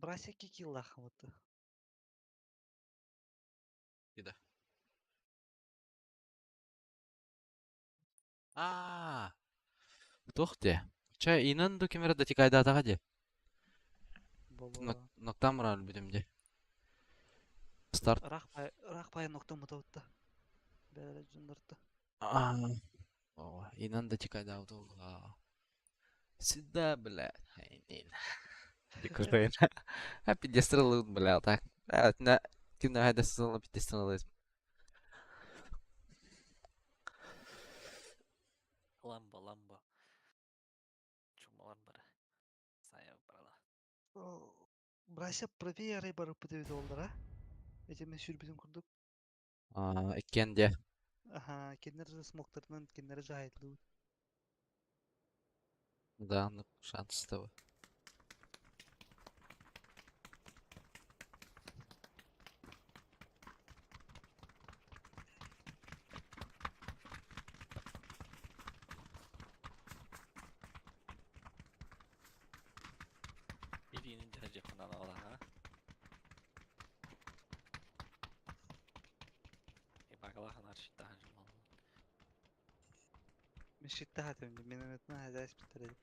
Брася кикиллаах вот. Кида. Аа, туох диэ? Чэ, инан ду ким эрэ датикайдаатаҕа дии. Бобо. Ноктаан баран өлбүтүм дии. Старт. Ыраах бай ыраах байан ноктоммутабытта. Бээлэ дьоннорто. Аа, оо, инан датикайдаабыта буолла. Сюда, блядь. Дикурдайын. А пидестралын, бля, так. На ким на дестралын пидестралын. Ламба, ламба. Чумалар бары. Сайа барала. Брася правее арай барыппыт эбит оллара. Эти мен сүрбүтүн курдук. Аа, иккиэн диэ. Аха, кинилэр смоктарынан кинилэри жаһайдылыбыт. Да, ну шанс того. Илиинин дьаһайдьаххынан аҕалаһа. Ибагалаханар шиттахан жумалын. Мен шиттаха төмдү. Минометна хазайс биттер.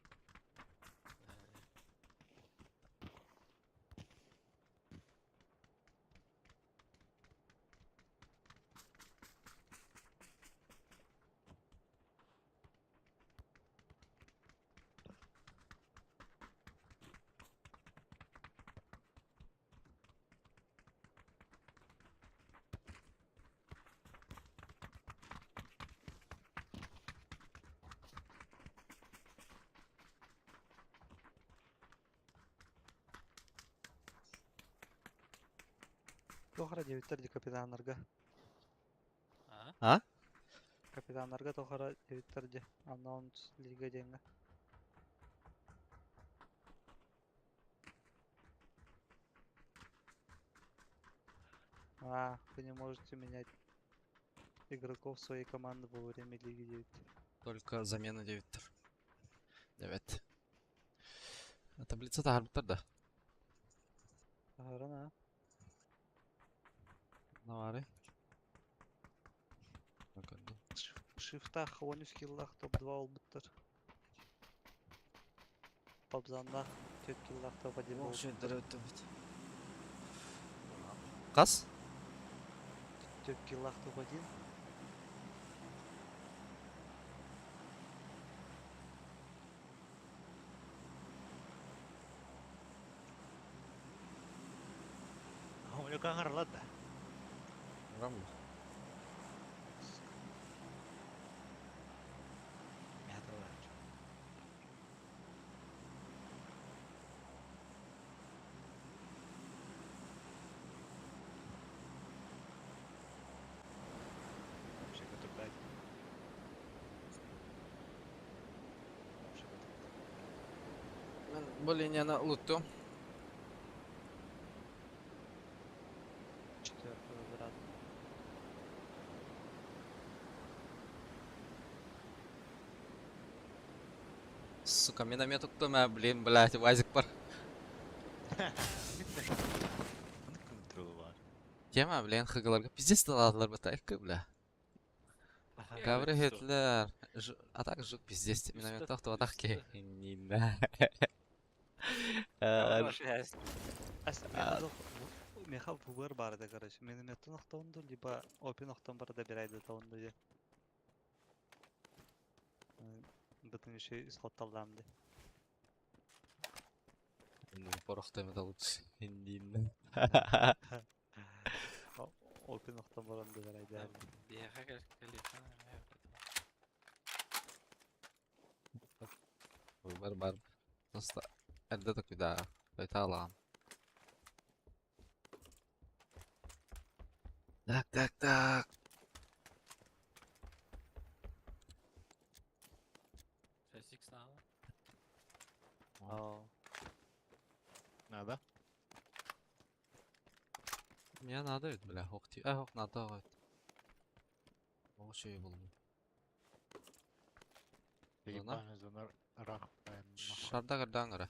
Тохара дебиттер ди капитаннарга. А? А? Капитаннарга тохара дебиттер ди. Анонс лига деньга. А, вы не можете менять игроков своей команды во время Лиги 9. Только замена девиттер. Evet. Таблица тахарбыттар да. Тахарана. Навары. Шифтах, он скиллах топ-2 олбуттар. Пабзаннах, төт киллах топ-1 болбуттар. Қас? Төт киллах топ-1. Хомлюка да. Рамбо. Вообще көтүрбэт. Вообще көтүрбэт. Мен бу линияны луттум. Четвертый разряд. Сука, миномет уктум, а, блин, блядь, вазик бар. Аны контролу бар. Тема, блин, хыгаларга пиздец таладылар бата, бля. Гавры хетлер. А так жук пиздец, миномет тохту атак ке. Нина. Меха выбор барды, короче. Минометтен охтонду, либо опин охтон барда бирайды тонду же. Бытын еще исход талламды. Порохтой это лучше. Нина. Опин охтон баранды бирайды. Выбор бар. Просто эрдэ токуйда. Байталам. Так, так, так. Шестик надо. Надо? Мне надо ведь, бля, ох ти. А, ох, надо ведь. О, шей был. Зона? Ебаный зона рах. Шарда гардангара.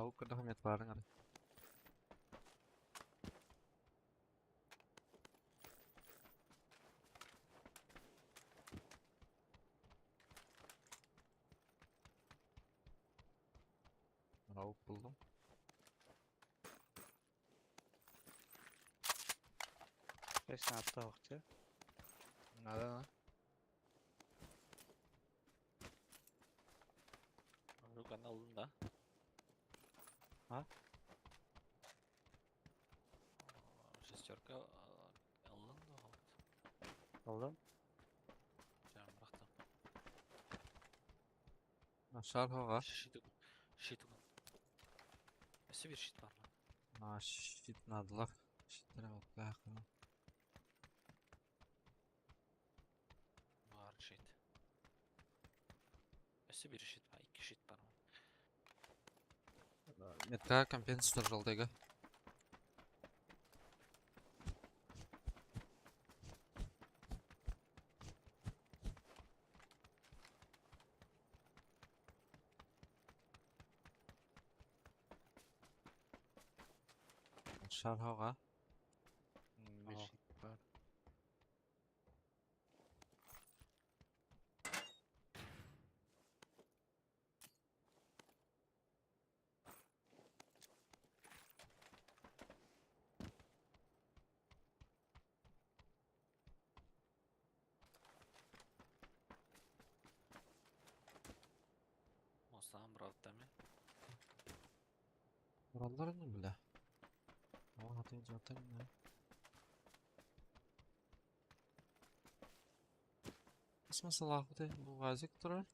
Ау көрдөхөм ет баарың ары. Ау булдум. Бес атта охча. Надо, на. Руканы алдым да. А? Шестерка алдым да. Алдым. Жарым бырақтым. Шар хоға. Щит. Щит. Өсі бір щит бар ма? А, щит надылар. Щиттер бak Бар щит. Өсі бір щит бар, екі щит бар ма? Метка компенсатор жолдайга. Шар хоға. Bir Aa. щит бар. Осыған бұралды да мен. Ураллар не бля. О, ты жатын не. Смысл бу газик турар.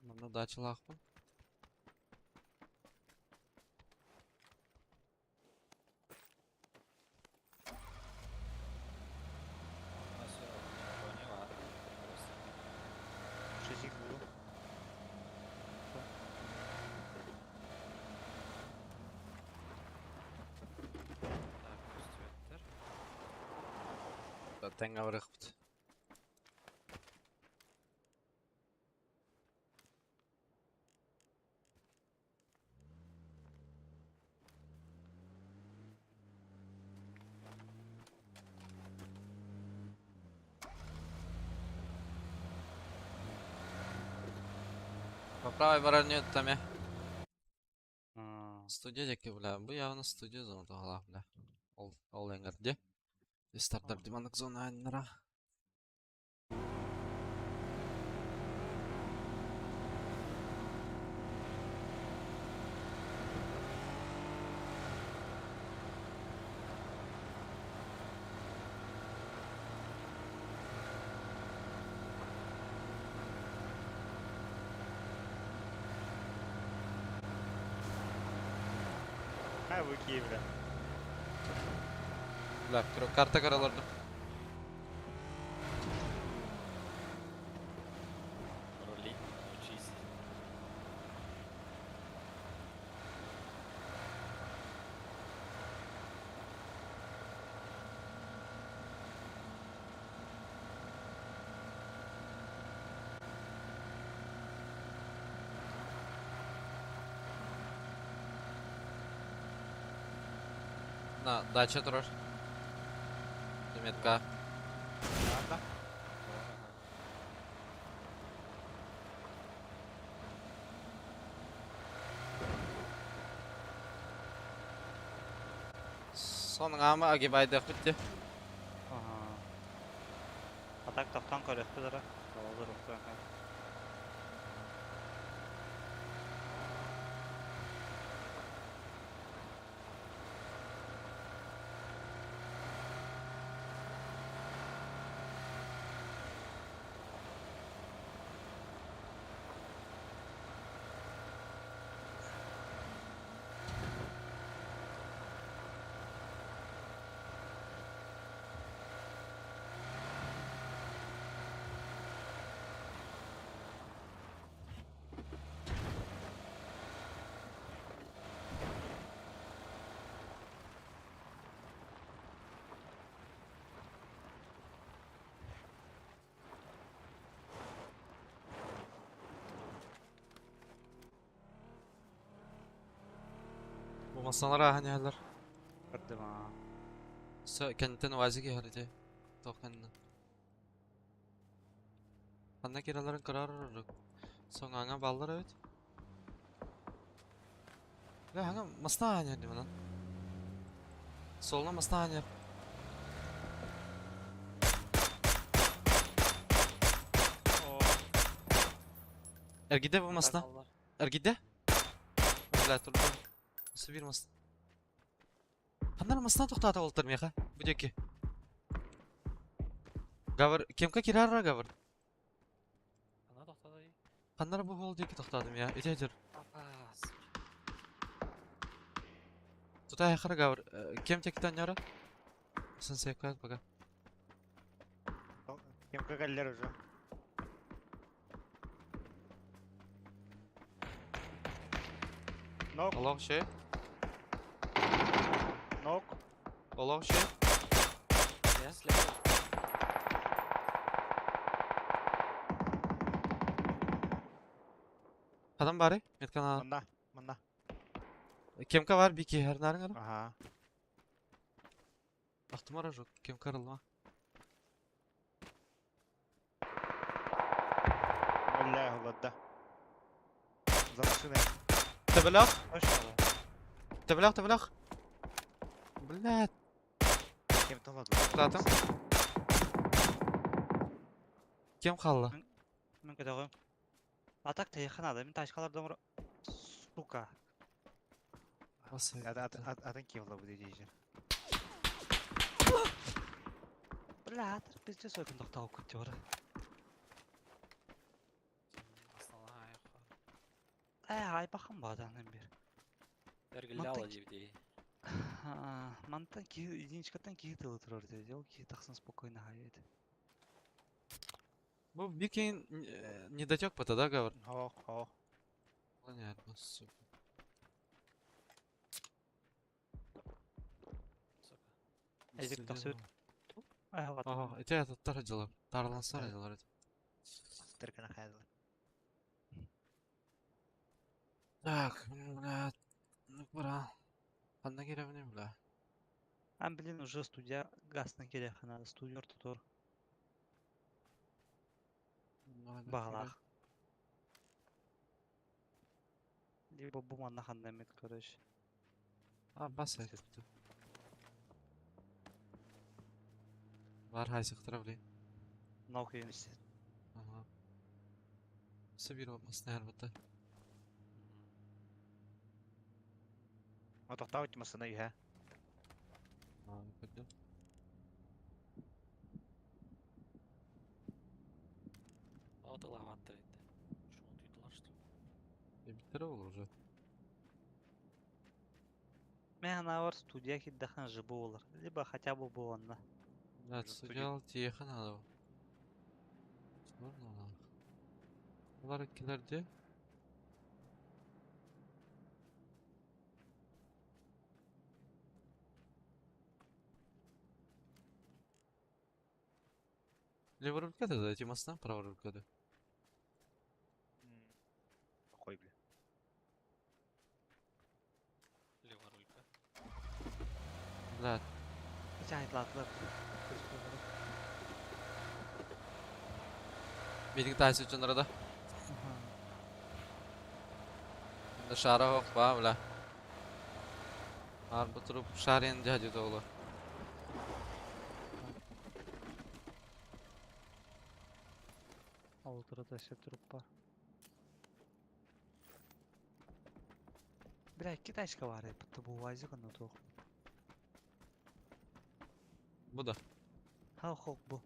Мында дачалаахпын. Броня бар. Просто. 6 булдум. Так, көстүбеттер. Тэҥҥэ барыахпыт. По правой бороне там я. Студия деки, бля. Бу явно студия зона тоғала, бля. Ол эңерде. Стартап диманнык зона айнара. Ha bu ki бля. Бля, карта караларды. Рулить научись. На, дача турар. Метка. Надо. Соның амы агибайдық бітті. Ага. А так тоқтан көрөкпү дара. Олар уктан. Массыыналар ааһан иһэллэр. Көрдүм аа. Өссө кэнниттэн УАЗик иһэр ити. Туох кэннинэн. Ханна киирэллэрин көрөр ордук. Соҥааҥҥа бааллар эбит. Бля, хаҥа массыына ааһан иһэр дии манан. Суолунан массыына ааһан иһэр. Оо, Эргийдэ бу массыына. Аллар. Эргийдэ. Бля, турда. Өссө биир мас. Ханна эрэ массыына тохтоото уолаттар миэхэ. Бу диэки. Гавр, кемка киирэр Гавр? Ханна тохтоото дии? Ханна эрэ бу уол диэки тохтоотум я. Ити этэр. Апаас. Тута айахара Гавр. Кем диэки анньара? Сын пока. Кемка кэллэр уже. Нок, Олох şey. нок. Олох şey. Я слева. Адам бары. Меткана. Манна, манна. Кемка бар бики хернарын ара. Ага. Ахтымара жоқ. Кемка арылма. Бля, голода. За машиной. Төбөлөх. Точно да. Төбөлөх, төбөлөх. Блядь. Кем там ладно. Тоқтатым. Кем қалды? Мен көтөҕүм. А так тэйиэхэ наада, мин тачкалардан оҥоро... Сука. Атын кем будет дичи. Бля, атыр пиздец ойкун тохтообуккут дии бары. Основная айха. Ээ, айбахан баадаанын бир. Эргилляла дии. Мантан киһи единичкаттан киһи тылы турар дии. Ол киһи тахсан спокойно хайыт. Бу бикин недотек пота, да, Гавр? Хо, хо. Понятно, сука. Сука. Эдик тахсыбыт. Ай, хават. Ага, эти это тар дела. Тарлансар дела. Стеркана хайдала. Так, блядь. Ну, пора. Ханна керемне, бля. А, блин, уже студия гасна керех надо. Студия тутор. Бағалах. Либо бу манна ханна эмит, короче. А, бас айтты. Бар хайсықтыра, блин. Наука университет. Ага. Сабир болмасын әлбәттә. А тоқтау машина үйә. А, көрдüm. Отылаваттыр edi. Шуны түйділер, что ли? E, бітірі ол уже. Мен бар студия киддахан жыбы болар. Либо хотя бы буонна. Блядь, Уже студия тиеха надо. Сложно. Олар килерде. Левый рулькада да, эти масна, правый рулькада. Қой, бля. Левая рулька. Блядь, Ити айтлатылар. митинг тайсы үчүн арада. Шара хок ба, бля. Ар бу туруп шарен жажы оглу. Ол турада все труп бар. Бля, китайска бар, будто бу УАЗик онно туох. Бу да. Ха, хок бу.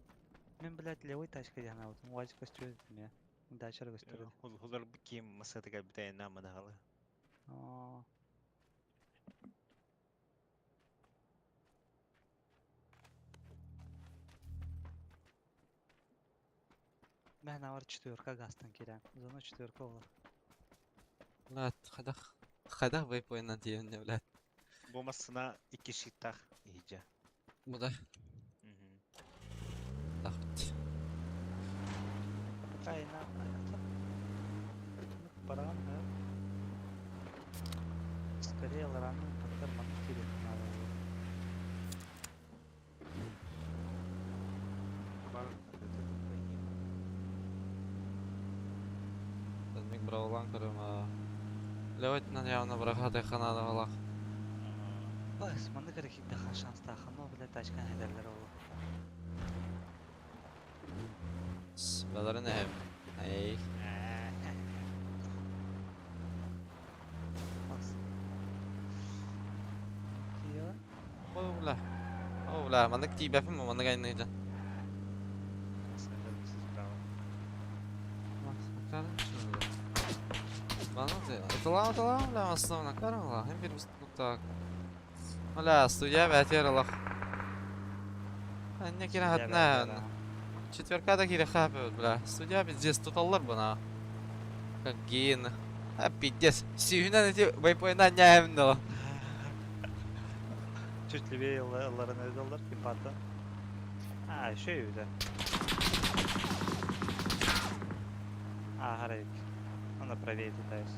Мен, блядь, левый тачка диэн аабытым. УАЗик көстүбэт этим я. Дачара көстүбэт. Хулар ким масатыга битәйін намына халы. Оо. Мен бар четверка газтан кирем. Зона четверка олар. Блядь, хадах. Хадах вейпойнан тиенне, блядь. Бу масына икки шиттах иһиджа. Бу да. Так. Кайна. Баран, да? Скорее ларану. Эбэтэр маннык киириэххэ наада буолуо. Миг бравлан көрөм аа. Левайтынан явно бырахатыахха наада балах. Бас, маннык эрэ киирдэххэ шанстаахха, но, блядь, тачканы эһэтэллэр ол. Баларын эһэм. Эй. Бас. Киа. О, бля. О, бля, маннык тиийбэппин бу, маннык айанныйдын. Ытылаа, бля, основно карамла. Hem bir так. Бля, студия бәтер алах. Анне кира хатна. Четверка да кире хапы, бля. Судья пиздец туталлар бына. Как гены. А пиздец. Сүйүнен эти байпойна няйм да. Чуть левее ылларын өйдөллөр, кимпаты. А, еще үйдө. А, харайык. Ана правее тутайс.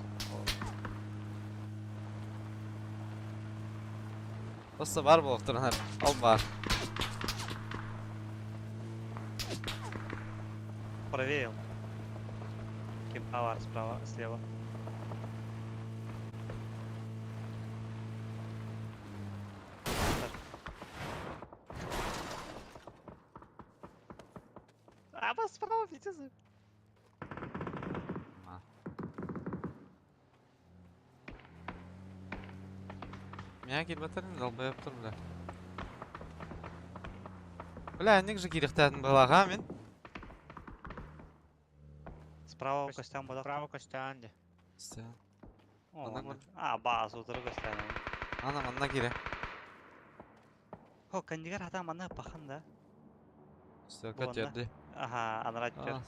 Просто бар болуктурунар. Ал бар. Правее. Кимпавар справа, слева. А, вас справа, пиздец. Мия кирбатерин долбоеб тур, бля. Бля, ник же кирихтәдин балага мин. Справа костям бодак. Право Костян де. Стя. О, Анан аны- А, баас утыры костян. Ана манна кире. Хо, кандигар хата мана пахан да. Стя Буонна. катерди. Ага, анара чөр.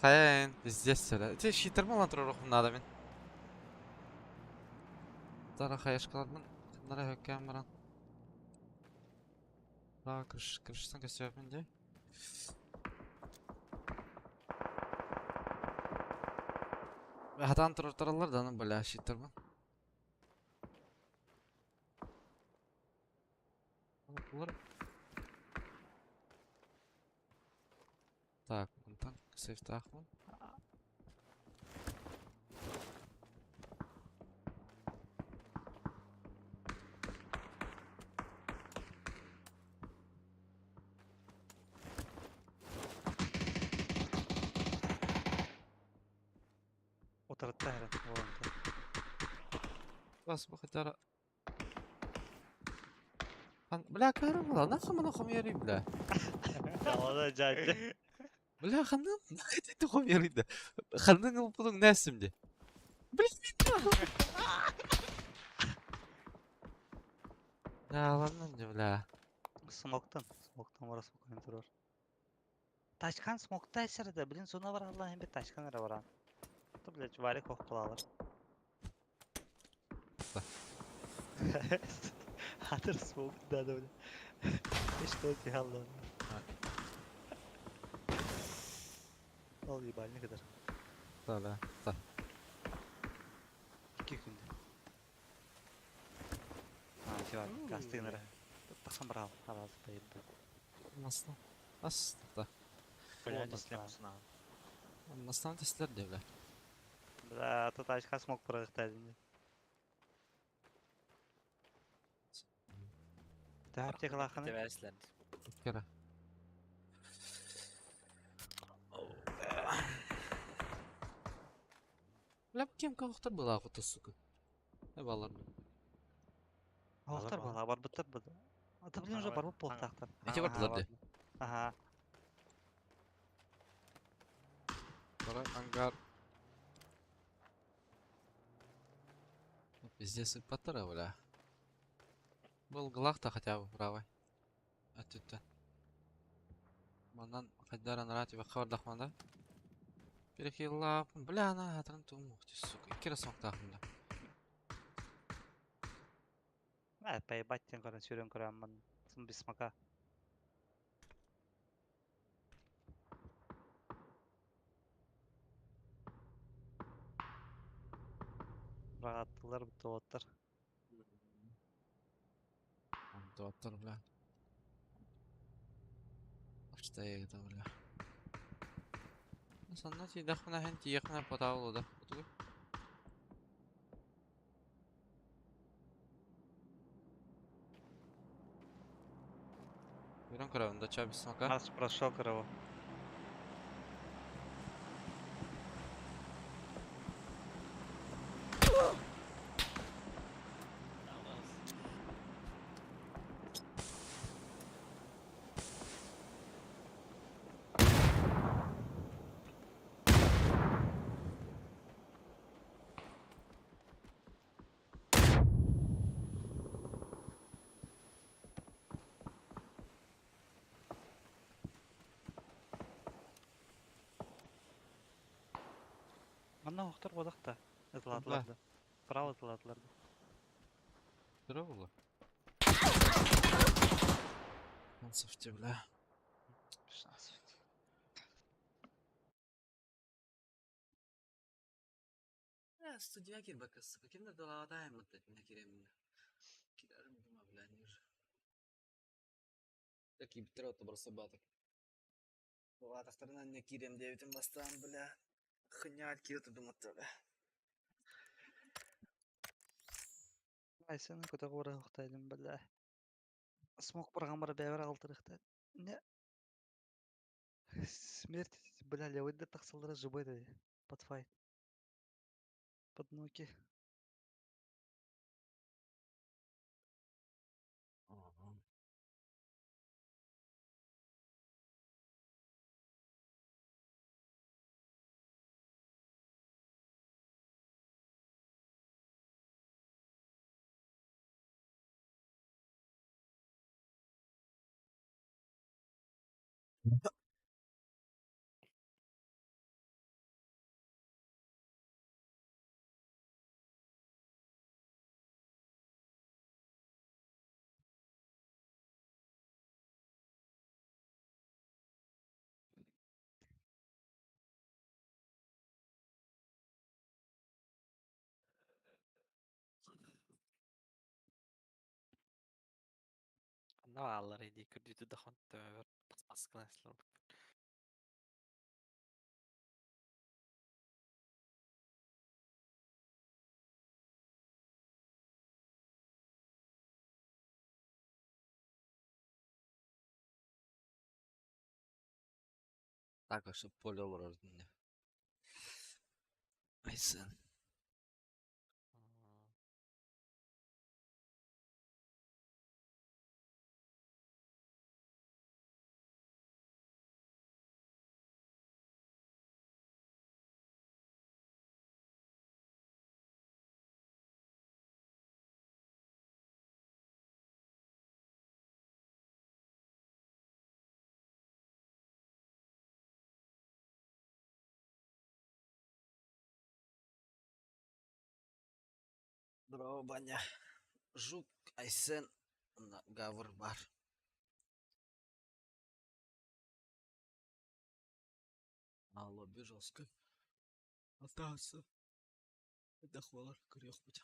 Хайын, пиздец сәлә. Те щитер малан турар рухым надо мин. Тара хаяшкалармын. Кымнара хөккәм баран. Ра крыш крышсан көсөпмин де. Хатан турар таралар да, ну бля, щитерман. Булар. Так, мынтан сейфтахмын. Утырытта хәрәт боланты. Бас бу хотя Хан, бля, карамала, нахуй мана хомьяри, бля. Алада жайты. Бля, ханын, нахуй хомьяри да. Ханын ылпудың нәсим де. Бля, Да, ладно, де, бля. Смоктан, смоктан бара смоктан турар. Тачкан смокта эсерде, блин, суна бар Аллах hem bir тачкан эре баран. Ту, блядь, варик ох кылалар. Да. Хатыр смок да да, бля. Что ты алла. Ол ебальник kadar. Да, бля, да. 2 күндө. А, тиба, гастыгынара. Тахсан барал, араз байып. Масло. Ас, да. Бля, Ладно, дислем да. сна. Маслан тестлер де, бля. Бля, тут тачка смок прыгтады. Так, теклаханы. Тэвэслэн. Кера. Бля, кем кавыктар была охота, сука. Не балар. Охтар Алар, бала, бар быттар быды. Ата блин уже Ага, барып болтактар. Эти бардылар де. Ага. Второй ангар. Пиздец, и паттара, бля. Был глах-то хотя бы правый. А тут-то. Манан хайдаран рати бахар дахманда. Перехила, бля, на атран тум, ух ты, сука. Кира смог бля. А, поебать тен көрөн сүрөн көрөн ман. Сын без смока. Рагаттылар бутты оттар. Туаттар, бля. Что это, бля? Санна тиийдэхпинэ иһин тиийиэхпинэ потаал да. Утугуй. Көрөн көрөбүн да ча без смока. Марс прошел кого. Манна охтор бодақта. Ытыладылар да. Право ытыладылар да. Здорово. Концовте, бля. 16. Студия кирбакасы. Кимде далаҕа мына киремин. Кирарым дума, бля, ниже. Таки битер отто просто батак. Батактарынан не кирем дебитим бастан, бля. Хынят кирту думатта, бля. Айсен көтө бара охтайдым, бля. Смок барган бара бэбер алтырыхта. Не. Смерть, бля, левый да тахсалдара живой да. Под файт. Под ноги. Анна аллар иди көрдүтү да хон төмөр бас бас кыласлар. Так, а что поле олорор не. Айсен. Здорово, баня. Жук, Айсен, Гавр бар. Алло, жестко. Остался. Это хвалар, крёх быть.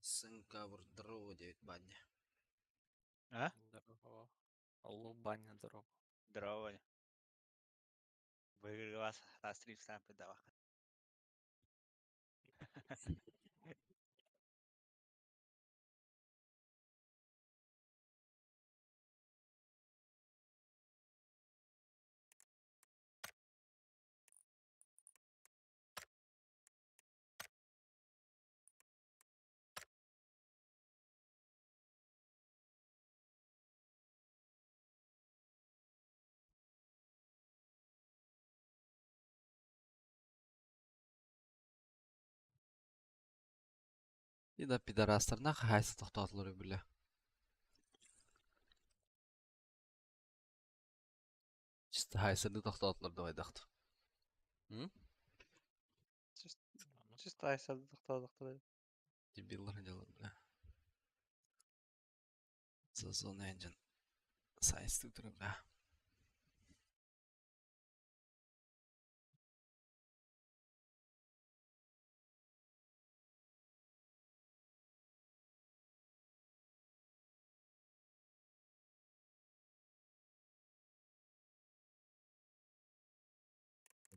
Айсен, Гавр, здорово, девять баня. А? Здорово. Алло, баня, здорово. Здорово. Выиграл раз три сам давах. И да пидорастарна хаһаайса тохтоотулар бile. Чисто хайсырды тохтоотулар давайдахт. М? Чисто айсарды тохтоодохтор. Дебиллар делают, бля. За зона engine. Сайсты бля.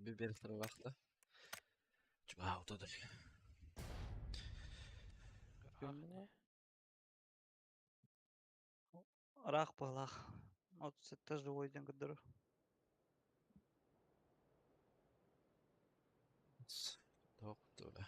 Bir bir tarafta. Чуга утодыр. Рах балах. 37 живой ден кыдыр. Тоқ бля.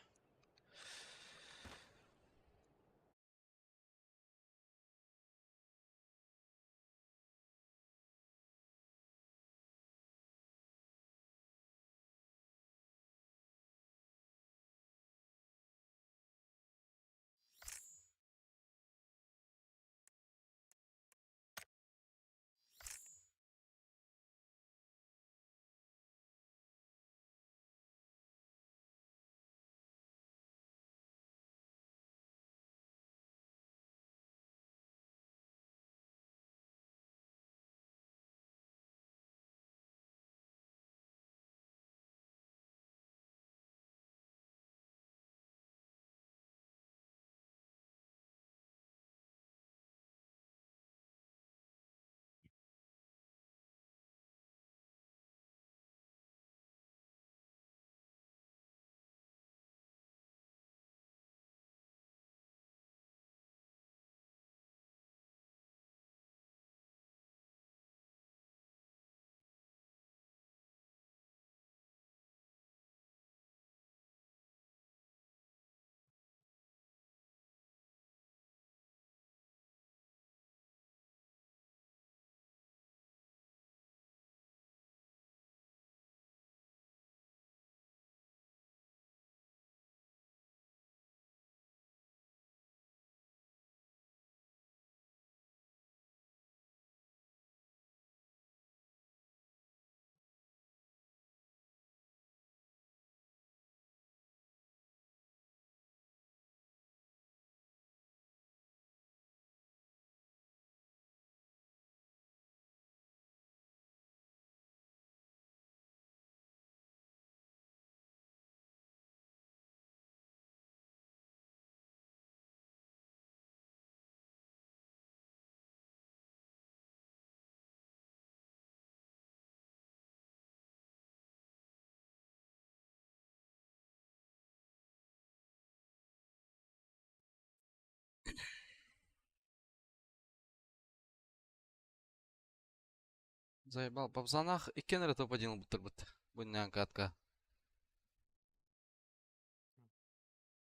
Заебал. Бабзанах и кеннер топ-1 буттар бут. Бунян катка.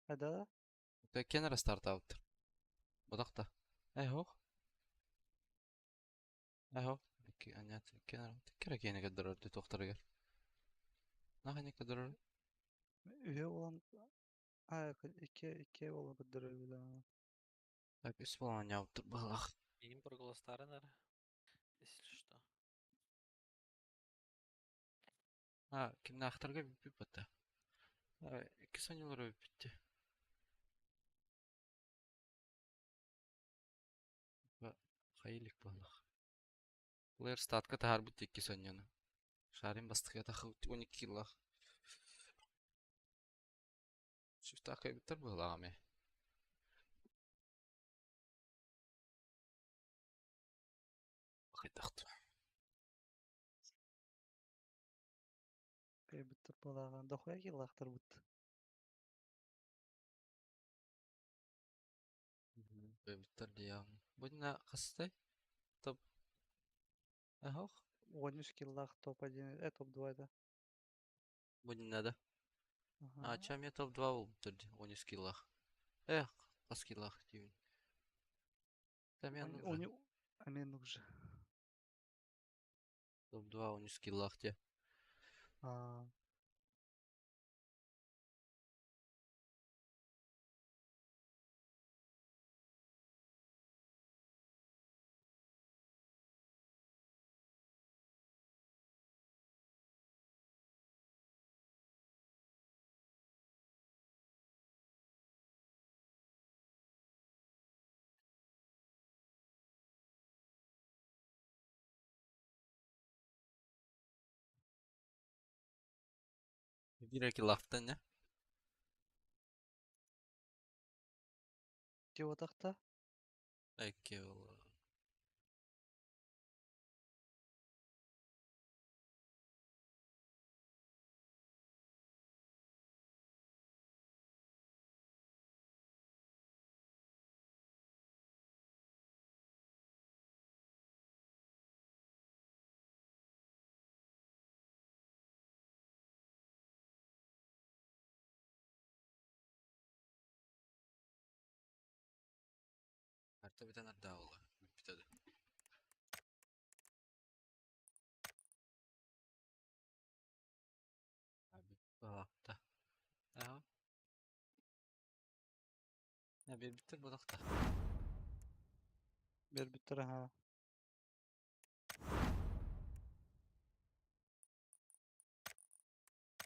Да? Та кеннер старт аут. Бодақта. Эхо. Эхо. Ики анят кеннер. Кера кене кадыр тоқтар Нахани кадыр. Үһе olan Ha, iki olan кыдыр бile. Так, үс болан яуттыр балах. Им проголостары, наверное. Если что. А, кимне ахтарга биппи бата. Ики сонилар биппи. Хайлик балах. Плеер статка тахар бут ики соньяны. Шарин бастык ята 12 киллах. Шифтака биттер баламе. Бахайдахт. Биттер балаган. Дохуя киллахтар бут. Биттер диям. Будна хастай. Топ. Ахох. 13 киллах топ-1, топ-2 это. Будна да. А, чем я топ-2 был 13 киллах. Эх, хас киллах деймин. Там я нужен. А мен нужен. Топ-2 13 киллах те. А, Биир килаахтан не? Диэбэтэхтэ. Икки буолла. Карта бүтэн эрдэ буолла. Бүппүтэ да. Бүппүтэ. Аха. Биэрбиттэр буолахта. Биэрбиттэр аһаа.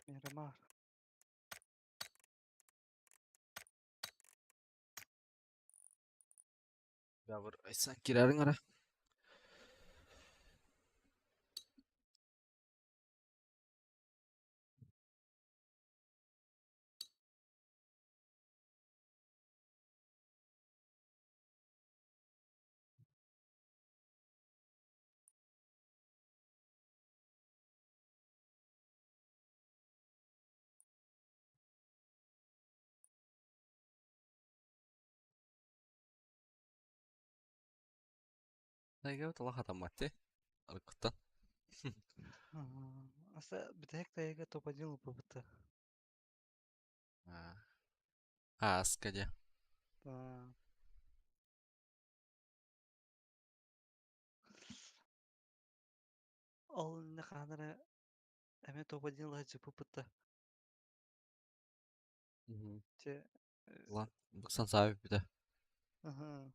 Мирамар. Бабыр айсан кирэриң ара. Тайга тула хатамматты. Аркыттан. Аса бүтэһик тайга топ-1 ылбыппыт. А, аска дьэ. Ол иннинэ хаһан эрэ эмиэ топ-1 ыла сылдьыбыппыт да. Чэ Лан, буксан саабы бүтэ. Аһаа.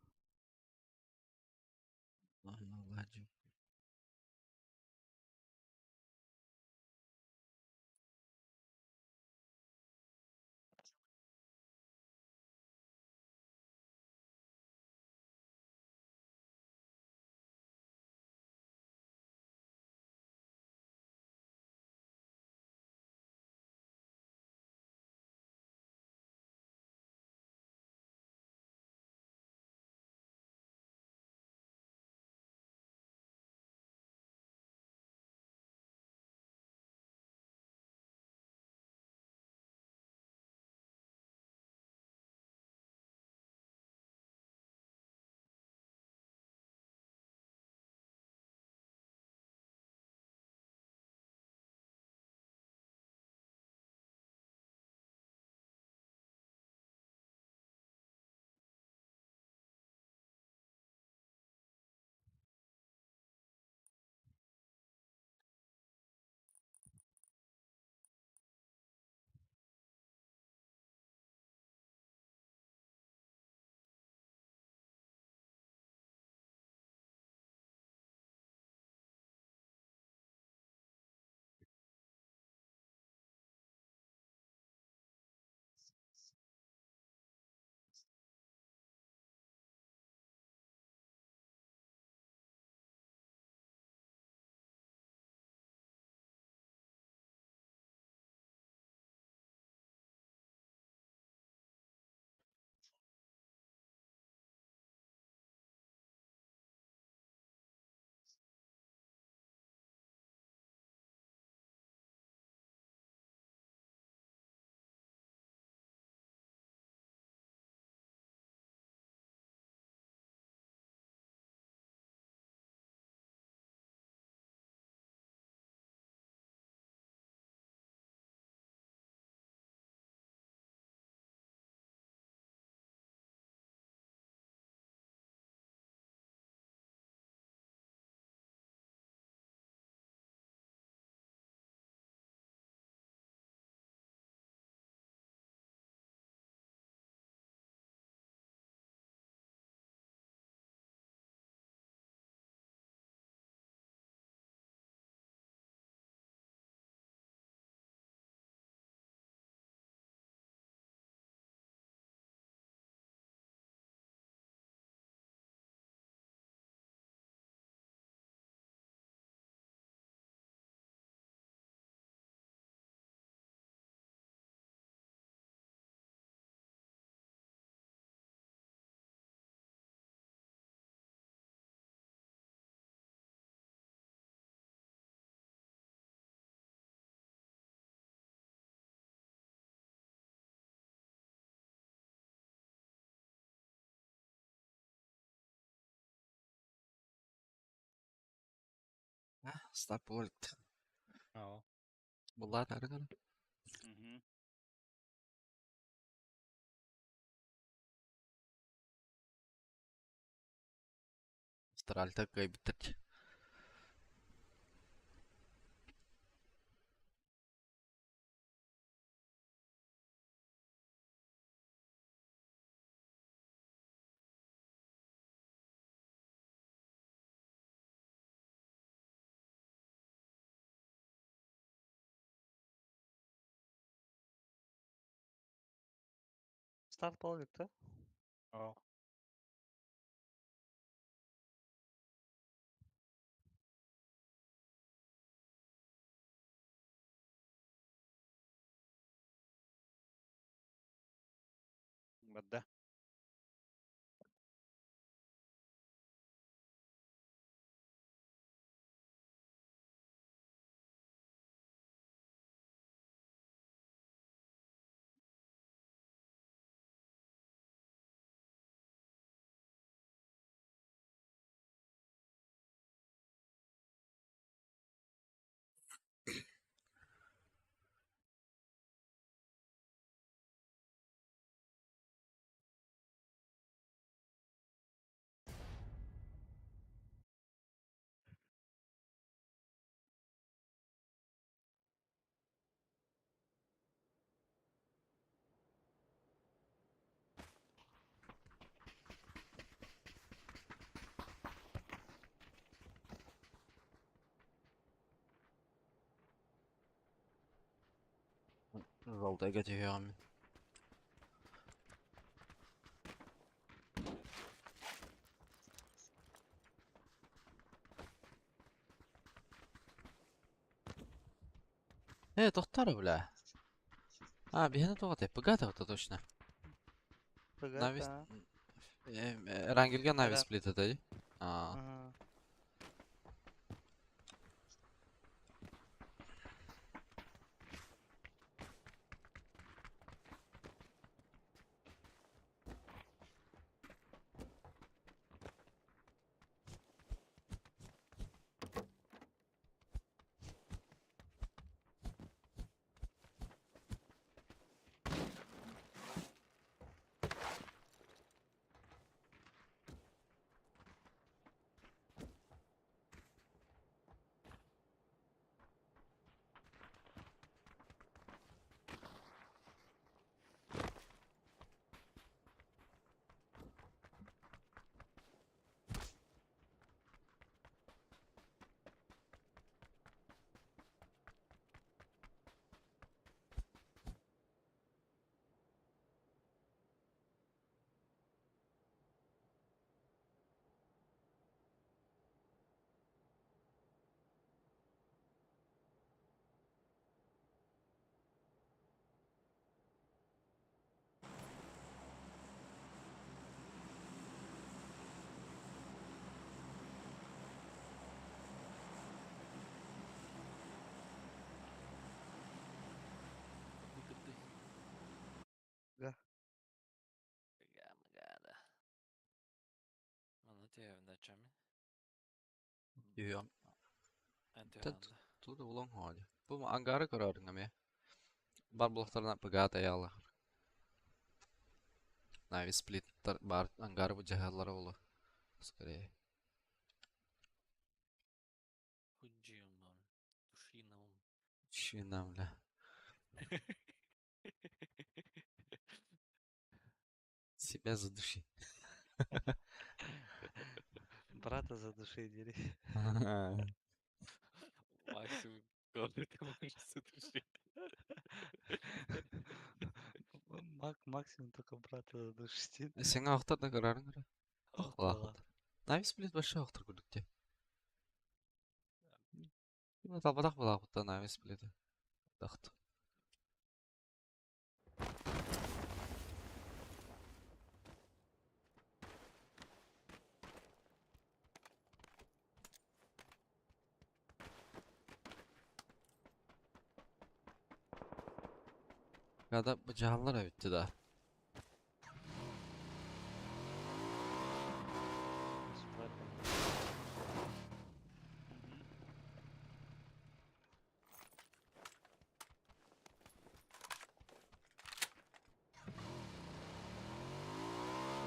Старт буолбут. Oo. Буллаат арыгын. Мгм. Австралия кыайбыттар. Старт буолбут да? Oo. Бадда. Жолтайга түһүөҕүм. Э, тохтор бля. А, биһиэнэ туох этэй? ПГ это точно. ПГ, Навис... да. Рангельга Нави Да. сплит это, А, Ага. Выкаты. Га. Га, да. Манна түһэбин да чамин. түһүөм. Эн Та түһэн да. Туда улахан ходи. Бу ангары көрөрүҥ эмиэ. Бар булахтарына ПГ таялар. Нави сплиттар бар ангары бу жаһаллара болу. Скорее. Худжиум нам. Души нам. Чина, бля. Себя задуши. Брата за души дери. Максимум, который ты можешь задушить. Максимум только брата задушить. Сеҥа охтор да көрөрүҥ эрэ. Ох, Ох, Нави сплит вообще охтор курдук Талбатах буолаахпыттан Нави сплиты. Тахт. Gada bu cahillar bitti da. Мгм.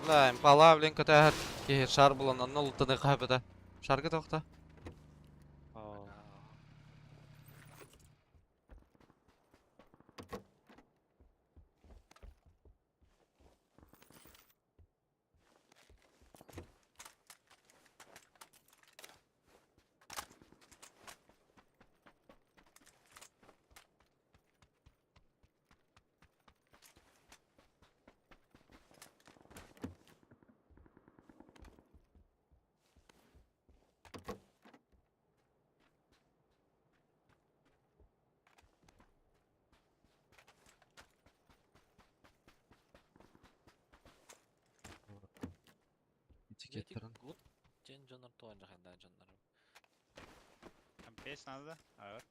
Бля, импала, блин, көтөһөр киһи шар булан онно лутаны хаһыпыта. Шаргы тохта. Оо. Этикеттарын. Гуд ден дьоннор туон жаханда дьоннор. Компес надо да? Аар.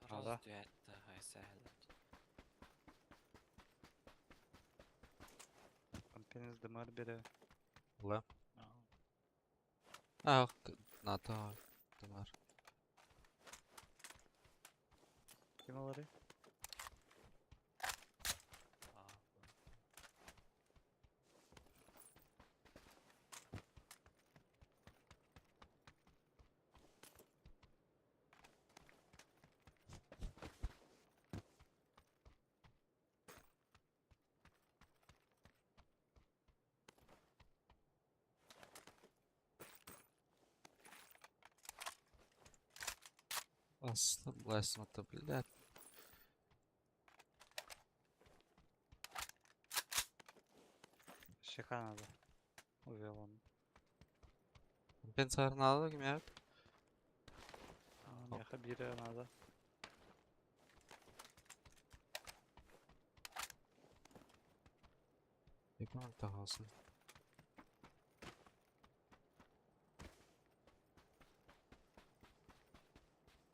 Надо. Раз түһэтте хайсаһыл. Компенс дымар бере. Ла. Аа. А, НАТО. Товар. Ким алары? Ослаблась, это, блядь. Щека надо. Увел он. Компенсар надо, кем Меха бире надо. Якон тағасын.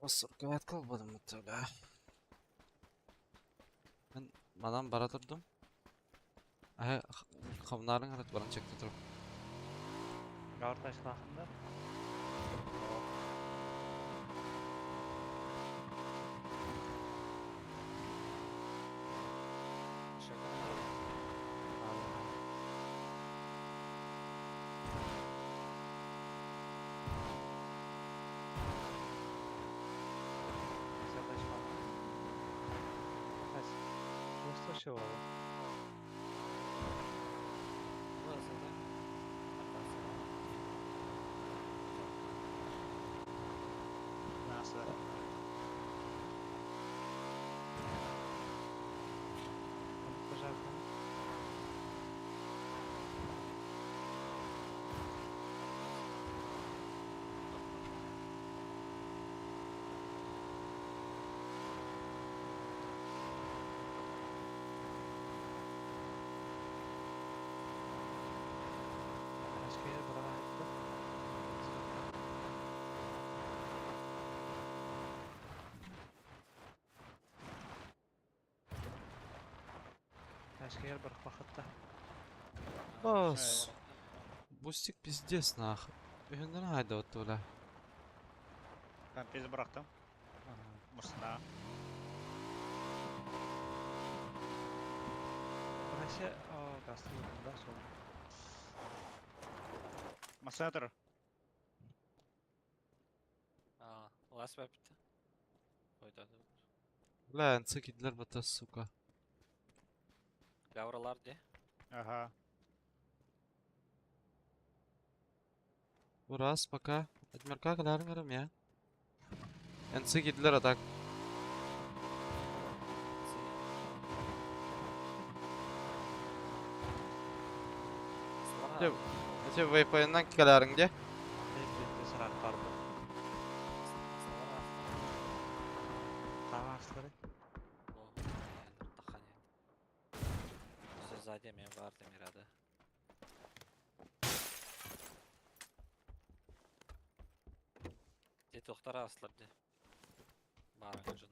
Осуркават кылбадым бля. Мен манан бара турдум. Ай, хамнарын харат баран чекте туруп. Гаур ташлахында. Просто чего? Наса. Пожалуйста. Başka bıraktı. Başka yer bırak bakıtta. Бас. Бустик пиздец нах. Үйінден хайда отты бля. Компес бырактым. Мурсына. Burası o gazlı da sol. Масына тұр. Аа, лас бапты. Ойдады. Бля, нцы кидлер бата, сука. Гавралар де. Ага. Раз, пока. Адмирка кадарың арам я. Нцы кидлер атак. Те VPN-нан каларың де. Bir sıra vardı. Tamam asları. Сзади мен бар демирады. Де тоқтар аслар де. Барың жонор.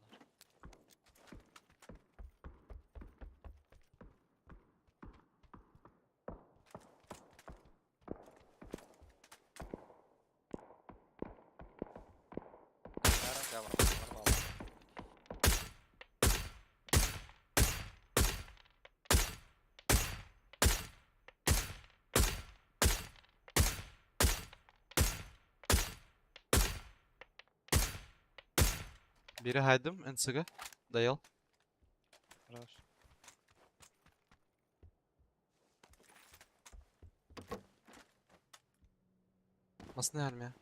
Гавра, Бири хайдым, НЦГ. Даял. Хорош. Масная армия.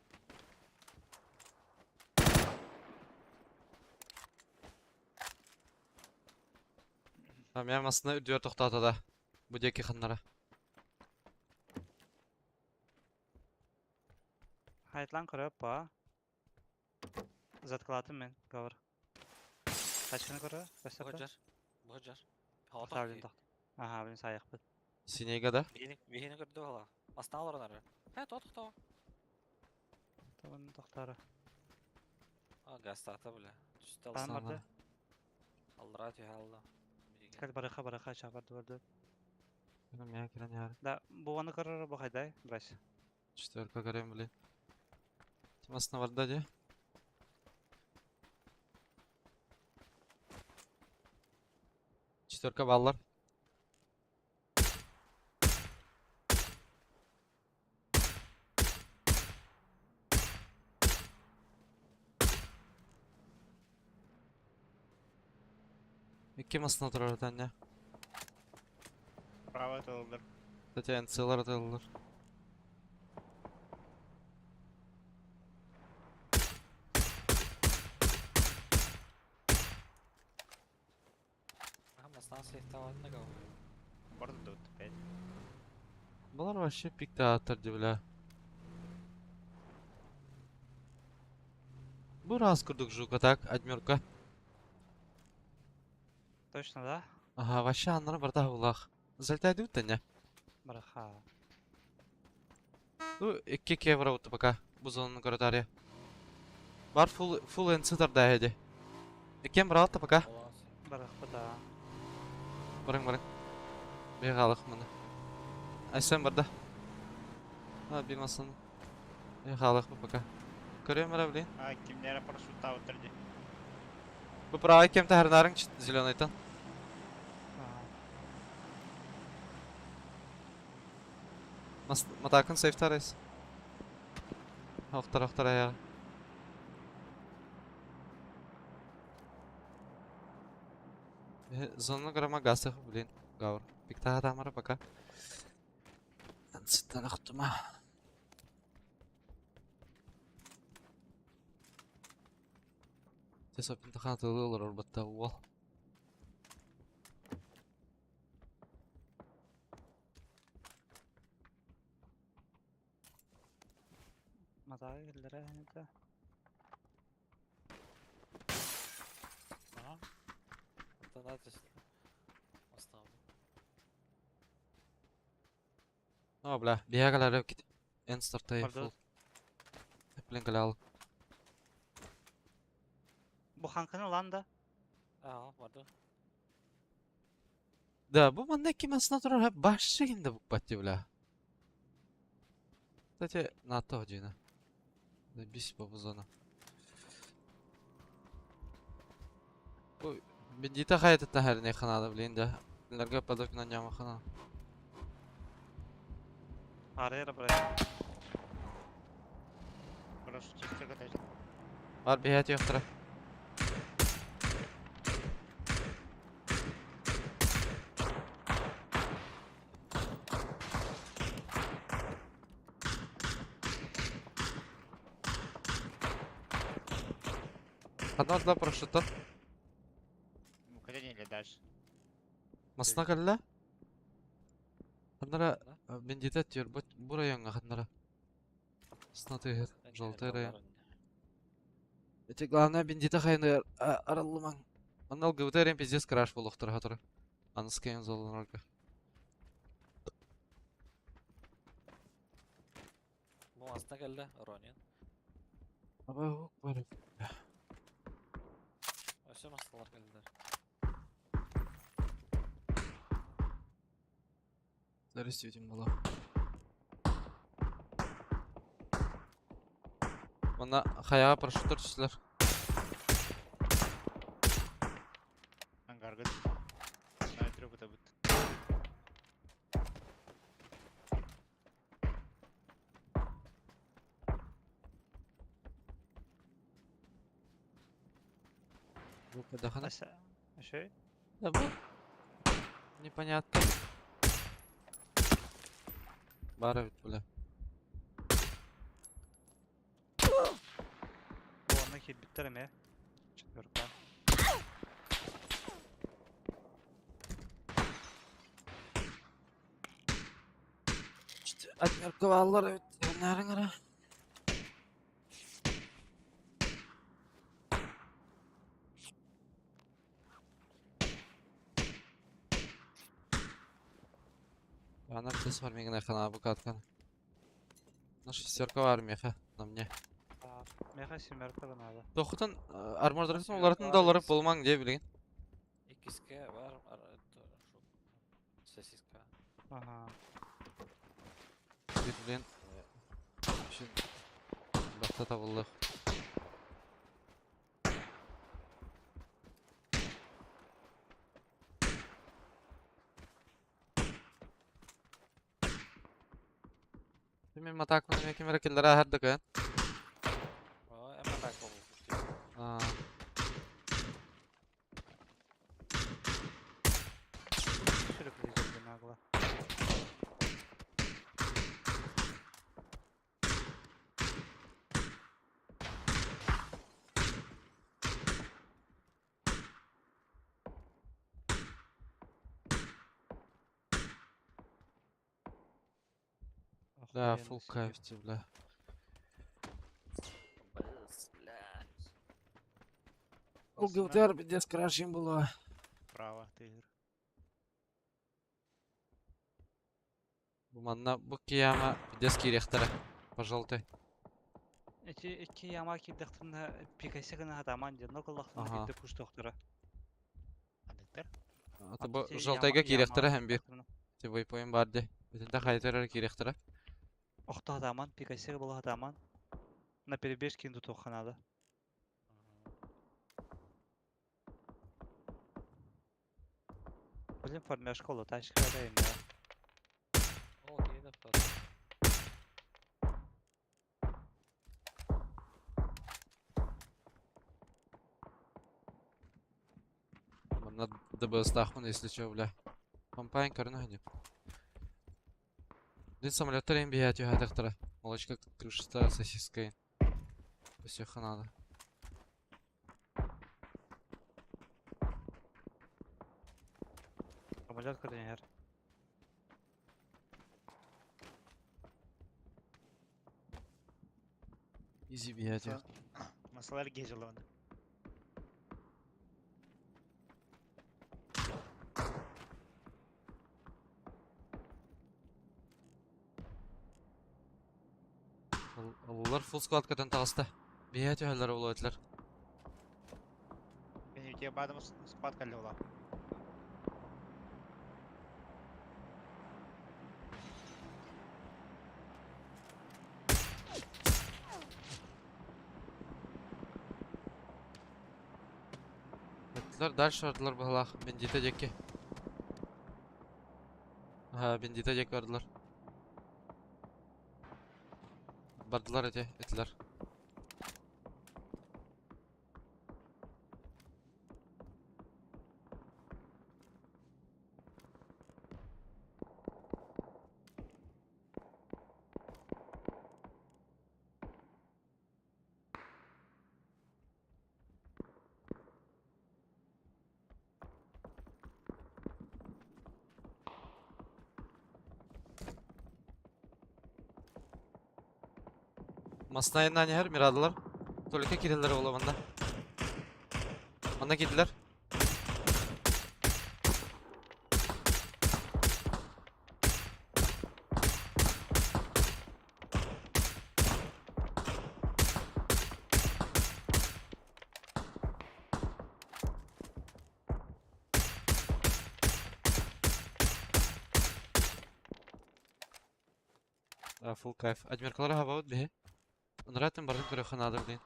Армия масына үрдүгэр тохтоото да. Бу диэки ханнара. Хайтлан көрөп ба. Заткалатым мен, говор. Тачканы көрө, өстөптө. Быһыджар. Быһыджар. Тохтаа блин тохт. Ага, блин саяқпыт. Синейга да. Биһини көрдө бала. Астана олорон эрэ. Хэ, тоқ тоқтоо. Табын тохтары. А, гастата бля. Түстэ Таан алса. барды. Аллара түһэ алла. Кэл барыха барыха чабар барды. Мия кирен яр. Да, бу аны көрөр бу хайдай, брась. Четверка горем, блин. Масына барда де. Четверка баллар. Икки масына турар таня. Право тылдыр. Кстати, НЦлар атылыр. Аха, мастан сейфтавадына гау. Барды тут опять. Булар вообще пикте аттар ди бля. Бу раз курдук жука так, адмерка. Точно, да? Ага, вообще аннары барда улах. Залетай дут не? Барыха. Ну, икки кевра вот пока. Бу зонаны көрөтария. Бар фул фул НЦ тарда эди. Иккен бралта пока. Барыхпы да. Барың барың. Бегалык мына. Айсен барда. А, бимасын. Бегалык бу пока. Көрөм ара блин. А, кимнere парашютта отырды. Бу правый кем тахарнарың зеленыйтан. Ага. Матакын сейфтарайс. Охтар охтар аяғы. Зону грама гасых, блин, гаур. Пикта тамара пока. Танцыттан охтума. Тесопин тахан тылылар орбатта уол. Матагы киллере это. Ага. Антона түстэ. Мастан. О, бля, биягалар кит. Эн стартай Барды. фул. Блин, галял. Бу ханканы ланда. Ага, барды. Да, бу манна кимасына турар хап башчы инде букпатти, бля. Кстати, на то дина. Да бис по зона. Ой, бендита хайт тахарне ханада, блин, да. Ларга падок на няма хана. Арера брась. Парашютистер катать. Бар бихат yoxdur. Ханарда парашютта. Ну, хотя не или дальше. Масына калла. Ханара Да? бендита тер бу районга ханара. Снаты желтый район. Эти главное бендита хайны араллыман. Аннал ГВТ пиздец краш болуқтыр хатыры. Аныскайын золын ролка. Бу маста келді, Ронин. Абай хук бар. Өсө масталар келдилер. Зарестить было. Мына хаяға парашюттар түстілер. Ангар гыт. На трюк это будет. Дахана. Еще? Да бу. Непонятно. Баар эбит бля. Онно киирбиттэр эмиэ. Четверка. Отмерка бааллар эбит. Өннээрин эрэ. Ана здесь фарминг хана букаткан. На шестерка бар меха на мне. Меха семерка да надо. Тохутан армордарсын олартын да оларып болмаң дие билигин. Иккискэ бар сосиска. Ага. Бир билигин бахта табыллых. Мен матакмын мен кемере киллер ахар да кön. О, эм атак болбут. Сүрүк нагло. Да, Охуенно фул сидит. кайф тебе, бля. Блядь. УГТР пиздец краш им было. Право, тигр. Бу манна бу кияма пиздец кириэхтэрэ. Пожалуйста. Эти икки яма киирдэхтэринэ пикайса гына хатааман диэн, но кыллахтарына Аха. биирдэ пуш тохтора. Андыктар. Ата бу жалтайга кириэхтэрэ һэм бир. Ти вейпоин бар ди. Бүтүнтэ хайтарар кириэхтэрэ. Охто хатааман, пикайса була хатааман. На перебежке тутуохха надо. Блин, формя школа, тачка да им, да. О, киһи да Манна ДБС-тахмын, если чё, бля. Компайн көрүнэ дип. Дин самолеттар эм биһэ түһэтехтэрэ. Молочка крышта сосиской. Всех надо. Самолет контейнер. Изи биһэ түһэ. Масалар гезелон. Олар фулл склад катан таҕыста. Биһэ түһэллэр ол этилэр. Мен тебе бадым склад каллела. Этилэр дальше бардылар быһалаах. Бендита диэки. Ага, бендита диэки бардылар. Бардылар эти, этилэр. Масна her мирадылар. Только кирилер ола манда. Манда кирилер. Да, фулл кайф. Адмиркалар хабабыт биһи. Нратын бардын көрө ханадыр дейин.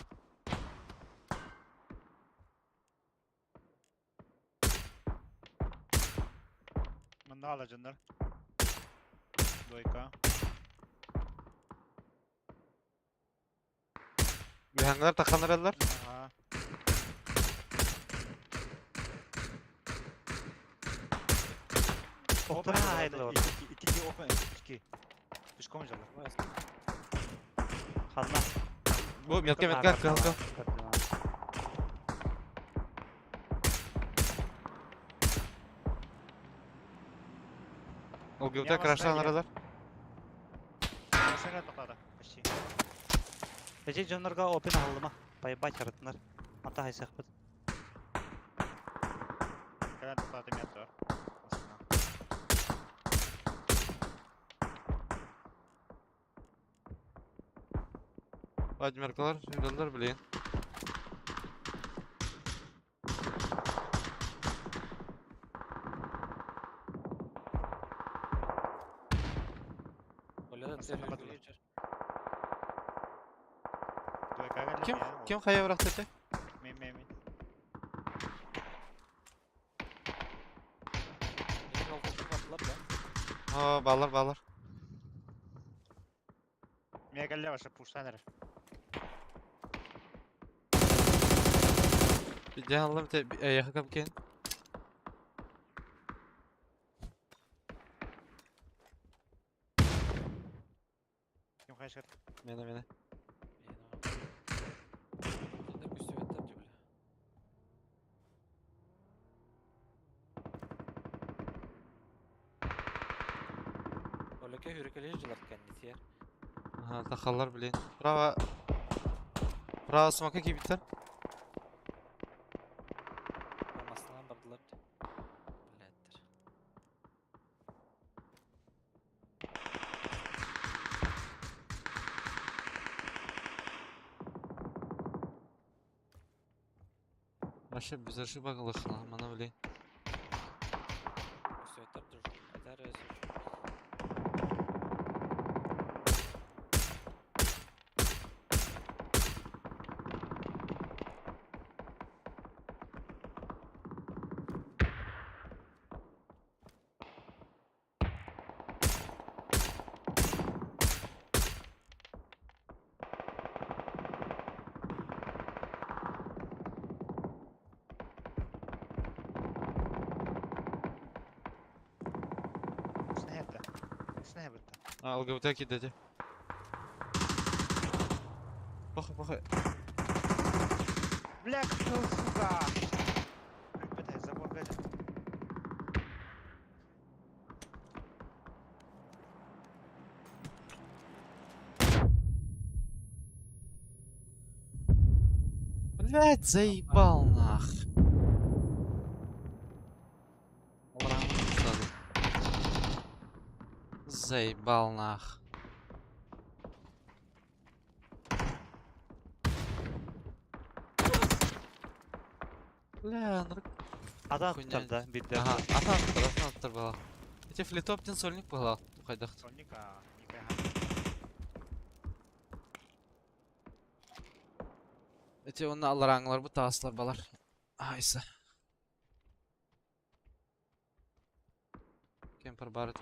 Мында алажындар. Двойка. Бихаңлар таханар эллар. Ага. Охтара айыллыбыт. Икки опен, икки. Пешком жала. Ханна. Бу мелко мелко кылгы. ЛГБТ крашан аралар. Машина тоқтады, почти. Эжи дьоннорго опен аһыллыма. Поебать арытынар. Мата хайсахпыт. Кэлэн тоқтады метр. Машина. Владимиркалар, жындалар блин. Ким ким хайа бырахта этэ? Мен мен мен. О, балар балар. Мен кэллэ ваша пуштан эрэ. Дьэ аллам те эйэхэ кем Ким хайшыр? Мена мена. Ага, тахаллар блин. Право. Право смока кибиттер. Вообще без ошибок лыхна, мана блин. Снэпта. Снэпта. А, ЛГБТ кидете. Похуй, похуй. Бля, кто, сука! Опять забор гадит. Блять, заебал нах. Заебал нах. Бля, ну Ата Хуйня. аттар да, бидде. Ага, ата аттар, ата аттар была. Эти флитоптин сольник была. Хайдахт. Сонника, Ника. Эти онна алараңлар бу тааслар балар. Айса. Кемпер бар это.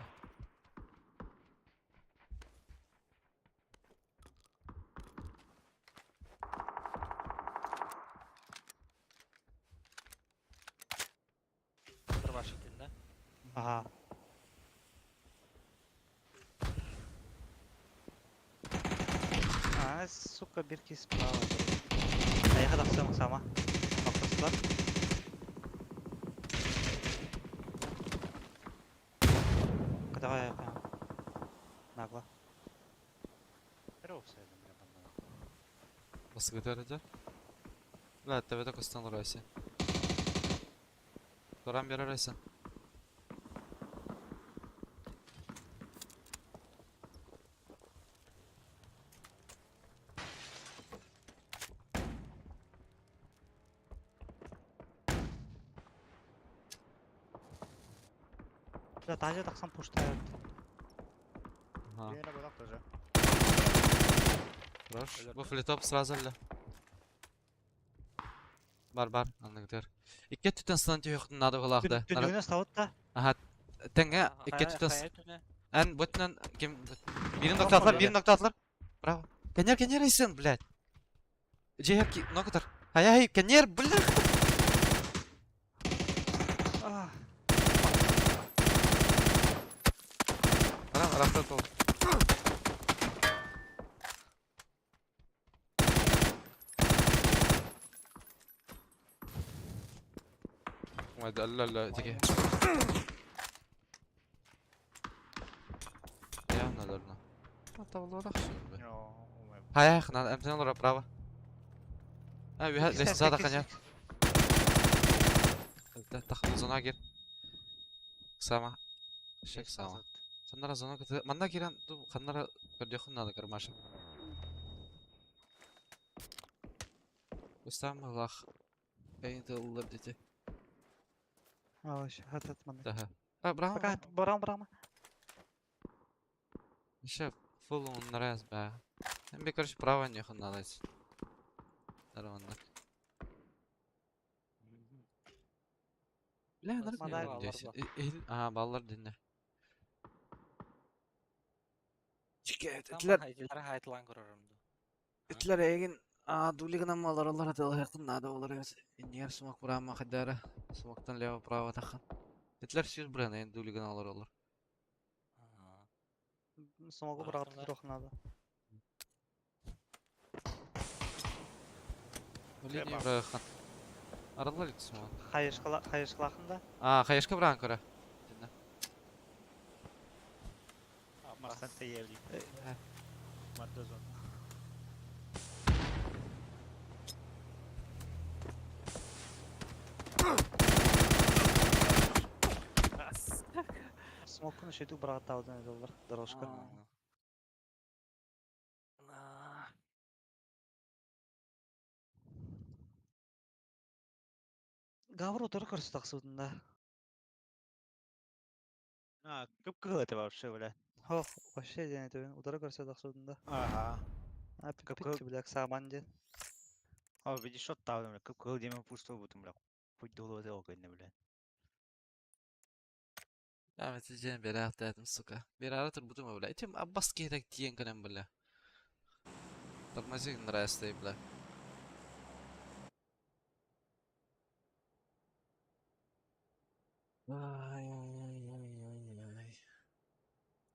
Ага. А, сука, бирки справа. Аяға тақсам сама. Ноккастар. Давай, прям. Нагло. Басыгытар эдер. Бля, тебе только стан райся. Туран берер райса. Бля, тажа тақсам пуштают. Ага. Бена была тоже. Хорош. Бу флитоп сразу бля. Бар бар, анныгдыр. Икке түтен стан түйөктүн нады булакды. Түнүгүнө ставыт да. Ага. Теңге икке түтен Эн бөтүнөн ким бирин нокта атлар, бирин нокта атлар. Браво. Кенер, кенер айсын, блядь. Жея ки нокатар. Ай ай, кенер, блядь. А. Арахта тол. Ла тики. Явно Хайа, надо эмтэн право. А, лестница коня. Тахын зона кир. Сама. Шек сама. Ханнара зона кыты. Манна кирен, ханнара көрдөхүн надо кармаша. Устам лах. Эйн ыллар дети. Алаш, хатат маны. Daha. А, браво. Пока, барам, барам. Еще фул он раз, ба. Мне, короче, право не надо. Нормально. Бля, нормально здесь. А, баллар динне. Чике, Этилер хайтлан көрөрүм. Итлер эгин а дулигынан малар алар атылыктын нада олар иннер сумак бурама хадара сумактан лево право тахан. Итлер сүз буран эн дулиган алар олар. Смогу брат трох надо. Линия брахан. Аралар ит сумак. Хайышкала, хайышкалахында. А, хаешка бран кора. Марсан тейели. Маддозон. Смокун шеду брат таудан доллар дорожка. Гавр утыр көрсө тақсудында. А, көп кыл это вообще, бля. Хо, вообще ден этебин. Утыр көрсө тақсудында. Ага. А, Көп пиппит, бля, саман ден. А, видишь, что там, бля, көп кыл деме пусто бутум, бля. Путь долу это огонь, бля. Ahmet diyeceğim beri dedim сука. Bir ara tur butum бля. Этим Аббас керек тиен кенен бля. Тормози нравится бля. Ай ай ай ай ай ай.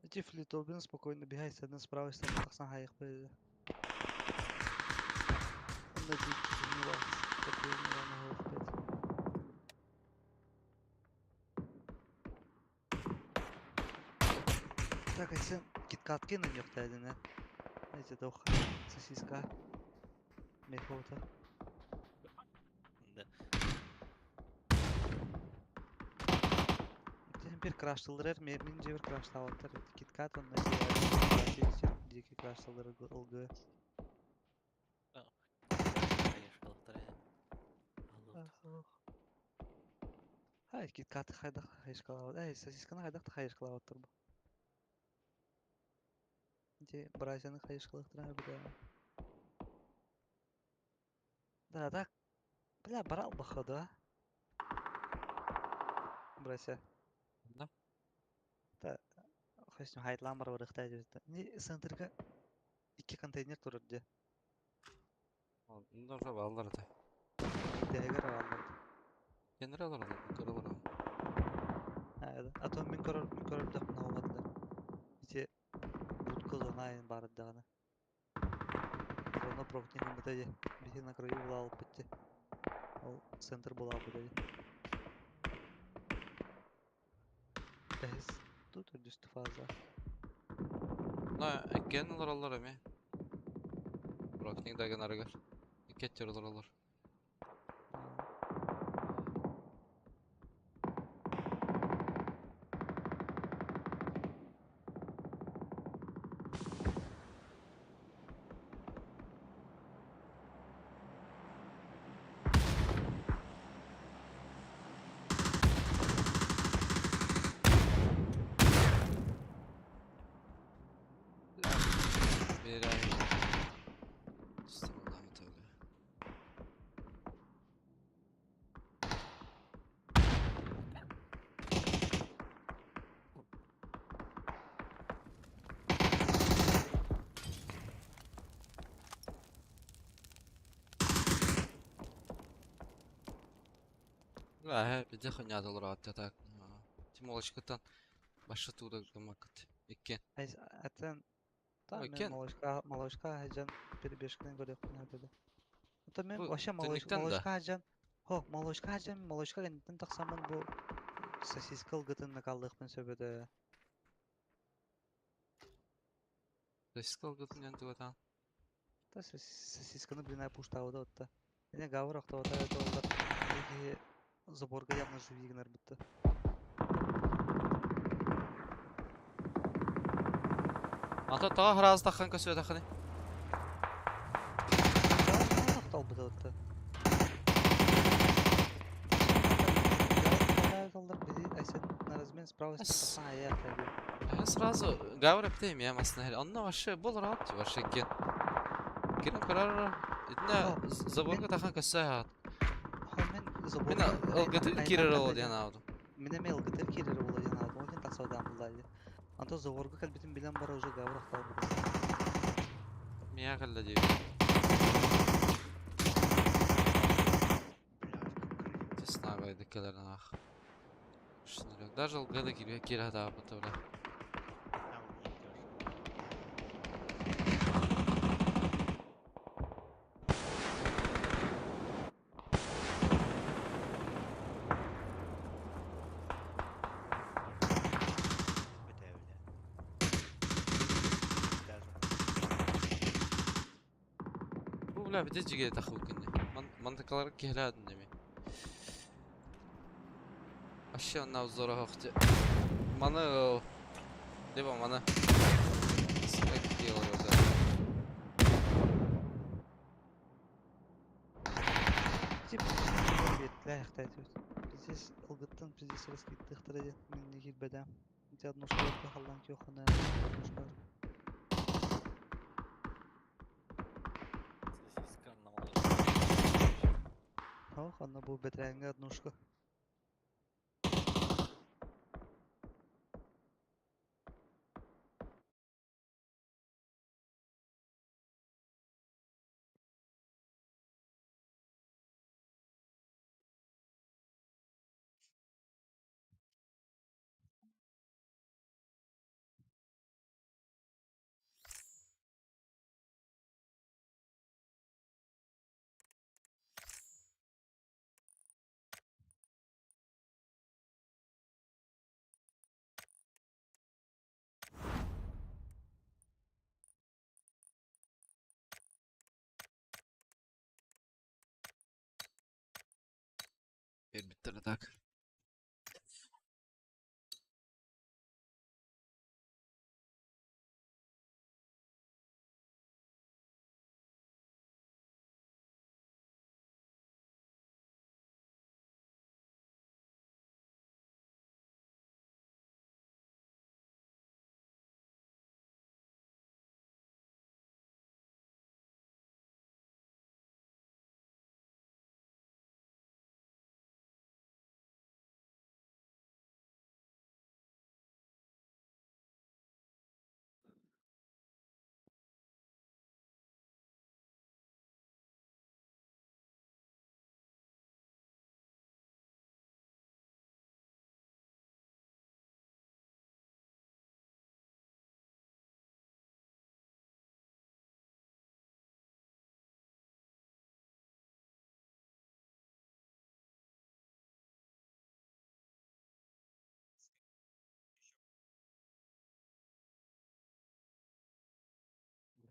Эти флитобин спокойно бегай, с одной справа, с тақсан хайық беді. Онда Так, а сен киткатки на нёх тәдіне. Эти дох сосиска. Мехота. Да. Тем bir краштылдырыр, мен же bir крашталаттыр. Киткат он дикий краштылдырыр ылгы. Хай, киткат хайдах хайышкалават. Эй, сосисканы хайдах хайышкалаваттыр бу. Де бразияны хайышкалыктыр бля. Да, так. Бля, брал походу, а? Братья. Да. Да. Хосню хайтлан бар барыхта дебит. Не центрга iki контейнер турur де. Онда баллар да. Дегер алар. Генерал алар, көрөлөр. А, а то мен көрөр, мен көрөр деп мына Ити будка зона ин бар даганы. Зона прокни битеди. Бити на краю була алып битти. Ол центр була битеди. Бәс, тут үрдүстү фаза. На, эккен алар алар эми. Прокни деген арыгар. Иккеттер алар алар. Bir ay. Estağfurullah öyle. Ла, биде хынядылар атта так. Тимолочкатан башы туда гымакыт. Икки. Атын та мен Икки. малышка малышка хаҗан перебежканы көрөкпүн өбөдө. Ота мен Бу вообще түннүктэн да. малышка хаҗан хо малышка хаҗан малышка кэнниттэн тахсаммын бу сосиска ылгытын накаллыхпын сөбөдө. Сосиска ылгытын диэн тугатаан. Та сосисканы блин пуштаабыта отта. Эне гавр охтобото это олар киһи заборга явно живи гынар бутта. Ата тоҕо хараас таххан көсүөтэххиний? Охтолбута отта. На размен справа Ас. аяқ Сразу гавр эптейм я масна. Онно вообще бол рад вообще кен. Кирен карар итне заборга тахан көссө хаат. Мен Мен заборга ылгытын кирер ол диэн аудым. Мен эме ылгытыр кирер була диэн аудым. Ол тахсадан буллайды. Анто заборга кэлбитин билэн бара уже гавр охтолбут. Мия кэллэ диир. Блядь, как Честно говоря, келерин ах. Шынырак. Даже ылгыда кирбе кире хатаабыта бля. А, вот не идёшь. Бля, бля. Даже. Бу бля бите жиге таху күнне. Мантыкалар киһилээтин деми. Вообще онна узора хохте. Маны либо маны. Как делал уже. Тип Пиздец ылгыттан пиздец раскиттыхтара дед мен не килбеде. Ити однушка халлан кёхана однушка. Сосиска на молочке. Ох, анна бу бетрәңге однушка. Bir bitti так.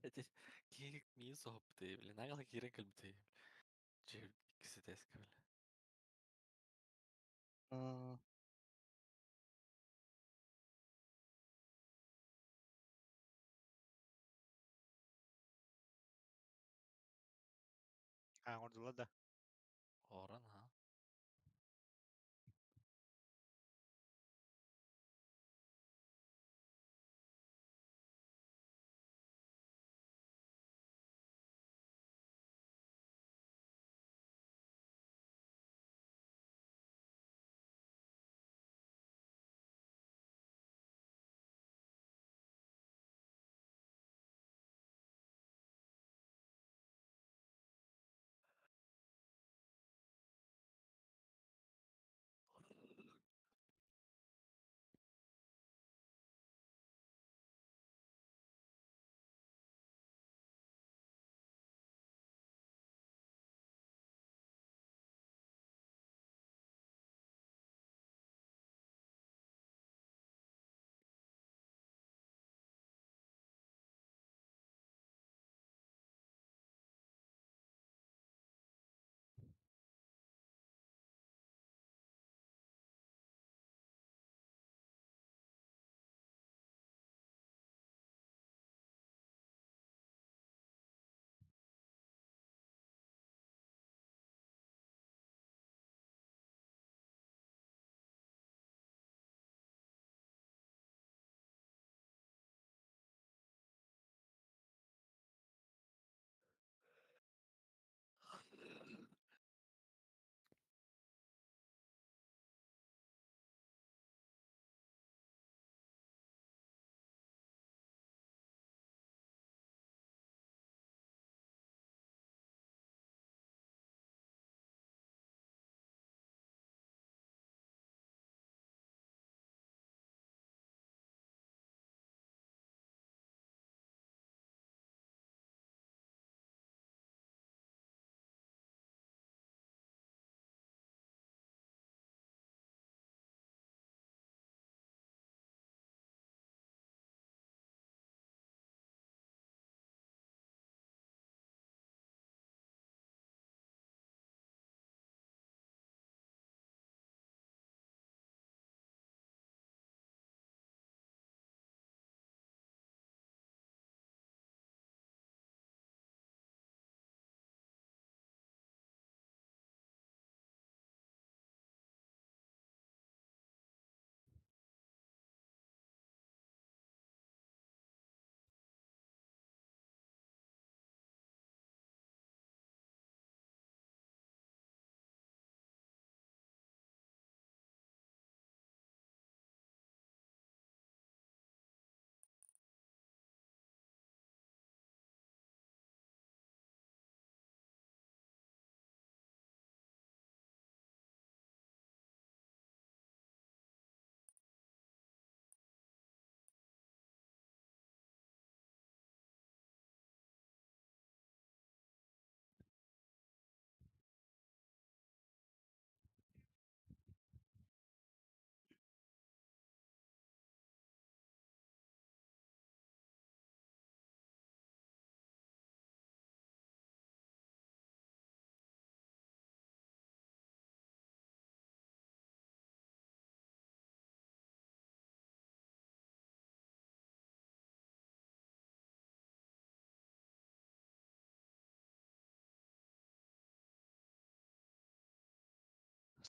Блядь, киһи миин соһуппутей, бля, нагло киирэн кэлбитей. Дьэ, иккис этээскэ, бля. А, А, ордула да. Оран, ха.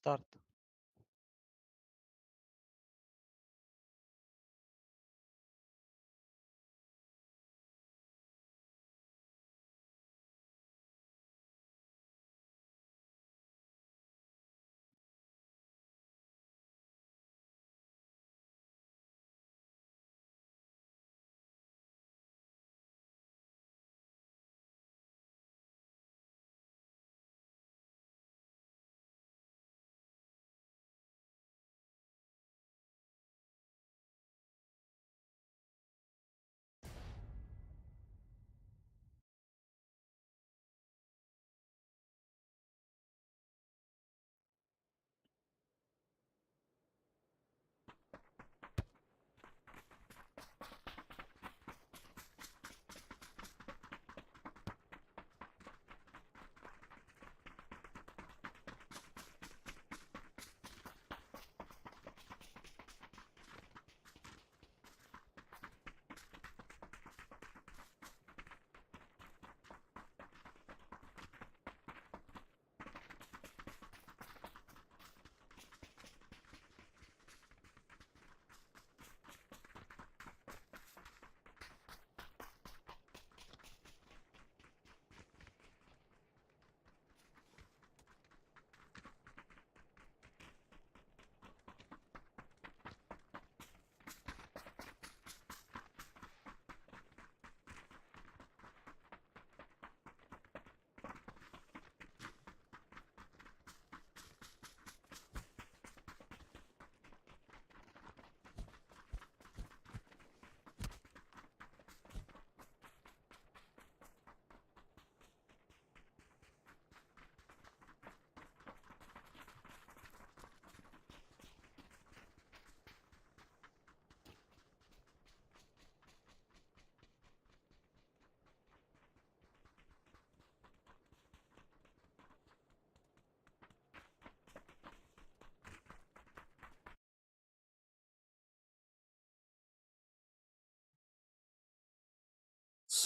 Старт.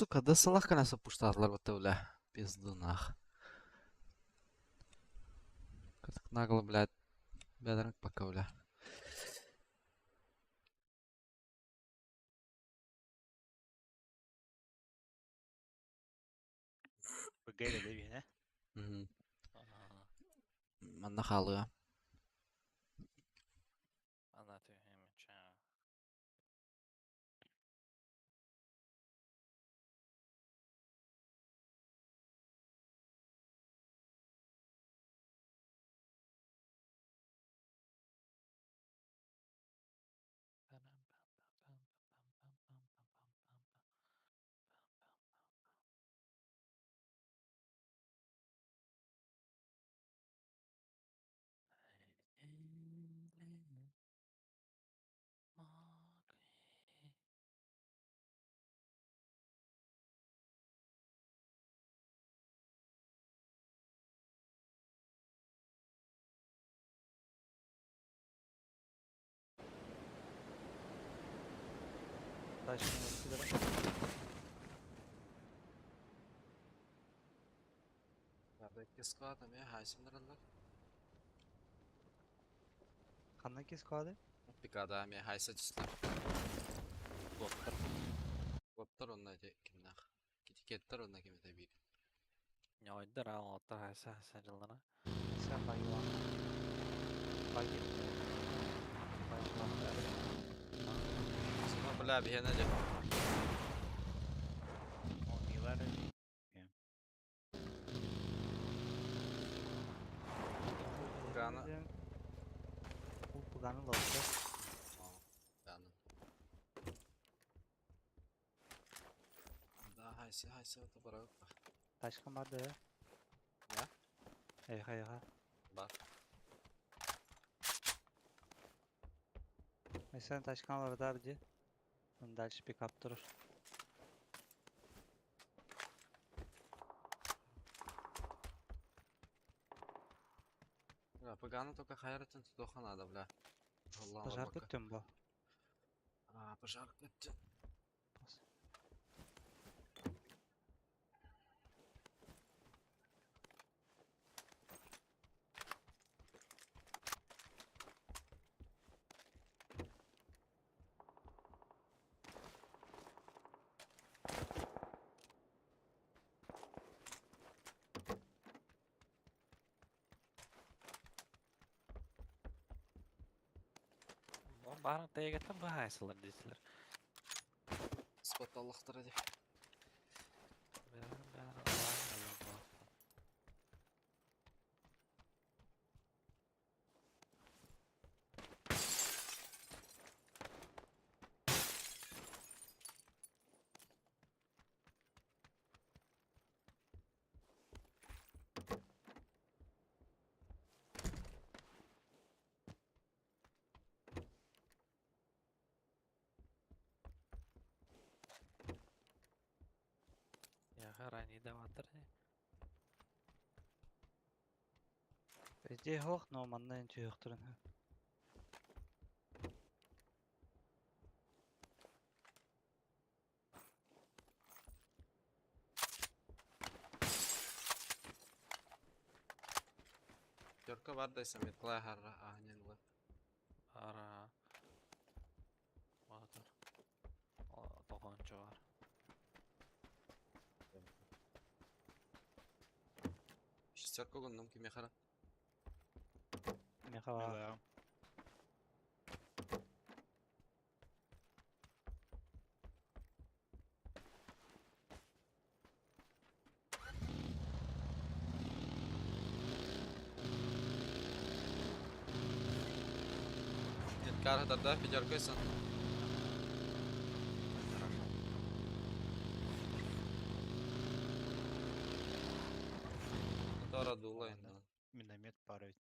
Сука, да салах нас опуштатлар вот бля. Пизду нах. Как нагло, блядь. Бедрак пока, бля. ПГ да Мгм. Манна хаалыа. Ана түһэмичэ. Тачка на Кеската ме хайсындаралар. Ханна ки склады? Пикада ме хайса түстүлэр. Боттар. Боттар онна эти кимнах. Китикеттер онна ким эте биир. Ньойдар аалта хайса хайса дьыллана. Sen багилан. Баги. Багилан. Сама бля биһиэнэ дьэ. Милар. Гана. Bu Gana da olsa. Гана. Да, хайса хайса это барабы. Тачка бар да. Да? Эйха эйха. Бар. Mesela тачкан var da bir. Дальше пикап турur. Бля, Пагана только хайратын тудоха надо, бля. Аллах Пожар барбакка. күттüm bu. А, пожар күттүм. Пос. Баарын тэйгэттэн быһаайсылар диэтилэр. Спотталлахтара дии. Яха ранее даватыр. Везде хох, но манна эн түйөхтөрүн. Пятерка бар да саметлай харра аанен ла. Ара. Мотор. Тоғончо бар. Шестерка гонном киме хара. Меха Нет, кара тогда пятерка сан. Хорошо. Тора дула Ладно. инна. Миномет пара ведь.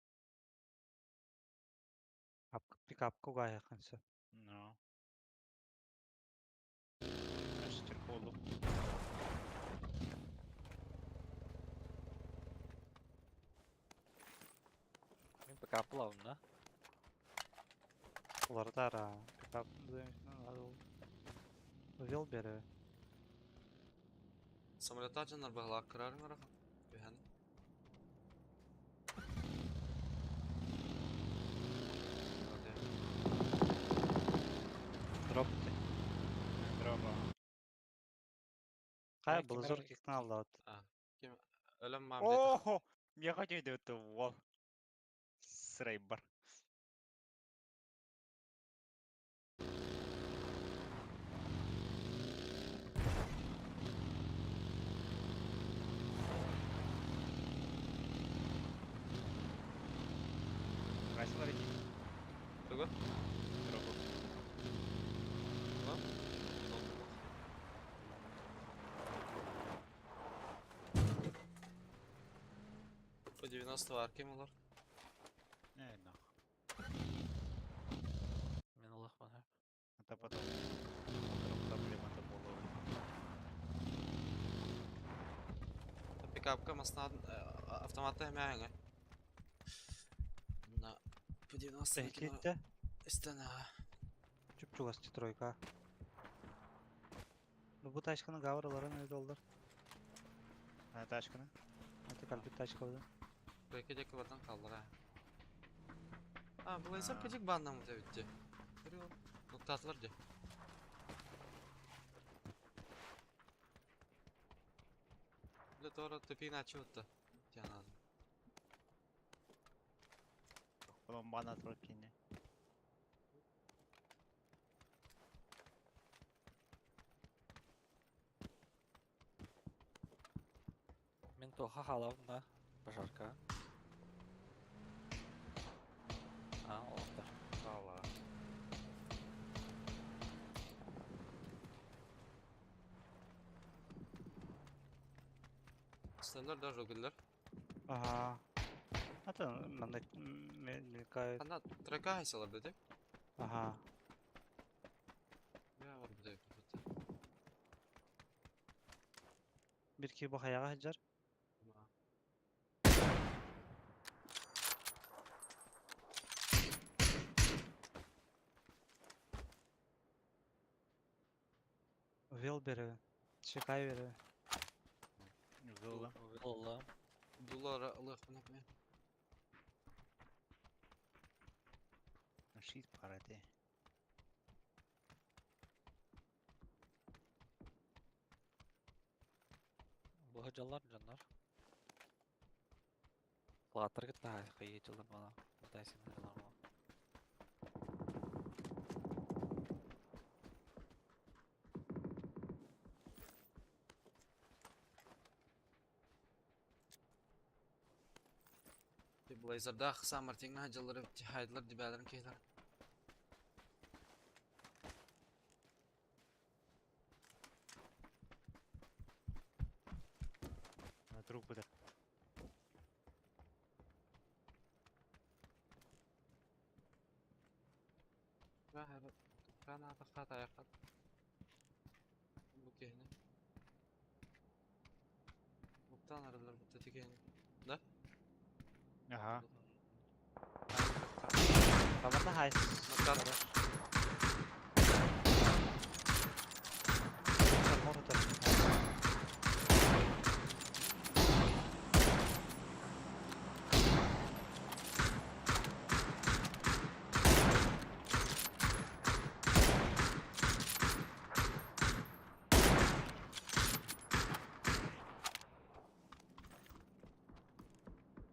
Пикапка угайахын все. Ну. Шестерку улу. Мен пока плавно, да? Улардара пикап Вел бере. Самолета жанар баглак кырар мараха. Бехан. Дроп. Дроба. Кая Кимер- булзур киктен алды. Ким өлөм мам. Охо! Я хотел это вол. Срейбар. Красила ведь? Тугу? Дробу. По 90 арки олар. Не, нах. Мен Аллах бана. Это потом. Потом проблема это было. Пикапка масна автоматта хэмээҥэ. На по 90 Эхитте. Истана. Чуп-чугас тройка. Ну бу тачканы гавраларын өйдө олдар. А тачканы? Это калбит тачка болды. Тройка деки бардан қалдыр а. А, бұл эсер кыжык баннамы тебитти. Көрüyor. Ноктатылар де. Бile doğru тепин ачып отты. Тянады. Потом бана трокине. Мен тоха халавым да. Пожарка. А, олықтар. Сала. Сталлар даже гүллер. Ага. Это манда мелькает. Ана тройка хайсалар деди. Ага. Я бар бу Bir ki bu hayaga hajar. Вел бере. Чекай бере. Вылла. Вылла. Дулар алых мен. Шит пара ты. Бұл жаллар жаннар. Флаттар кетті қайы жылдар бана. Құдай сендер бана. Блейзердаах Сан-Мартиҥҥа сылдьаллар эбит, хайдылар дибээлэрин киһилэр. Труп быта. Бу киһини. Буктаан арыллар бутта тикиһини. Да? Ага. Бабата хайс. Нокат.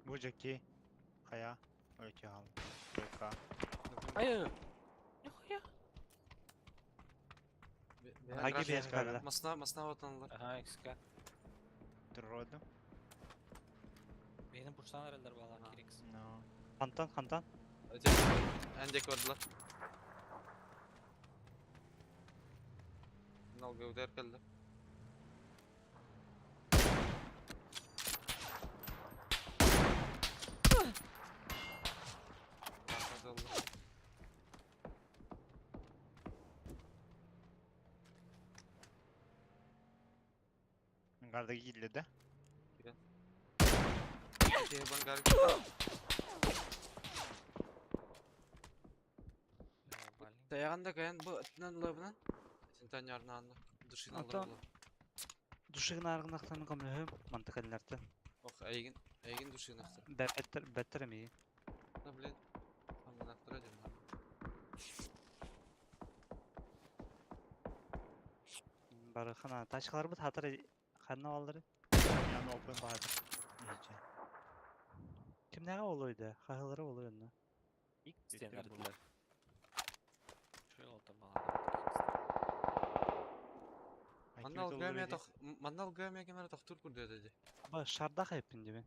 Бу дьэки хайа өтө хал. ВК. Ай, нихуя. Хаги биэс кэллэ. Масна, масна отанлар. Ага, XK. Турроду. Бейнин пуштан эрэллэр буолар Кирикс. Но. Хантан, хантан. Эндек бардылар. Налга үтэр кэллэ. Гарда киирдэ да? Тайаҕын да кайан бу өттүнэн ылабынан синтаньарнаанна душин Антон. аллар Душигын аргынахтан көмөлөһүм мантыкаллартан. Ох, эйигин, эйигин душин ахтар. Бэттер, бэттер эми. Да блин, хамманахтара дем. Барыхана тачкаларбыт хатыр ханна аллары. Ян опен баһатыр. Иһиче. Кимнәгә олойды? Хаһылары олой онно. Стен эрдилер. Шөй олтон балар. Манна алгамия тох, манна алгамия кемер тохтур курду деди. Ба шарда хайппин дибин.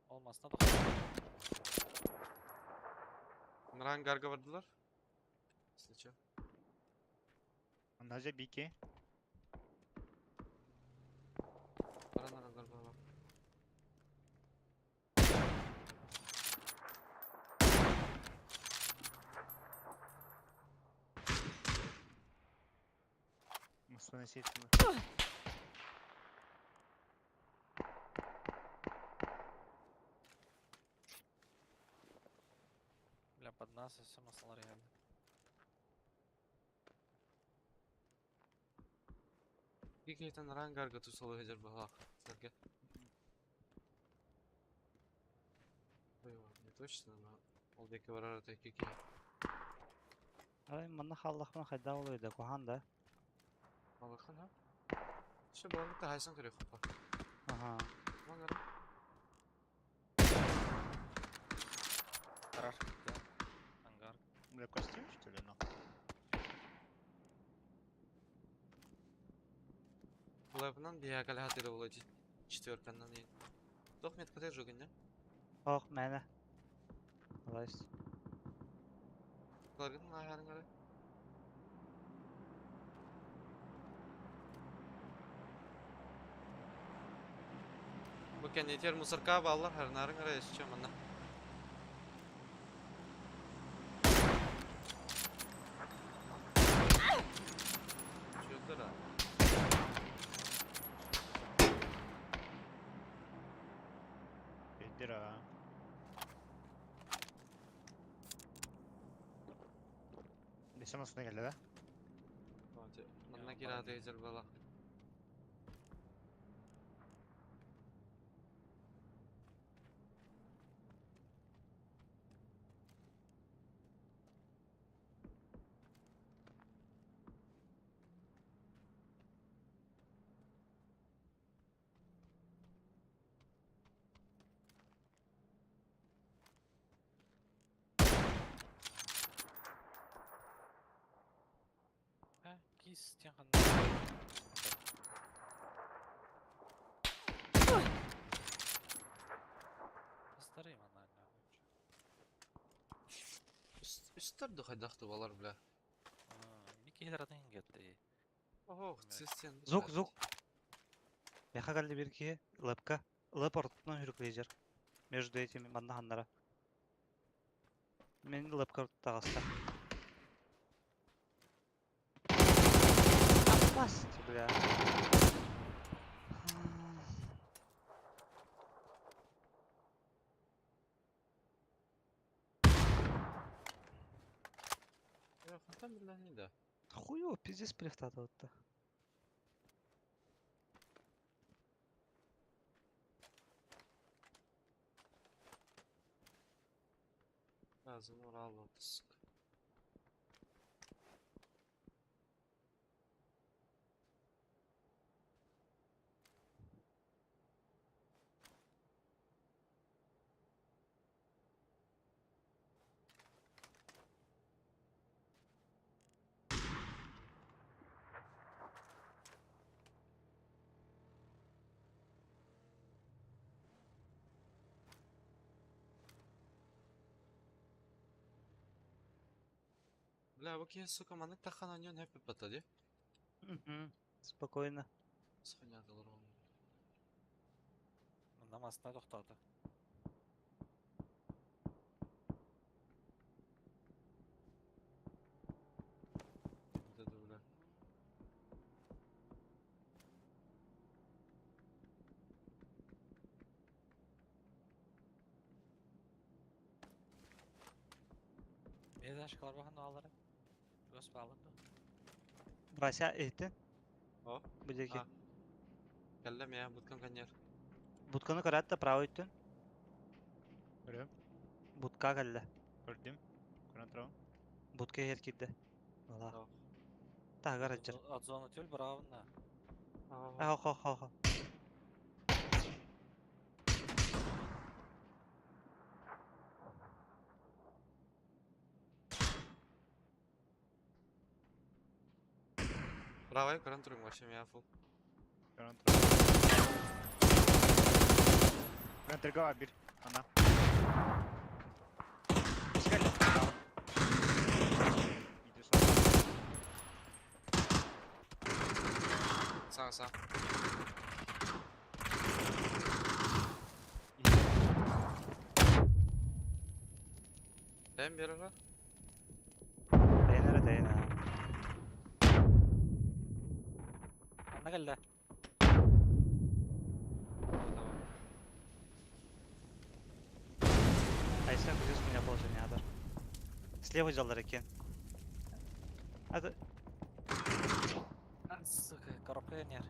Ол масна тохтор. Мран гарга бардылар. Если чё. Наза бике. Баран аралар бала. Мусуна сетила. Бля, под нас и все масалар geldi. Кикейтен ран гарга тусалы хедер бала. Сәрге. Ой, не точно, но ол беке барар ата кики. Арай манна халлахман хайда олойды кухан да. Малахан ха? Ше баланы та хайсан көрө хопа. Аха. Мангар. Гараж gitti. Ангар. Бля, костюм, что ли, нахуй? Булайбынан биягал хатыры болой четверканнан и. Тох меткате жогын, не? Ох, мәне. Алайс. Ларгын лахарын гары. Бу кенетер мусорка баллар харнарын гары эсче манна. Чөтөр а. Бедер а. Бесем астына келді да? Манна кирааты эзер бала. Ha, кис тен ханна. Иккистэр манна. Үстер да хайдах тубалар, бля. Микки атын кетти. Ох, цистен. Звук, звук. Меха калли бир киһи лэпка. Лэп ортотунан хүрүклейжер. Между этими манна ханнара. Мен лэпка таҕыста. Опасть, бля. Хантан билэн да. Хуёво, пиздец прифтатывать-то. Lazım oral сука. Бля, бу киһи, сука, маннык тахан аньон хэппи патади. Угу. Спокойно. Схонядылар он. Намасына тоқтады. Да, бля. Бейден шкалар бахан алары. Өс bağlandı. Вася, эти. О. Будеки. А. Кэллэм я, буткан каньер. Будканы көрәт та правый үттүн. Көрөм. Будка кэллэ. Көрдүм. Көрөн турабын. Будка эр кирдэ. Ала. О. Тагар аджар. От зона төл бравына. А, хо хо хо. Правай, көрөн турун вообще я фул. Көрөн турабын. Көрөн турга бир. Ана. Искали. Иди сюда. Саа, саа. Дэм берера. Дейнere дейне. Анна келді. Давай. Айса күзес меня положение адар. Слева жалдар экен. Это Сука, коробка нер.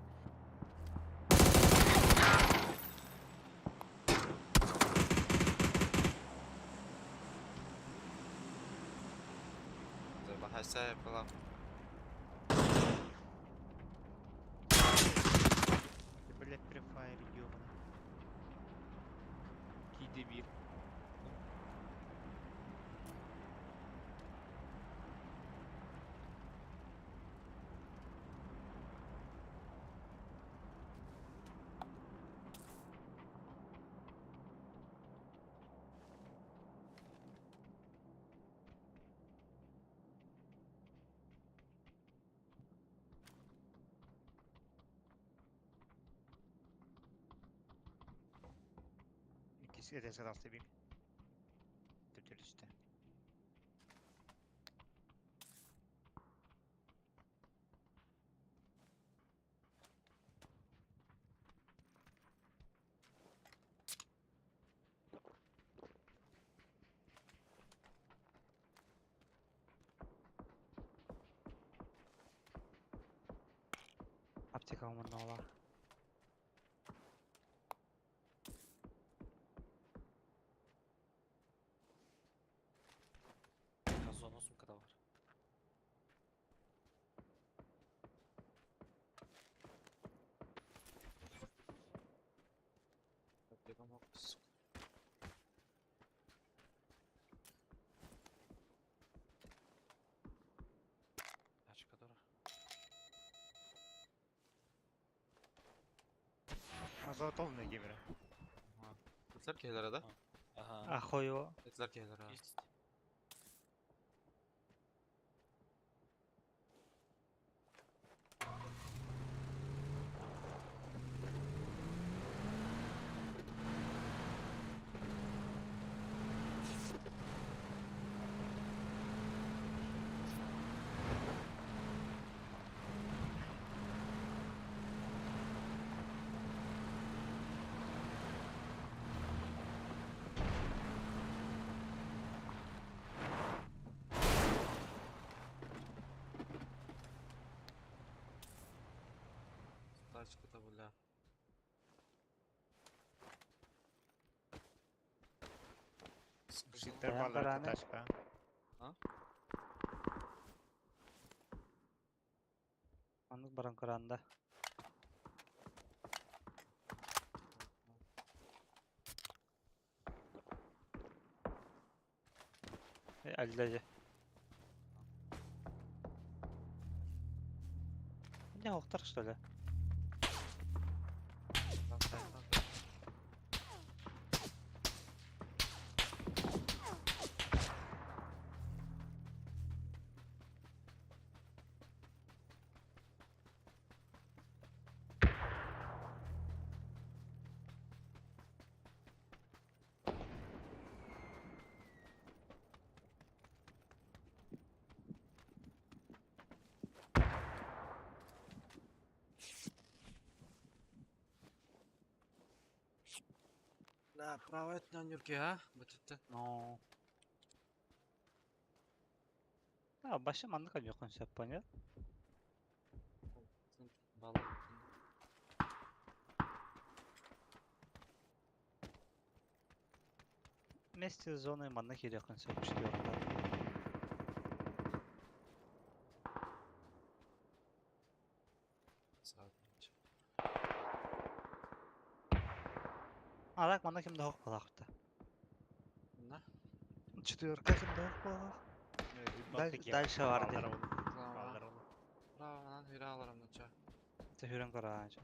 Бахаса была. Ты, блядь, префайр, ёбаный. Киди бир. Иккис этээс алты бир. Төптөрүстэ. Аптека уманнала. Зона сумкада бар. Сука. Тачка дура. Азотолный гемера. Бутлар келер да? Ага. Ахойо. Этилер келер а. Есть. Тачка-то, бля. Шиттер Баян баллар бараны. тачка. Маннык баран көранда. Аллажа. Не охтар что ли? Да, право это на Нюрке, а? Бытытты. Но. А, башы маннык аньюкун сөп понял? Баллы. Вместе с зоной маннык ирекун сөп четверка. А так маннык ким да хок балакты. На? Четверка ким да хок балак. Дальше бар ди. Право, манан хүрэ аларым нача. Хүрэн караанча.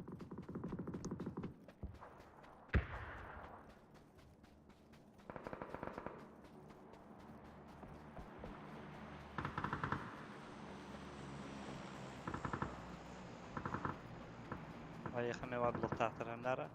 Вайхаме бар блоктаахтарымнара.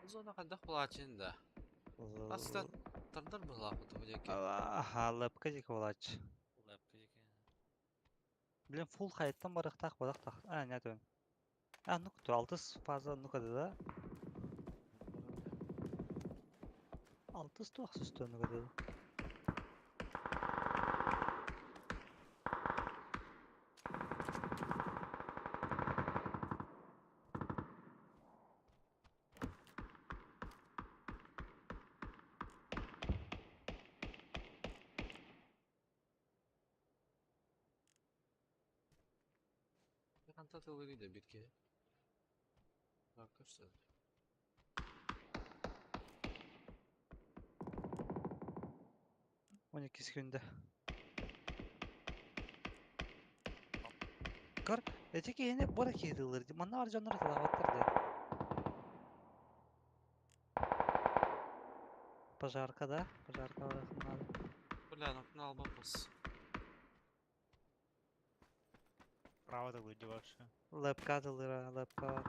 Зона хандах булачин да. Аста тардар була бу деки. Аха, лапка дик болач. Лапка дики. Блин, фул хайттан барыктак барыктак. А, не дөм. А, ну кто, алтыс фаза ну када да? Алтыс туақсыз ну када. Ханта тылыри да битке. Ракышты. 12 күндө. Кар, эти киһини бара киһилер. Манна бар дьоннор талаабаттар да. Пожарка да? Пожарка бар надо. Бля, ну на албапус. Право да выйди вообще. Лепка дылыра, лепка бар.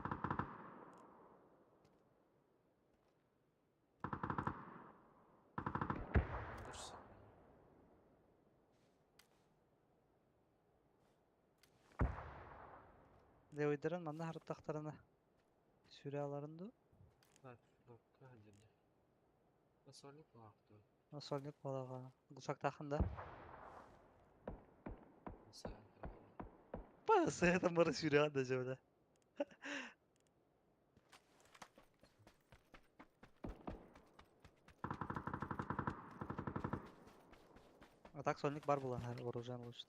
Дурс. Левыйдарын манна харыттахтарына сүрэ аларын ду. Сольник буолаахтыы. Сольник буолаҕа. Гусактаахын да. Пасы там бары сүрэ да жөбүлэ. А так сольник бар булан вооружен лучше.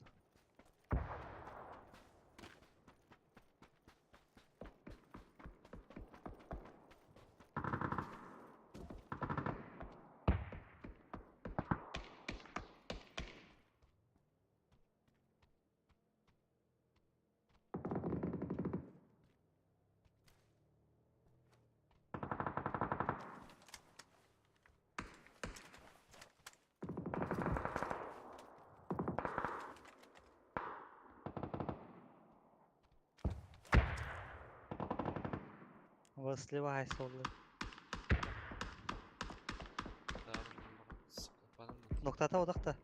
Вот сливай солы. Ноктата одақта.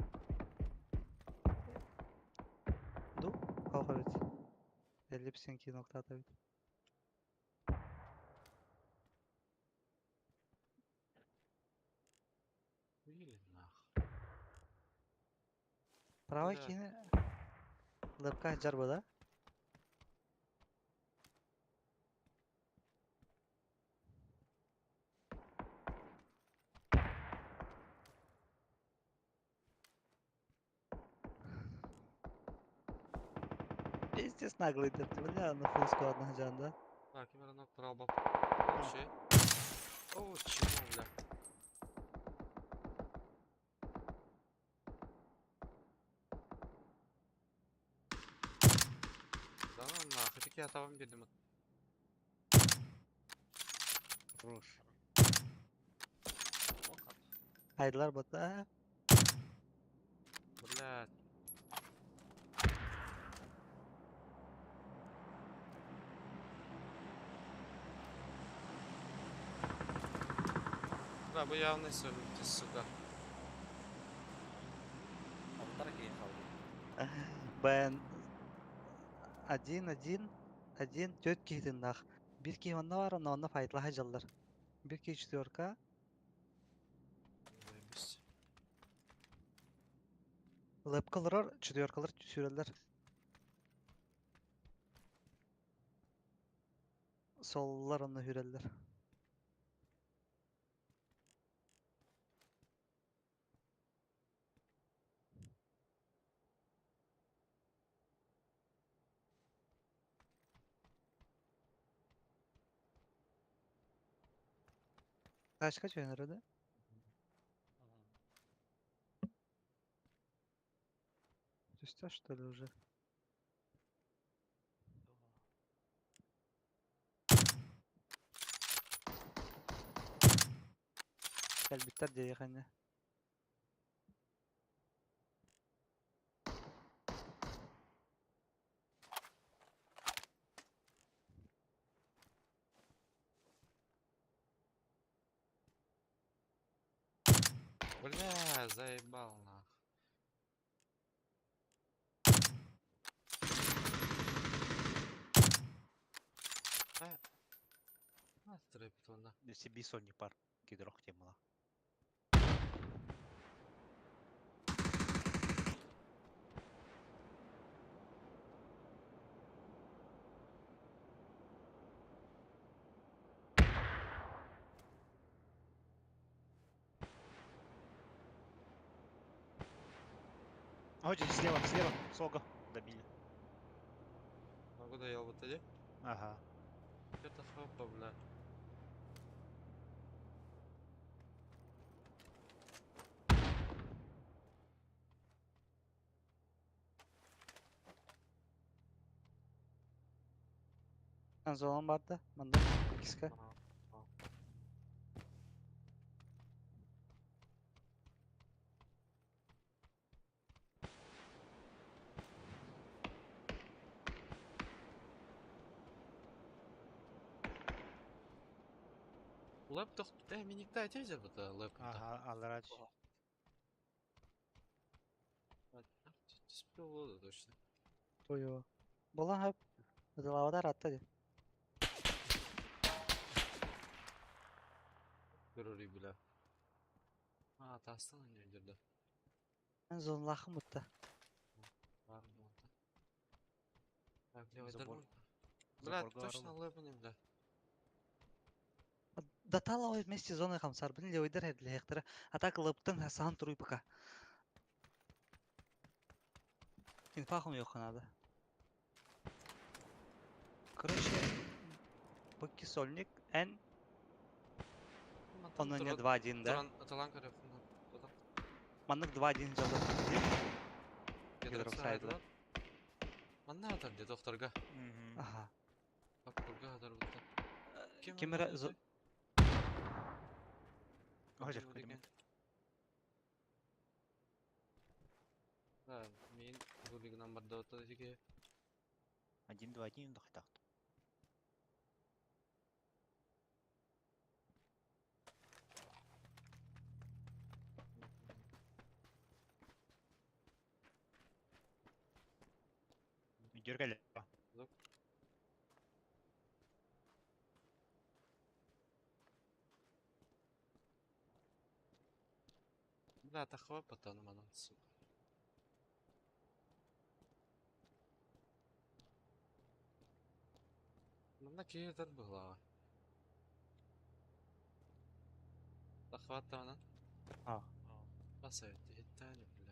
Ду, қалқа бит. Эллипсенки ноктата бит. Правый кини лепка жарба да? Пиздец наглый деп, бля, на фул склад на да? Так, кем ноктар албап. Вообще. О, чего, бля. Да ну нахуй, так я там бердим. Хорош. Айдылар бота. Блядь. Да, бу явный сольник, сука. Бен один, один, один, төрт киһитиннах. Бир киһи онно бар, онно онно файтлаһа дьаллар. Бир киһи четверка. Заебись. Лэпкалар, четверкалар сүрэллэр. Соллар онно хүрэллэр. Kaç kaç oynar öyle? Түстэ что ли уже? Кэлбиттэр диэхэнэ. Бля, заебал нах. А, а трэпит он, да. Себе сольник пар. Кидрох темала. Ой, слева, слева, сога. Добили. Могу доел вот иди. Ага. Это хопа, бля. Золон барды. Манда. Киска. Лэп тох... Миникта этезер вот лэп. Ага, алрач. Точно. Тойо. Бола хап. Ытылаабата ыраатта дии. Көрөрүй бля. А, таастан анньан Эн зоналааххын бутта. Бар буолта. Так, левый Забор. дар Бля, Заборга точно арыл. лэпнем, бля. Датала вместе зоной хамсарбын левыйдар эрдилэһиэхтэрэ. А так лыптан саһан туруй пока. Инфа хомуйуохха наада. Короче, быкки сольник Н, Мантан онно не 2-1, да? Туран, аталан көрөп. Маннык 2-1 дьалла Гидроксайдылар. Гидроксайдылар. Манна атар де докторга. Мгм. Ага. Докторга атар бутта. Ким Ким эрэ Ой, дьэ, көтүмүт. Да, мен гулигынан барда ота дики. Один, два, один, дохтах. Дергали. Бля, тахва потом манан, сука. Манна киһи была. Тахваттанан. А. Басайт, хиттани, бля.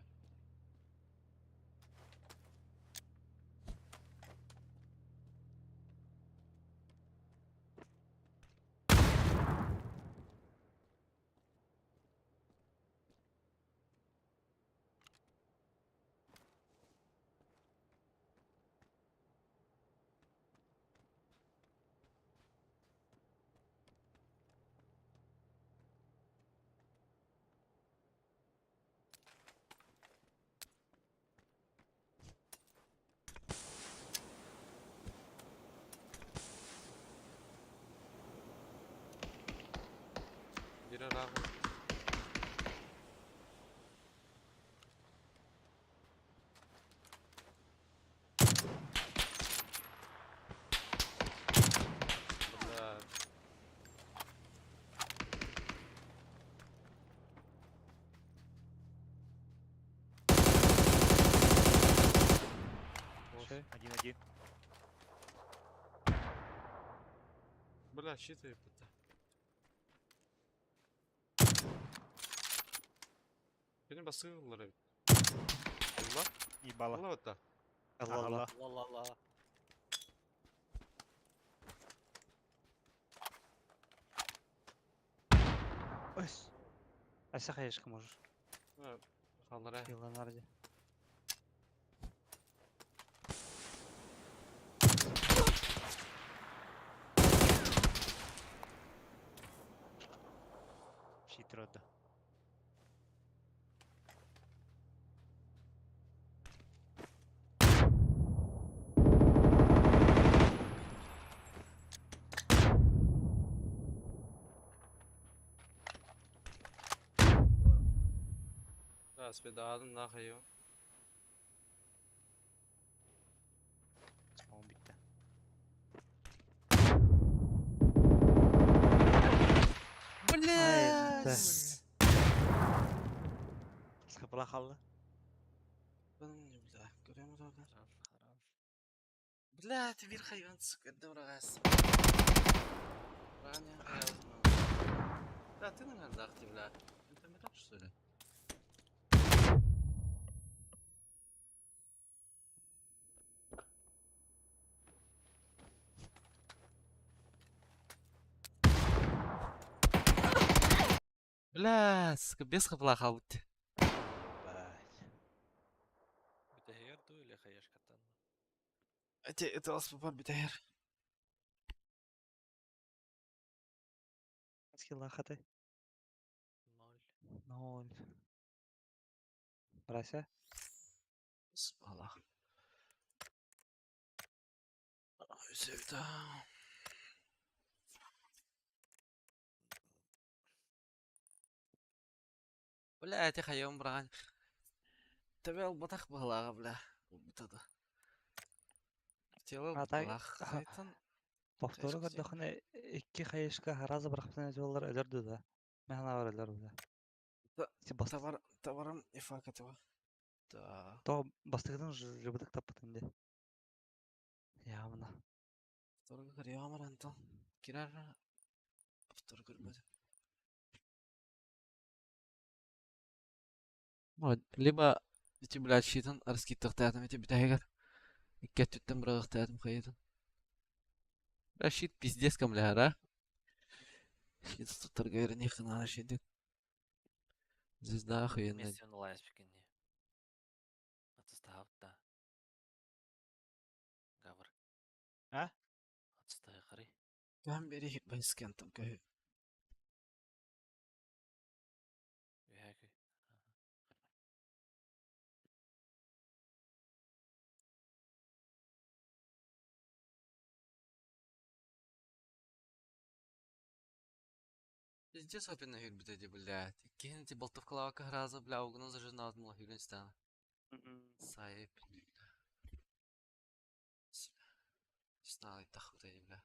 Бир арагы. Бля. Всё. Один, один. Бля, щиты пыта. Benim basıyorlar ev. Allah. Ебало. Allah hatta. Allah Allah. Allah. Ла-ла-ла. Ой. Ася хаешка можешь. Халлара. Иланарди. Щит рода. Да, спедаадын да хайо. Спаун битті. Ай, да. Блядь. Сқыпыла қалды. Бля, көрөм orada. Хорош, хорош. Бля, ты бир хайван сука, доброгас. Раня, Да, ты наверное, дахти, бля. Это мираж, что ли? Бля, сука, без хапла халбыт. Блядь. Битәһигәр ту или хаешкаттан? Это, это вас попар битәһер. Скилла хаты. Ноль. Ноль. Брася. Спала. Sevda. Бля, эти хайом браган. Тебе албатах балага, бля. Убитада. Тело А так былахайтан повтору хаешка тиийэн. көрдөххүнэ икки хаешка сразу бырахпытын буоллар өлөрдө да. Мен санаабар өлөр да. Ити бас Товар, товарым и фак этого. Да. то бастыгытын жыбытык таппытын дии. Явно. Второй көрүөҕүм Антон. Кирар второй көрбөтүм. Либо ити блядь щитын раскидтахтаатым ити бүтэһигэр. Икки өттүттэн быраҕыахтаатым хайытын. Бля, щит пиздец кэмлэһэр, а? Щит туттарга үөрэниэххэ наада щитик. Звезда охуенная. Вместе он лайспикин не. Отстав, да. Гавр. А? Отстай қары. Көһөн бери байыскан там көһү. Үһәкүй. Пиздец опина хүрбүтэ ди, блядь. Иккиһин ити болтовкалаабакка сразу, бля, угунан зажинаатын була хүрэн истэҕинэ. Сайып, бля. Снаайтахпыт ди, бля.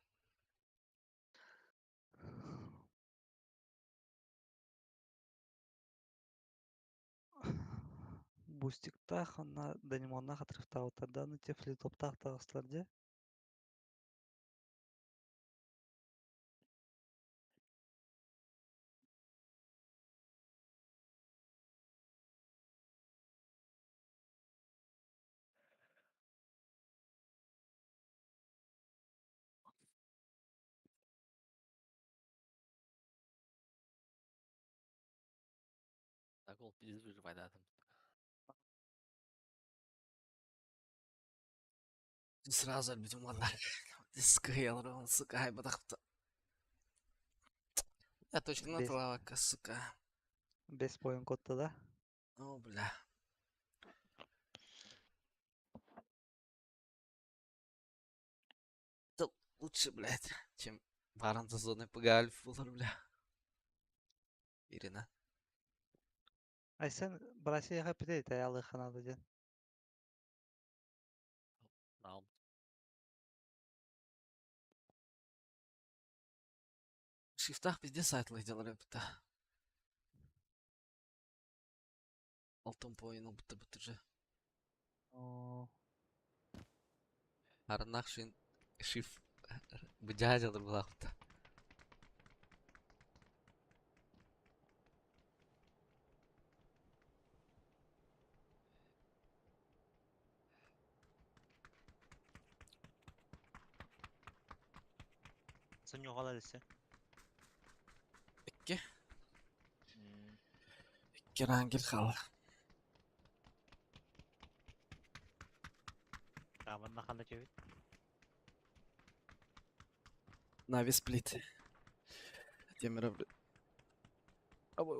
Бустиктаах уонна Данимоннаах отрывтаабыттар да, аны те флитоптаах таҕыстылар дии. Так ол пиздец выживает, да, там. Сразу өлбүтүм уоллар. Дискыйалар, сука, хайбатахпыт. Я точно Бес, наталаабакка, сука. бес поин котта да. О, бля. Это лучше, блядь, чем баран за зоной ПГ альфа булар, бля. Ирина. Айсен Россияҕа эппитэ алыахха наада диэн. Наум. Шифтах пиздец сайтлы делали быта. Алтын поин будто бы же. Оо, Арнах шин шиф быдьаадьалар булаахпыта. Сонньуоҕала өссө. Икки. Икки рангел хаалар. Тааманна ханна чөбүт. Нави сплит. Темир Абы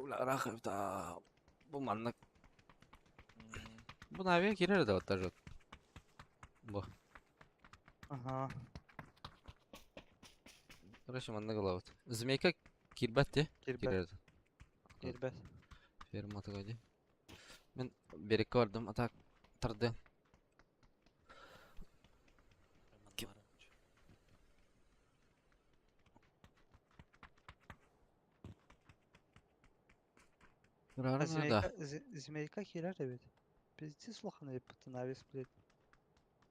бу маннык. Бу Нави кирер да оттажот. Бу. Аха. Короче, маннык ылабыт. Змейка кирбэт те. Кирбэт. Кирер. Кирбэт. Ферма ди. Мен берекке бардым, атак тарды. Ким? А Кырарын да. Змейка, Змейка кирер эбит. Пиздец улахан эбит Нави сплит.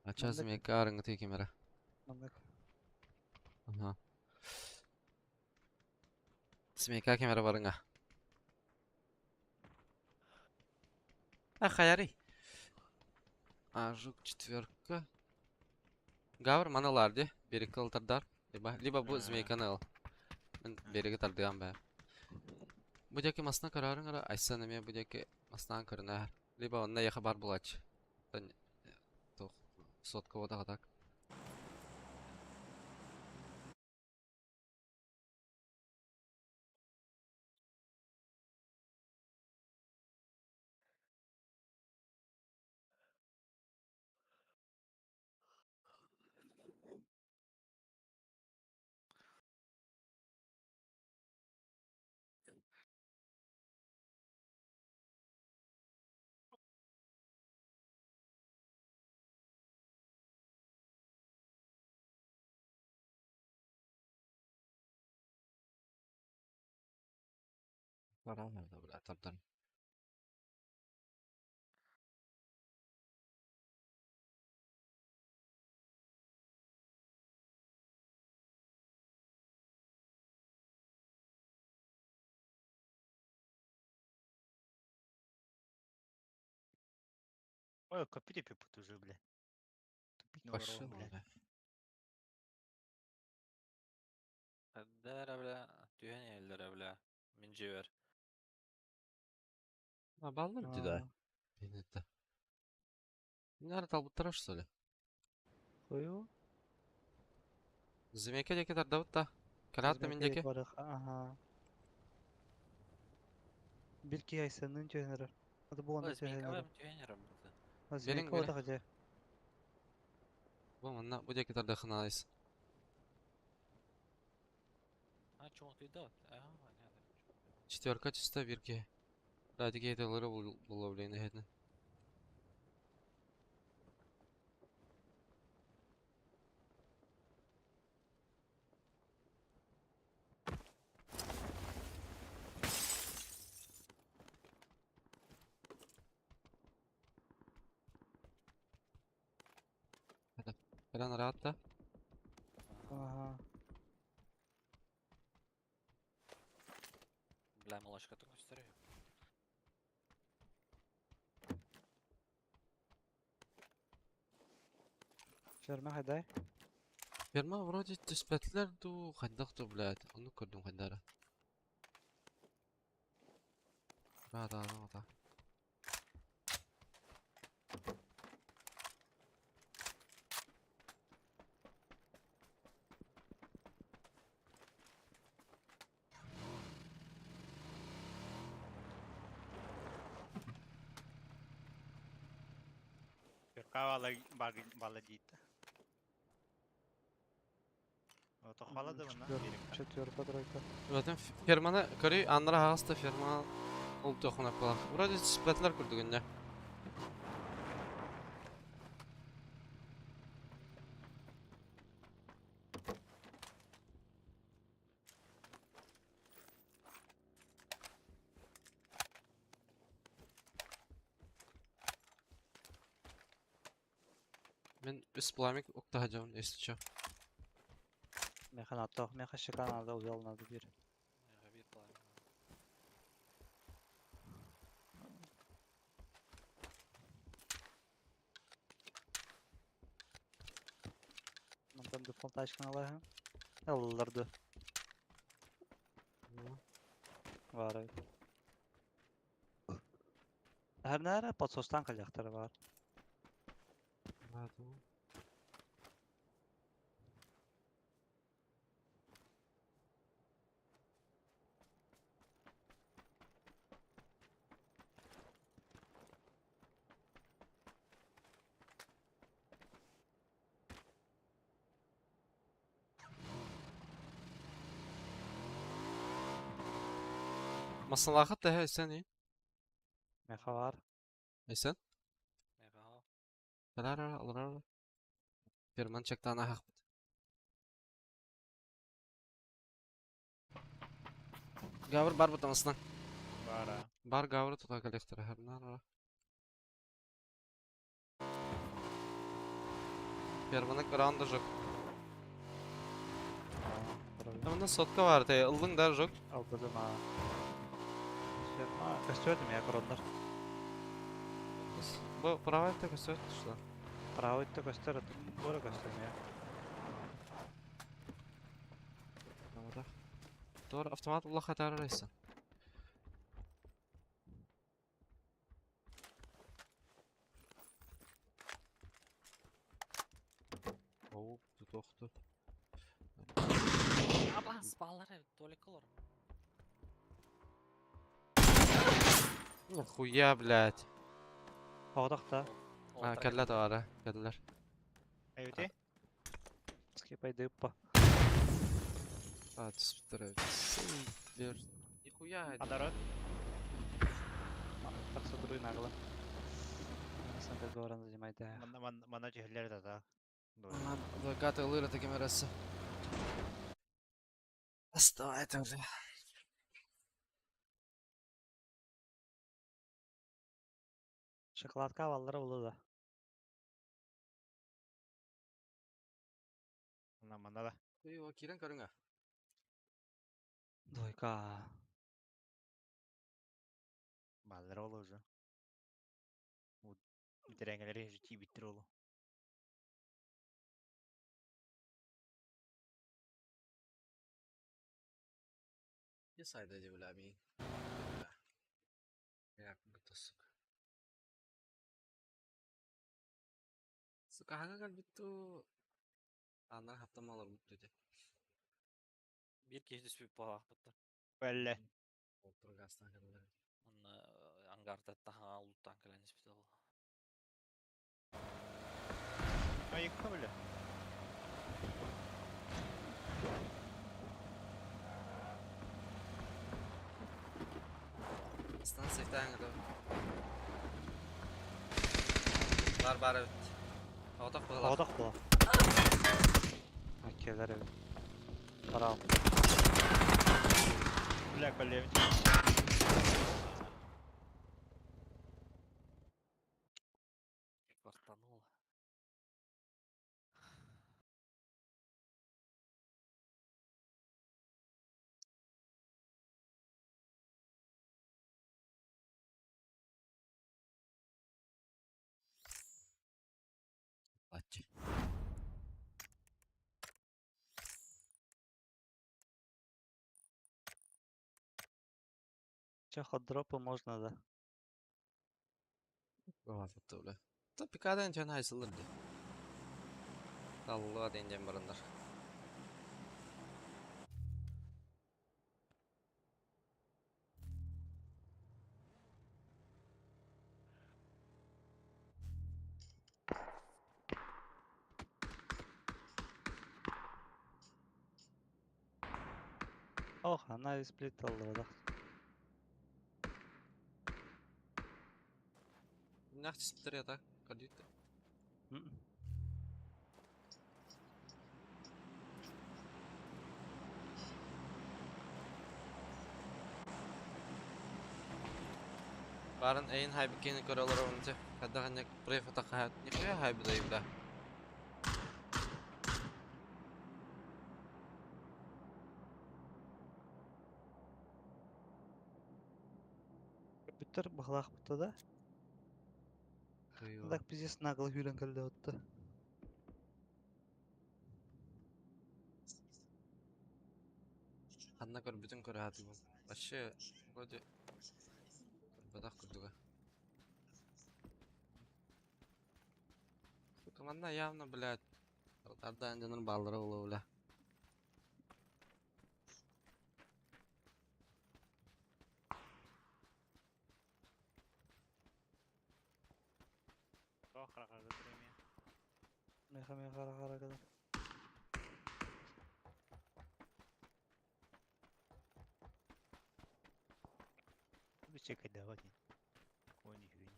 Ача Маннык. змейка арыңыты кемера. Маннык. Ага. Змейка кемера барыңа. А, хаяри. А, жук четверка. Гавр маналар ди. Берекке ылтардар. Либо, либо бу змейканы ыл. Мен береги тардыган бә. Бу дяки масна карарын ара, айсан эме бу дяки маснан карына. Либо онна яха бар булач. Сотка вода так. Баран да, бля, тардан. Ой, копите пипут уже, бля. Тупить на Пошел, бля. бля. Эрэ бля, түһэн иһэллэрэ бля. Мин дьиэбэр. А, баллар ди да. Это. Наверное, талбыттара что ли? Хою. Змейка диэки тардабыт да. Кэлээтэ мин диэки. Ага. Бир киһи Айсенныын түһэн эрэр. Аты буолан Ой, түһэн змейка эрэр. түһэн эрэр быта. Бериң, Змейка бериң. отах дьэ. Бу манна бу диэки тардыахына айс. А, чуҥатыйда. Аа, понятно. Четверка чисто бир киһи. Да, ити киһи тыллары булла блин эһэтин. Кэлэн араатта. Ага. Бля, молочка көстөр. Ферма хайдай. Ферма вроде түспэтилэр дуу, хайдах дуу, блядь. Ону көрдүм хайдара. Да, да, да, да. Перка бала диит. Ото халады мына. Четверка, тройка. Zaten ферманы көрүй, аннара хаҕаста ферма ол туохуна буолар. Вроде түспэтилэр курдугунна. Мен үс пламик уктаһа если чё. Механ аттах, меха шикан алды, узалнады бир. Меха бир план. Мантан дефолт тачканы алаһын. Алларды. Бар эбит. Һәрнәре подсостан каляктары бар. Ладно. Масалаха тэһэ сен и. Меха бар. Эсен? Меха. Алар алар. Ферман чактана хакпыт. Гавр бар бутамасынан. Бара. Бар гавры тута коллектора хабнар. Ферманы караанда жок. Мында сотка бар, те ылдың да жок. Албыдым а. Ферма көстөрдүм я корондар. Бу правый та көстөр что? Правый та көстөр, бора көстөрм я. Doğru автомат улла хатар рейса. Оу, тутохту. Абас, баллар толик олор. Нахуя, блядь. Оғдақта. А, кэллэ тавара, кэллэр. Айбите? Скипай дыппа. А, түспүттэр. Бер. Нихуя. Адарот. Такса дуруй нагла. Санта горан занимайте. Манна манна жehлер да да. Адвокаты ылыр это камерасы. Оставай это уже. Шоколадка баллара буолуо да? Манна манна да. Хуй киирэн көрүҥ аа. Двойка. Баллара ол уже. Бүтэрээҥҥэлэри тиийбиттэр олу. Не сайда дии бля миигин. Бля. Я сука. Сука хаҥа кэлбит дуу? Ааннара хаптан олорбут дуу ити. Биир киһи түспүт буолаахпыттар. Бэллэ. Олтур гаастаан кэллэр. Онно ангартаттан хаҥа улуттаан кэлэн испит ол. Айыкка бля. Станция это. Бар бар эбит. Оҕотох быһылаах. Оҕотох буо. Окейлар эбит. Барал. Бля, коллеги. Квартануло. Аччы. Че, хот-дропы можно, да? Баҕа бля. Та пикадан чан хайсылыр ди. Алла ден барандар. Ох, она и сплит аллыра. Нах ситтер ята. Кадит. Барын эйин хайбы кени көрөлөр онча. Кадда ханьяк преф атака нихуя хайбы да бля. Бүттер бахлах бутта да. Так пиздец нагло хүрен кэллэ отта. Ханна көрбүтүн көрө хатыбын. Вообще, вроде көрбөтөх курдуга. Сука, манна явно, блядь, ардаан дьонун бааллара буолуо, бля. Меха меха хара када. Чекай давай. Кони хуйни.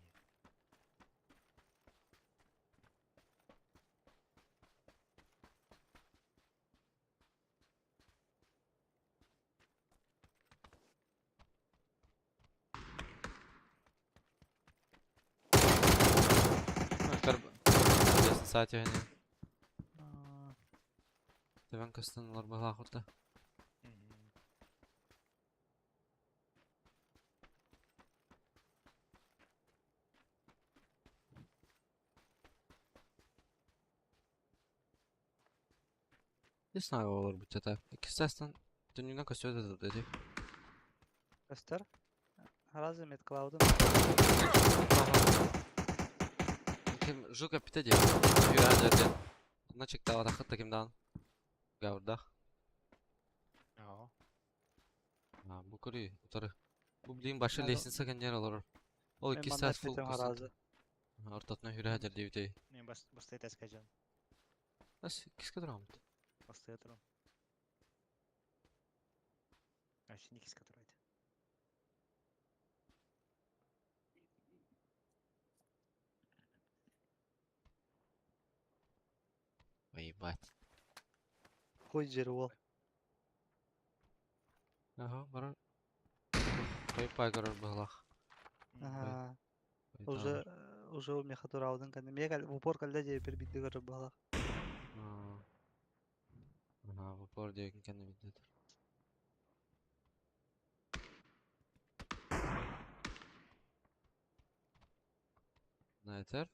Саати хани. Тэвэн кастан лар бахлах урта. Не знаю, олор бутята. Иккистастан дүнүйнен көстөдө деди. Көстөр. Разве медклаудын? Ким жука пите ди. Юра жерден. Онна чыктава тахыт ким дан. Гаврдах. Аа. А, бу көрү, утары. Бу билин башы Надо- лестница кенжер олор. Ол Мен икки манна саат фул эппитим көстөн. харазы. Ортотuna хүрэ жерди битей. Мен бас бастай таскажан. Нас киске турамыт. Бастай турам. Вообще не киска турайт. Ебать. Хуй жер ол. Ага, барар. Кой пай көрөр бахлах. Ага. Уже Уже меха тураабытын кэннэ. Миэхэ в упор кэллэ диэбиппэр биирдэ көрөр быһалаах. Аа, в упор диэкин кэннэ биирдэ Найтер.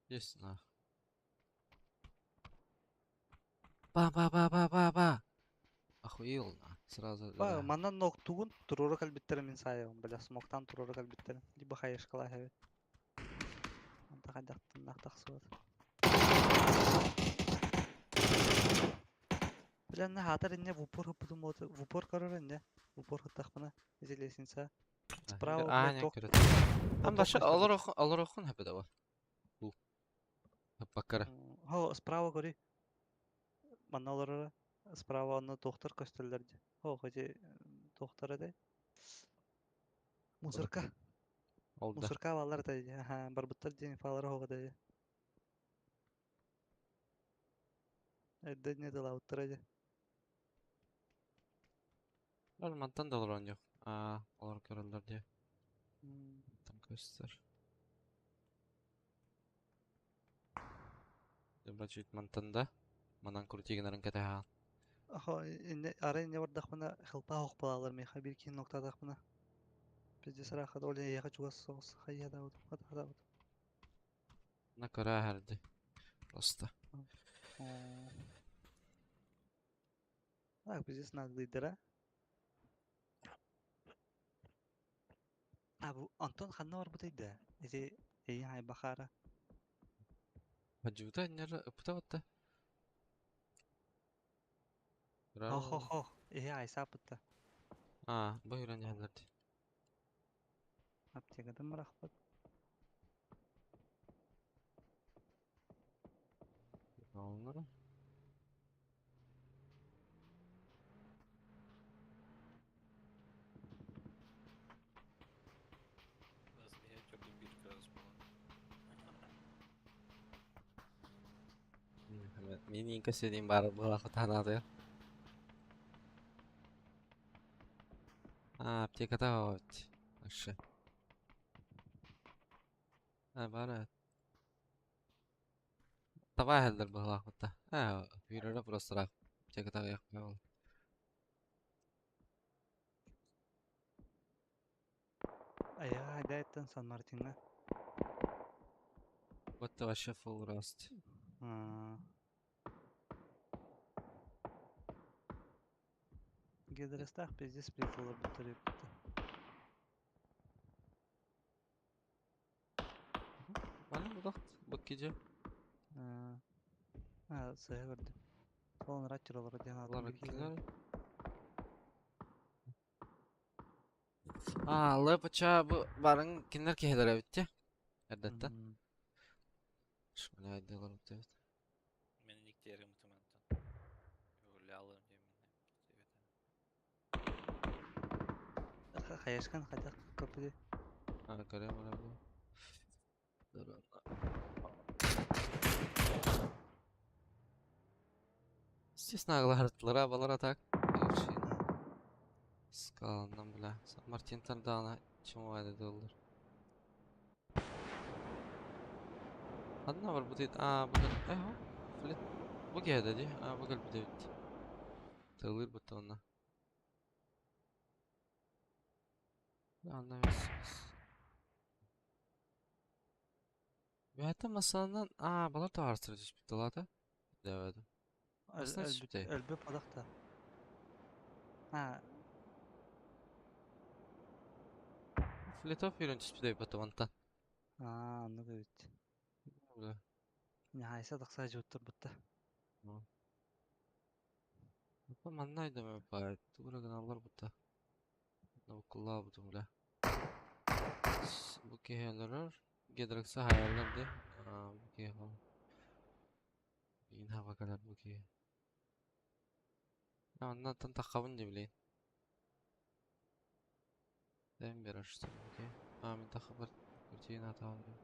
Есть нах. Ба-ба-ба-ба-ба-ба! Охуел на. Сразу. Ба, манан ноктугун туруора кэлбиттэрин мин саайабын, бля, смоктан туруора кэлбиттэрин. Либо хаешкалаах эбит. Онто хайдахтыннаах тахсыбыт. Бля, инне хаатар инне в упор хыппытым буолта. В упор көрөр инне. В упор хыттахпына. Ити лестница. Справа, А, блядь, не ток. көрөт. Ам баша олорохун олорохун хэпэдэ ба. Бу. Баккара. Хо, справа көрүй. Манна олороро. Справа онно туохтар көстөллөр дии. Хо, хоть туохтар этэй. Мусорка. Ол да. Мусорка бааллар этэ дии. Аха, барбыттар диэн инфалара хоҕо дии. Эрдэ инньэ дылаабыттара дии. Ол мантан да олорон yok. Аа, олор көрөллөр дии. Там көстөр. Бачыт мантан да. Манан крутигинарын кэтэһэҕин. Хо, инне арай инньэ бардахпына хылпаа хоох буолаллар миэхэ биир киһи ноктаатахпына. Пиздец ыраахха ол эйиэхэ чугас соҕус хайыа даабытым хата На көрө аһарды. Просто. Оо. Так, пиздец наглыйдара. А бу Антон ханна барбытай да? Ити эйиҥ айбахаара. Хадьыбыта инньэ ыппыта батта. Хох хох хох. Эһи айсааппытта. Аа, бу үрэн иһэллэр дии. Аптекатын бырахпыт. Олнора. Змея чөкө биир кыыс буолан. Мин инка сидим бар была хатанаады. Аа, аптеката вот. Вообще. А, бара. Давай хәлдер была хата. Аа, вирара просто рак. Аптеката як бол. Айаҕа айдаайыттан Сан Мартиҥҥа. Вот вообще full рост. Аа. Гидростаах пиздец плиталарбыттар эбит. Маны будахт баккиже. Аа. Аа, сыһа көрдүм. Сол ратчер олорор диэн аатын Лара биир киһи. килер. Аа, лапача бу барын кинилер киһилер эбитти. Эрдэттэн. Шмаля айдылар бит. Мен никтерим мантан. Гулялым диэмин. Хайашкан хайдах көппүтүй? Аа, көрөм бу. Естественно, аглартлара балар атак. Скаландан бля. Сан Мартин тардана чему это доллар. Ханна бар бу аа бу э флит. Бу кеде ди. Аа бу кел бит. Тылыр бу тонна. Анна Бәті масанан аа балар да арыстырып түспүт алата. Дәвәді. Асна түспүтей. Өлбөп адахта. Аа, Флитов үйрен түспүтей бата вантан. аа, оннук эбит. Бля. Хайса тахса жуттар бутта. Бу маннай да мен бар. Тугура гыналар бута. Навкулла бутум бля. Бу кехелерер. Гедракса хаялар де. Аа бу кехел. Ин хава калар бу ке. Аннан тан тақабын деп билейин. Дәм берер что бу ке. Аа мен тақабыр. Күртейін атабын деп.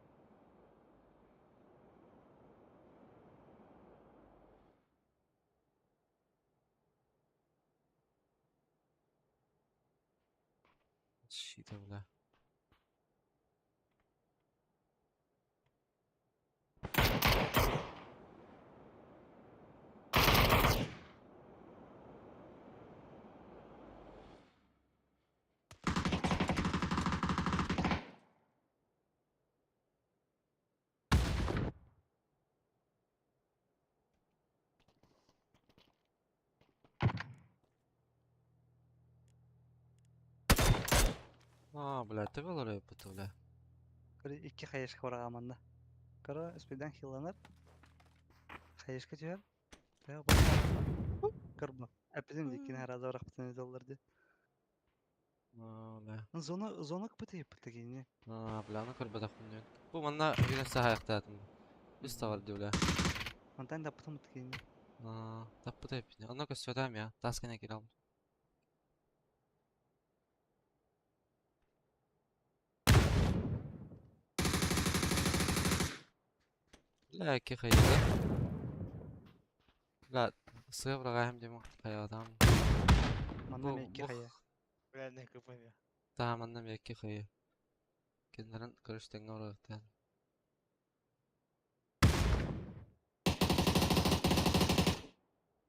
Защита, бля. А, бля, төбө олорор бля. Көрө икки хаешка бараҕа манна. Көрө үспүйдэн хилланар. Хаешка түһэр. Көрбө. Эппитин диккини хараза барахпытын этэллэр дии. А, бля. Зона зона кпытыйыппыт кини. А, бля, аны көрбөтөхпүн диэн. Бу манна биир саһайахтаатым. Үс тавар дии, бля. Мантан таппытым кини. А, таппыт эппин. Онно көстүбэтээм я. Таас кэнэ киирэ албыт. Бля, икки хайыта. Бля, сыа быраҕаһым диэм хайаатаам. Манна Бу эмиэ икки бу хайа. Бля, не кпм. Таа манна эмиэ икки хайа. Кинилэрин көрүс тэҥҥэ барыахтаан.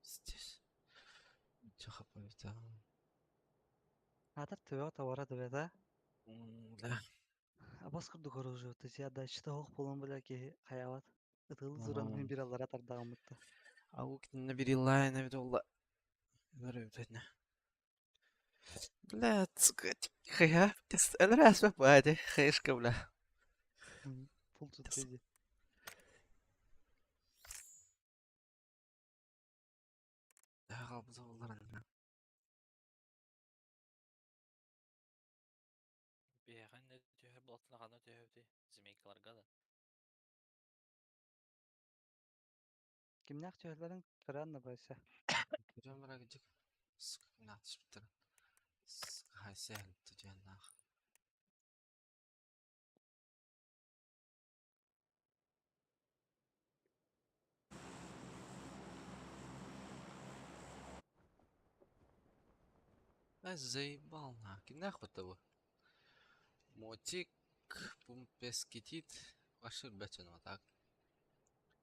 Пиздец. Чахапайта. Аатар төбөҕө табара төбөтө. Бля. Абас курдук оружие отдачата суох буолан бля киһи хайаабат. Ытылы туран мин бир аллара тардаҕыммытта. Ау кинини бириллаайын эбит уолла. Өлөр эбит Бля, сука, хайа, өлөр аспап баати, хайышка, бля. Пул тут Хаалбыт уоллар Биһиэхэ иннэ түһэр буолтун ханна түһэбитий? Змейкаларга да. Кимнээх түһэллэрин көрөөн да бойся. Көрөн барагыдьык. Сука, кимнээх түспүттэрин. Сука, хайса түһэннаах. Ай, заебал на. Кимнээх бутта бу? Мотик, пумпескитит, вообще бачан так.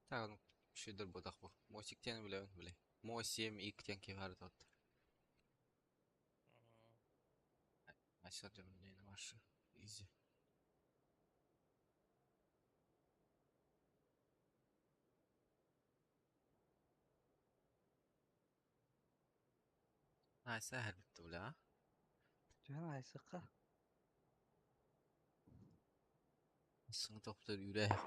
Так, ну, шидер ботах бу. Мотик тен билебин биле. Мо 7 ик тен кивар тот. Ашыр жамын ваши. Изи. Ай, сәһәл битте бля. Түһэн айсыкка. Сыңы топтор үрәх.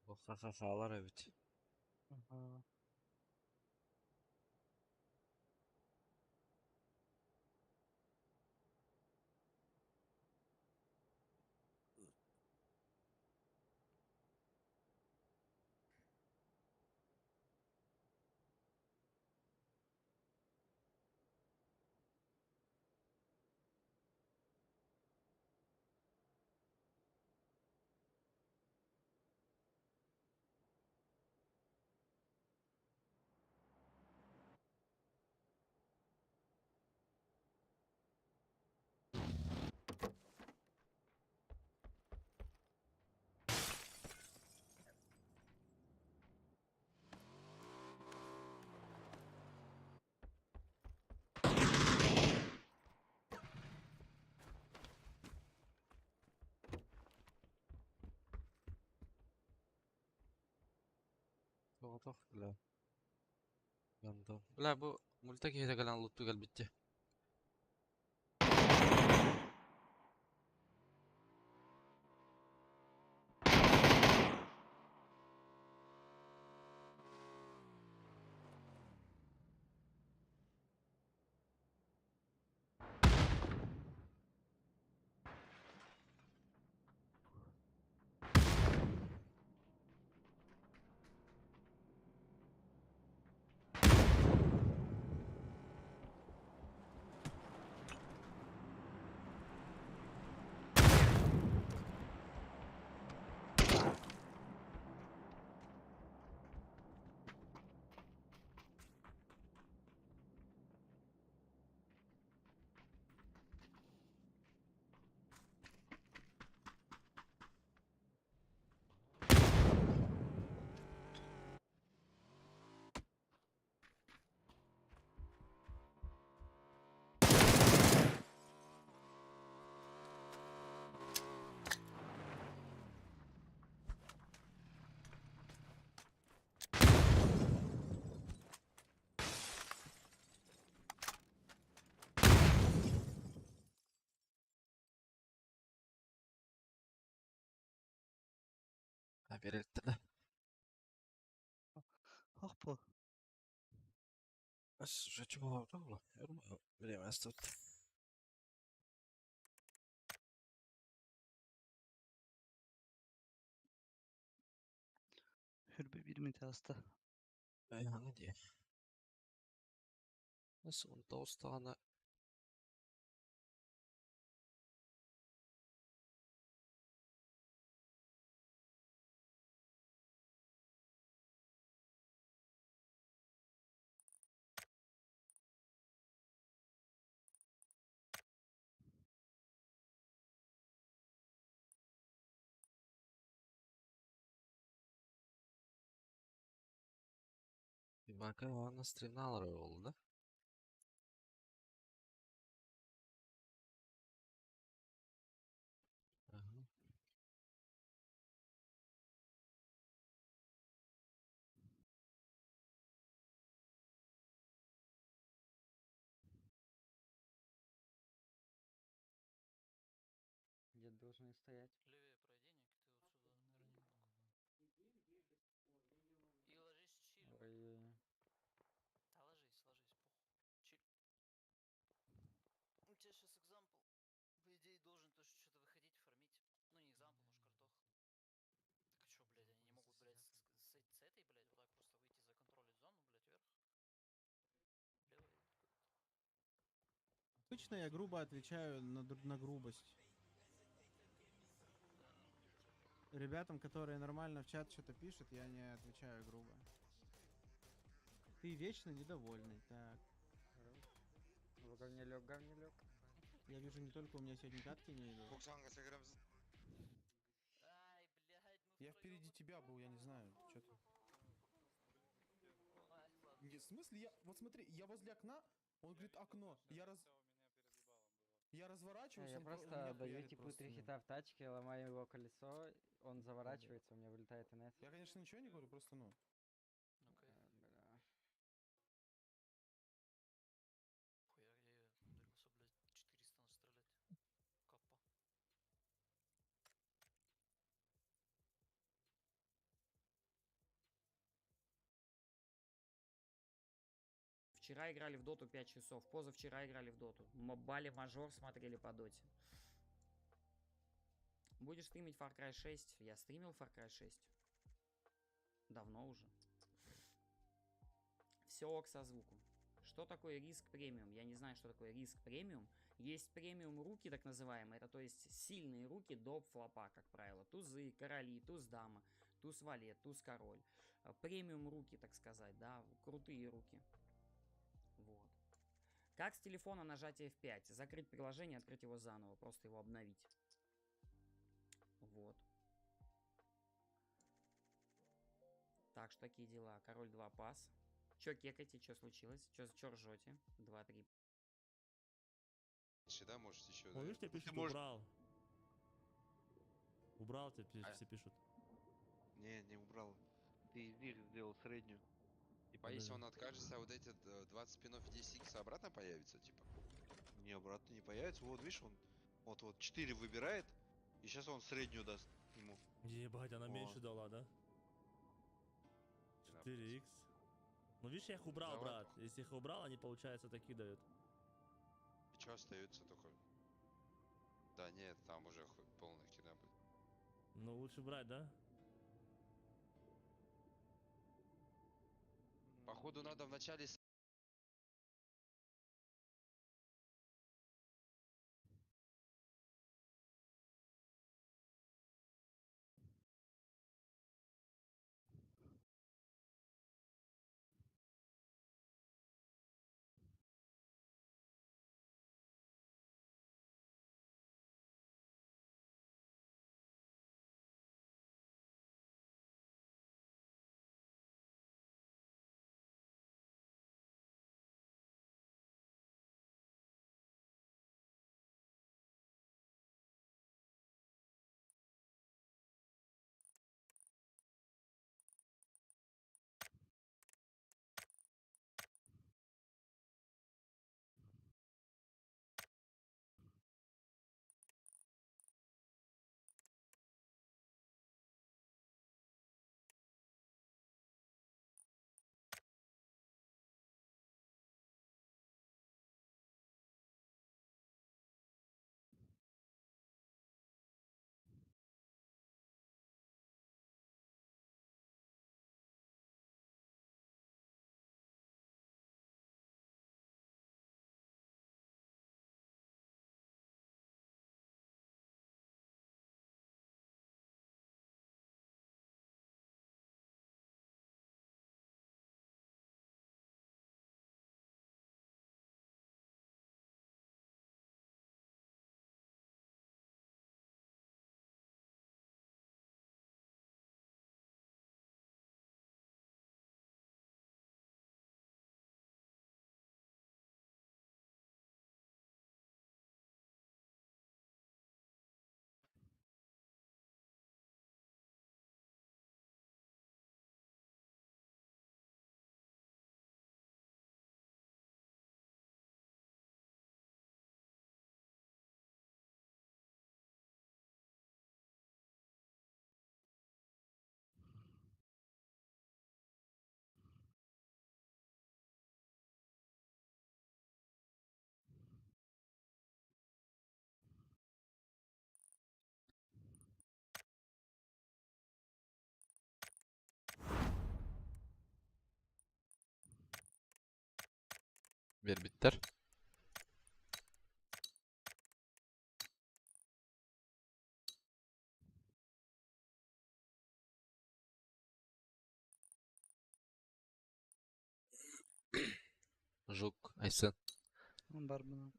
Бу ха-ха-халар эбит. Аха. Тоҕотох бля. Гандон. Бля бу мульта киһитэ кэлэн лутту кэлбитти. Биэрэлиттэр да. Ох бу. Уже чего было? Время осталось. Хүрбе bir минут аста. Аны дии. Сон тоустаҕына Бака уонна стримналар буолла да? Ага. Где должны стоять? Левее пройди, Ник, ты вот сюда нырни. И ложись чиль. Ой-ой. Да ложись, ложись, похуй. Чиль. У тебя сейчас экзампл. По идее, должен тоже что-то выходить, фармить. Ну, не экзампл, может, картоха. Так а чё, блядь, они не могут, блядь, с этой, блядь, вот так просто выйти, законтролить зону, блядь, вверх? Лево идут куда-то. Обычно я грубо отвечаю на грубость. Ребятам, которые нормально в чат что-то пишут, я не отвечаю грубо. Ты вечно недовольный. Так. В говне лег, говне лег. Я вижу, не только у меня сегодня катки не идут. Ай, блядь, мы Я впереди тебя был, я не знаю, что ты. Ай, ладно. Не, в смысле, я... Вот смотри, я возле окна, он говорит окно, я разворачиваюсь, Я он просто меня даю хуярит типу просто, три ну. хита в тачке, ломаю его колесо, он заворачивается, у меня вылетает НС. Я, конечно, ничего не говорю, просто, ну... Ну-ка. Бля. Хуя, где я умудрился, блядь, 400 настрелять. Капа. Вчера играли в доту 5 часов, позавчера играли в доту. Бали мажор смотрели по доте. Будешь стримить Far Cry 6? Я стримил Far Cry 6. Давно уже. Все ок со звуком. Что такое риск премиум? Я не знаю, что такое риск премиум. Есть премиум руки, так называемые. Это то есть сильные руки до флопа, как правило. Тузы, короли, туз дама, туз валет, туз король. Премиум руки, так сказать, да, крутые руки. Вот. Как с телефона нажать F5? Закрыть приложение, открыть его заново, просто его обновить. Вот. Так что такие дела. Король 2 пас. Чё кекаете, чё случилось? Чё ржете? 2-3. Да, можешь еще. О, видишь, тебе пишут, убрал. Убрал, тебе все пишут. Не, не убрал. Ты из них сделал среднюю. Типа, если он откажется, вот эти 20 пинов и 10 икс обратно появится, типа? Не, обратно не появится. Вот, видишь, он вот 4 выбирает, и сейчас он среднюю даст ему. Ебать, она О. меньше дала, да? 4х. Ну видишь, я их убрал, Давай, брат. Если их убрал, они, получается, такие дают. И чё остается только? Да нет, там уже полная херня будет. Ну лучше брать, да? Походу надо вначале Биэрбиттэр. Жук, Айсен. Барбына.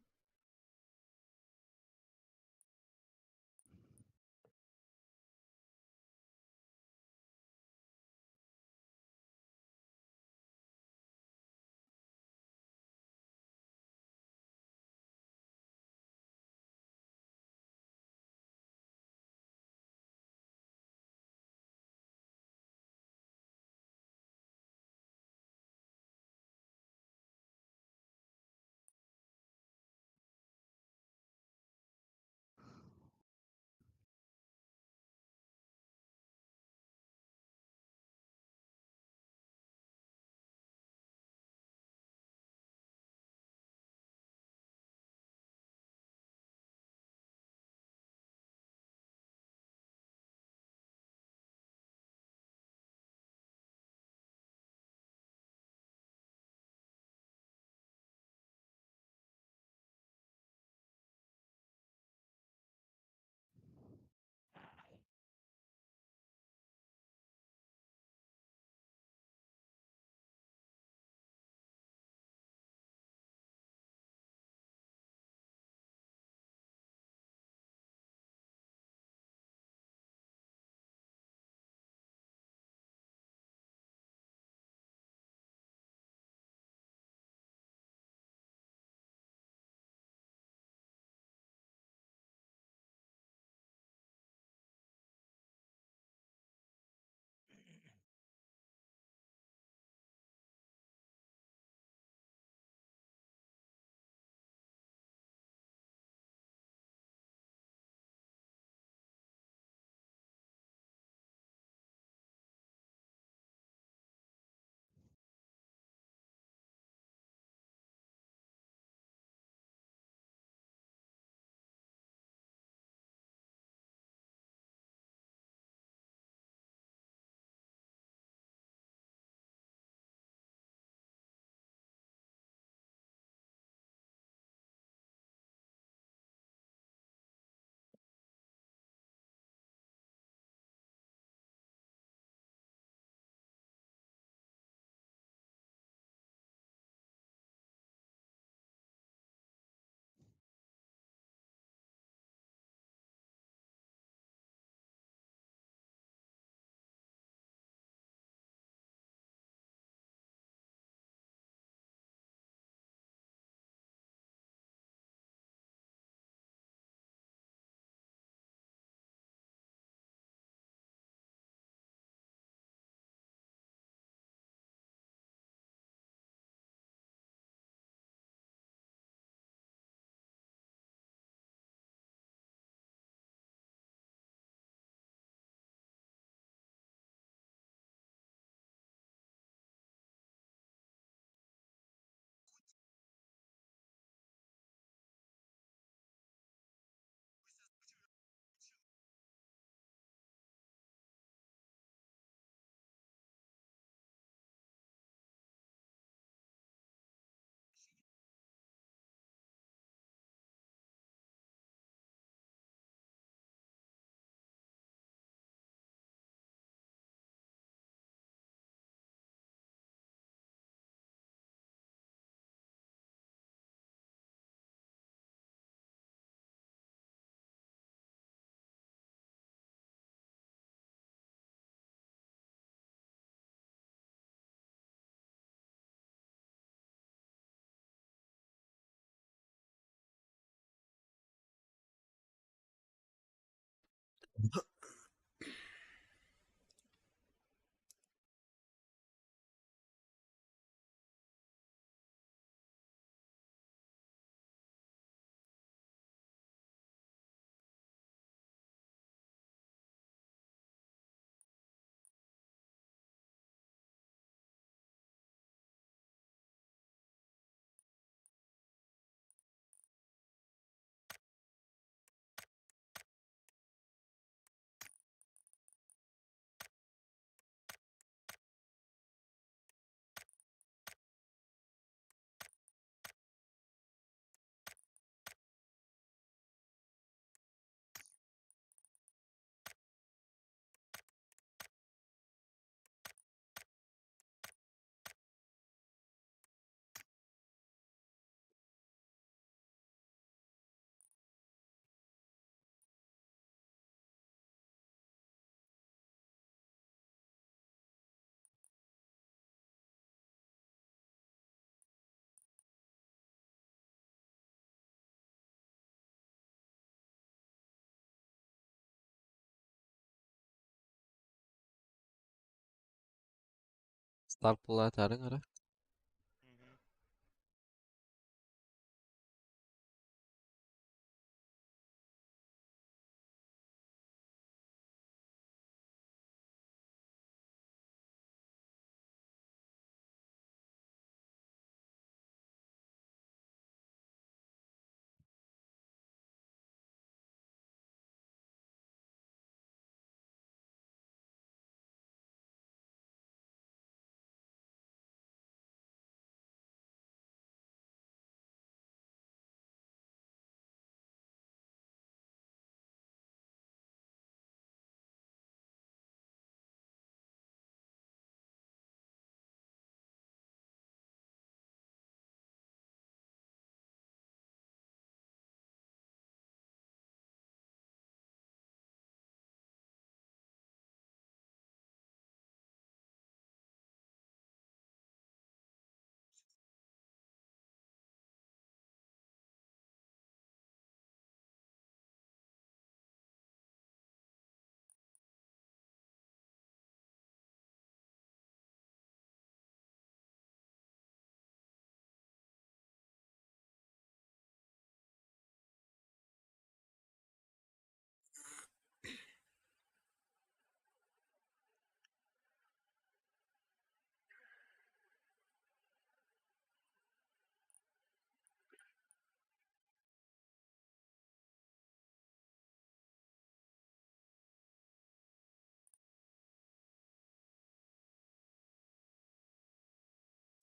Старт буолаатаарыҥ эрэ.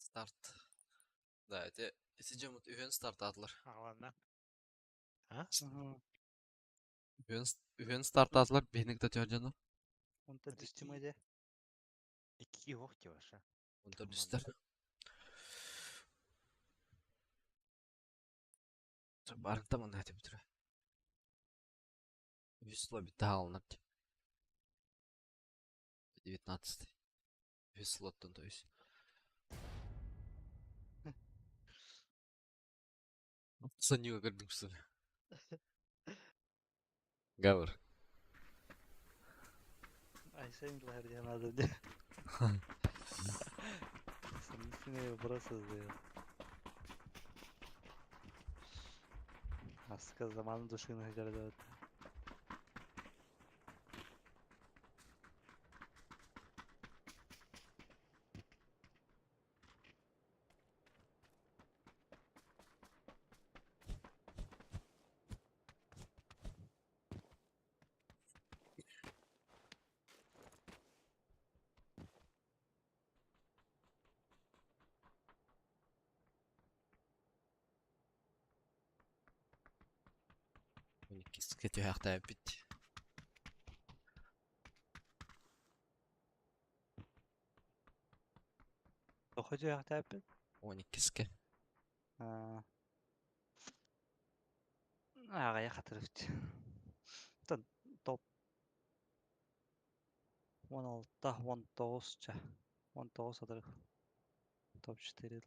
Старт. Да, эти ити дьоммут үһүөн стартаатылар. Аҕаланна. А? Үһүөн үһүөн стартаатылар биһиник да түһэр дьоно. Онтон түстүм эде. Икки уох тиваша. Онтон түстэр. Барыта манна этим түрө. Үс слот битте хаалынар. 19-й. Үс слоттан то есть. Санюга көрдүм что ли? Гавр. Айсен Гвардия надо де. Сомнительные вопросы задает. Аска заман душины городот. Иккискэ түһээхтээбит. Тоҕо түһээхтээппит? 12-скэ. Аҕыйах хатырыбыт. Тон топ 16, 19 ча. 19 хатырых. Топ-4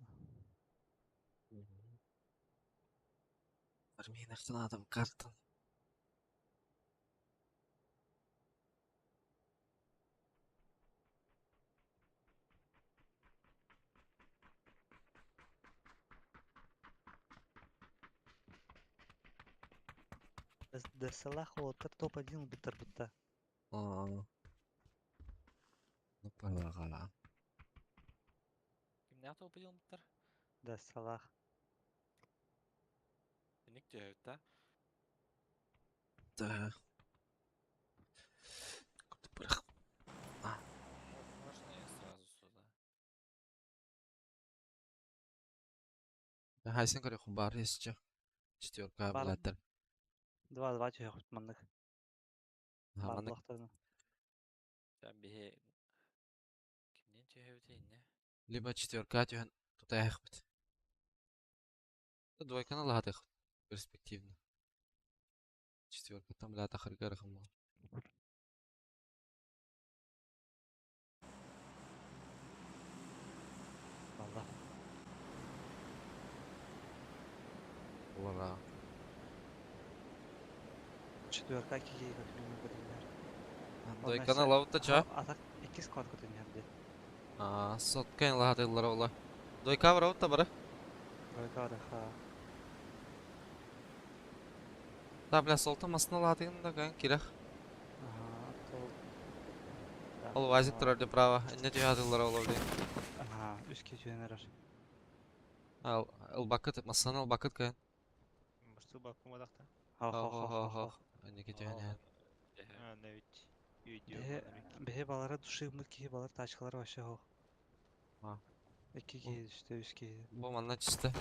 Армейнахтан адам картан. Десалах уолаттар топ-1 ылбыттар бытта. Аа. Ну палаҕа. Кимнээх топ-1 ылбыттар? Десалах. Ник түһэбит да? Да. Бырах. Можно я сразу сюда? Хайсын көрө хубар есче. Четверка Бар. булаттар. 2-2 түһэхпит маннык. Бар Маннык булахтарына. Sen биһи кимнин түһэбит инне? либо четверка түһэн тутаахпыт. Двойканы лаһатых перспективно. Четверка там бля тахарга рахым. Валла. Ура. Четверка киһи как минимум көтүннэр. Двойканы лаута ча. А так икки склад көтүннэр де. Аа, сотка лаатыллар ола. Дойка барабыт та бары. Дойка бараха. Та, бля, солта масына лаатыгын да кайын кирэх. Ага, тол. Ол вазик турар де право. Энне түйатыллар ола блин. Ага, үске түйенерер. Ал, ылбакыт, масына ылбакыт кайын. Масту бакку мадахта. Хо хо хо хо хо. Эннеки түйенер. А, навіть. Бэһэ бэһэ балара души киһи балар тачкалар вообще хо. А. Икки киһи түстэ, үс киһи. Бу манна чисто.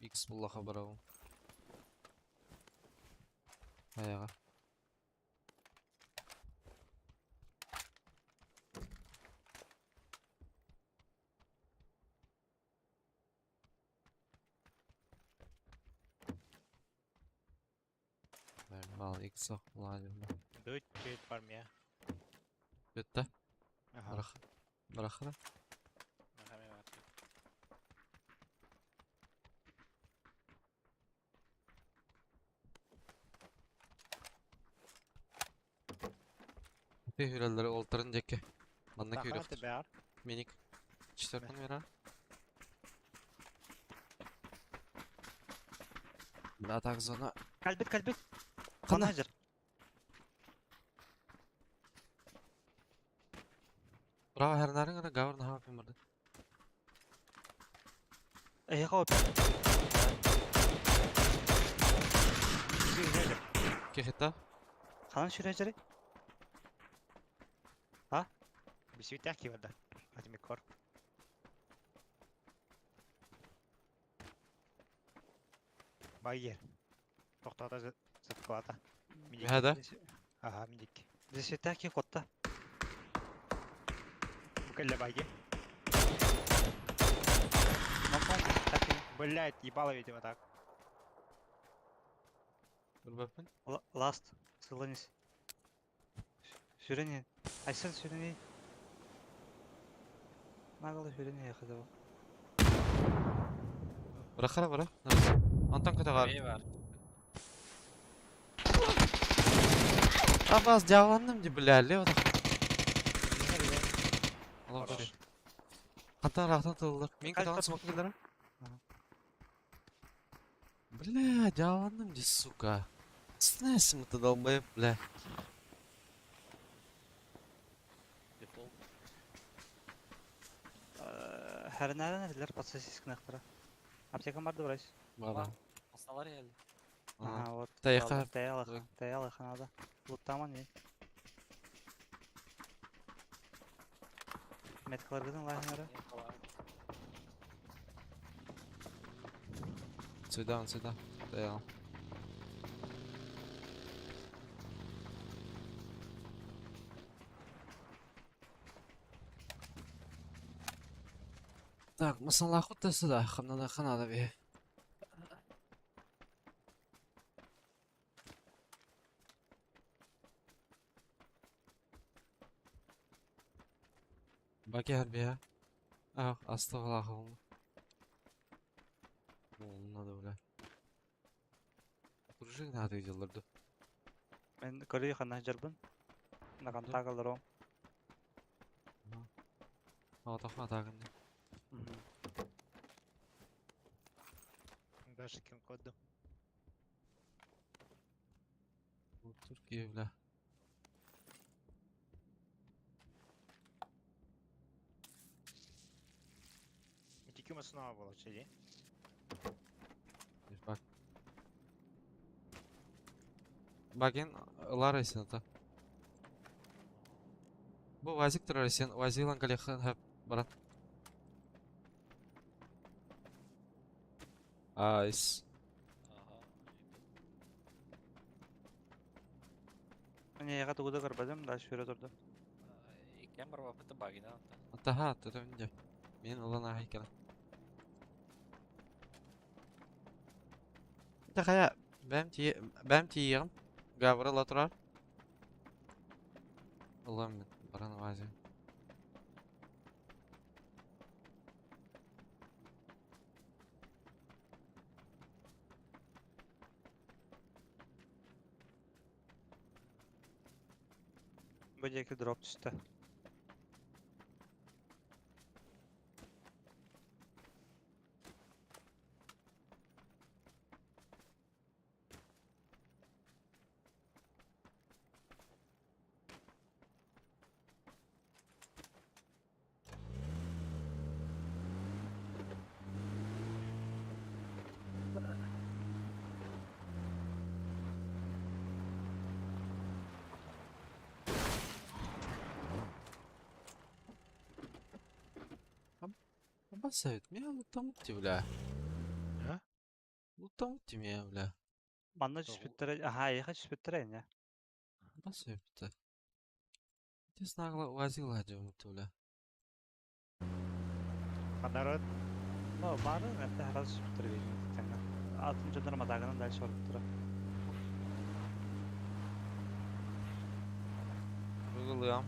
X буллаха барабын. Аяға. Мал X ладно. Дуть чуть пармя. Бітті. Ага. Барах. Барахра. Ты хүрэллэри олтарын дьэкке. Манна Тахана күүрэх. тебәр. Миник. Четвертый номера. Да, так зона. Кальбит, кальбит. Хана. Хана жер. Браво, хернарын гана гавр на хапи марды. Эй, хоп. Кехета. Ханан сүрэ жери. А? Бисүтә кивада. Атмикор. Байер. Тоқтата зытқылата. Хәдә. Ага, миндик. Десетә ки котта. Бүкәллә байге. Блять, ебало, видимо, так. Үрбәппин. Ласт. Сыланис. Сүрәне. Айсан сүрәне. Нагалы сүрәне яхыда бу. Барахара бара. Антон көтәгәр. бар. Абаз дявланным ди бля, лево. Аллах бер. Хантан рахтан тылдыр. Мин көтәгән смок килдер. Бля, дявланным ди, сука. Снесем это долбоеб, бля. Дефолт. Хәрнәрен әделәр подсосиска нахтара. Аптека бар дурайс. Бара. Асналар geldi. Ага, вот. Таяққа. Таяқ, таяқ надо. Луттаман не. Меткалар гыдан лайнары. Сюда, сюда. Таяқ. Так, масала хутта сюда, хамнада ханада бе. Баки харбия. А, астағалахым. Надо, бля. Кружик надо деларды. Мен көрүй хана жарбын. Наган тагалар А, тахма тагын. Даже кем коду. Туркия, бля. Тики снова было, чеди. Бак. Багин лара сен ата. Бу вазик турар сен, вазилан калехан хап барат. Айс. Мне яга тугуда карбадым, дальше сүрө турду. Иккен бар вапыты багина. Атаха, тата инде. Мен улан ахикала. Дьэ хайа, бэйэм тиийэ бэйэм тиийиэҕим. Гаврил ыла турар. Ылыам мин, баран Вазя. Бу диэки дроп түстэ. Бассайт, меня лутамутти, бля. А? Лутамутти меня, бля. Манна түспүттэрэ, аһаа, эйиэхэ түспүттэрэ инньэ. Бассайт. Ты нагло уазила дьоммут, бля. Ханарат. Ну, бары эрдэ хара түспүттэрэ биһигини тэҥҥэ. Атын дьоннор матаагынан дальше барбыттара. Выгылыам.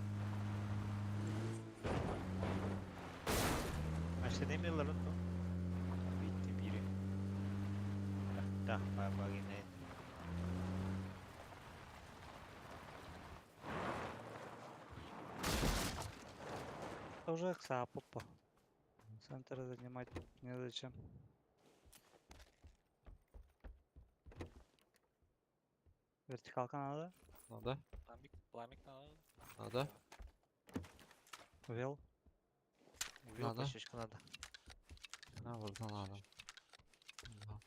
Машина эмиларын то. Bitti biri. Так, багина. Уже ксапупа. Центр занимать незачем. Вертикалка надо? Надо, Пламик, пламик надо. надо. Вел. Убил Надо. пощечку надо. На, вот надо. Да.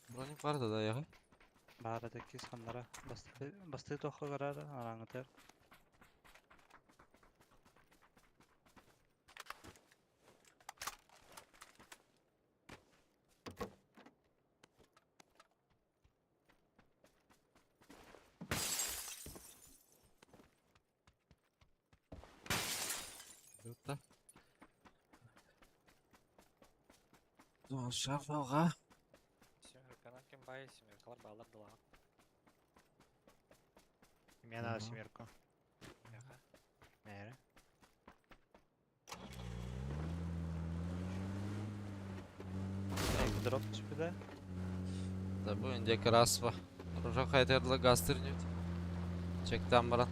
Броник бар да, да, яҕа. Баара такие ханнара. Басты басты тохо карара араңытар. Да. Ну, шафалға. Семерка кем бай, семеркалар баллар дала. Мне надо Ага. семерку. Ага. Наверное. Дроп түспүтэ. Да бу индек раз ба. Рожа хайдерлы гастырнют. Чектен баран.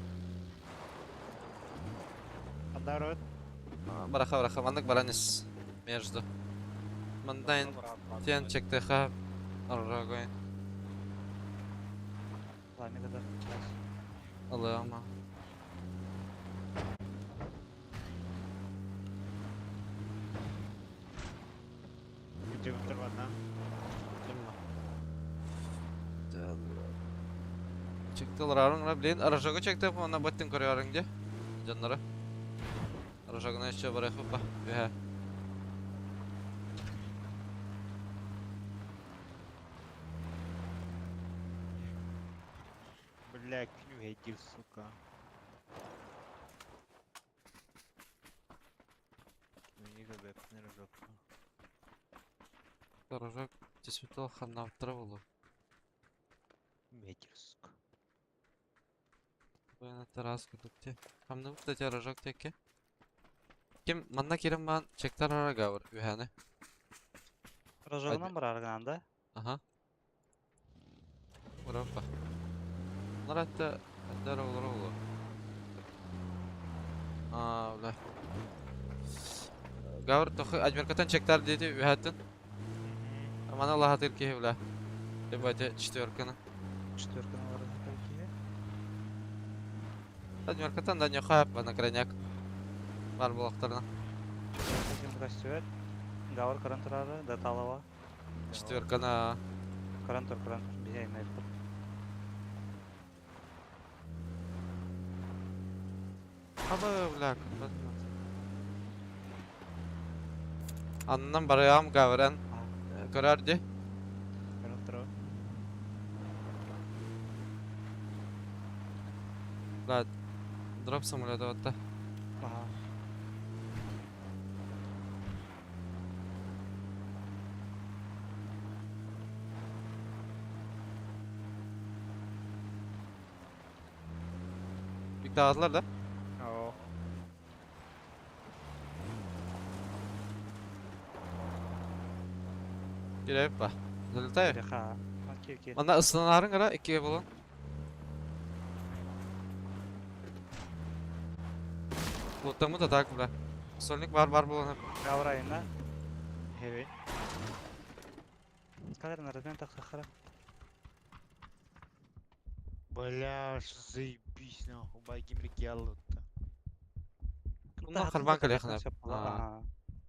Ханарат. Бараха бараха маннык баранис между. Мандайн тен чектеха рожа Пламя да. Алыама. Где одна? Чектелер арың блин. Рожага чекте она баттын көрөрүң де. Жаннары. Рожагына еще барахы па. Бе. Бля, кню сука. Ну не габеп, не рожок. Рожак действительно ханна травлу. Ветер, сука. Буяна тарас кудукте. Хамны кстати рожак теке. Ким манна кирим ман чектар арага бар үһәне. Рожогунан барар да? Ага. Урапа. Bunlar hatta hatta olur olur. Aa, бля. Гавр тохы адмиркатан чектар деди үһәттин. Аман Аллах атыр ки бля. Ебать, четверканы. Четверка на какие? Адмиркатан да не хап на крайняк. Бар булактарына. Ким растет? Гавр каран турары, да талава. Четверканы. Каран тур, каран тур. Бияй на Хаба бля. Аннан барыям гаврен. Көрәрди. Каран Бля, дроп самолета вот. Сольниктаатылар да? Оо. Кирэп ба. Залетай. Ха. Окей, окей. Манна ысынарын кара иккиге болон. Луттамы да так бля. Сольник бар бар болон. Гаврайна. Хеви. Кадр нарадмен тахсахара. Бля, заебись нахуй, байгим гяллутта. Уннан харбан калехна.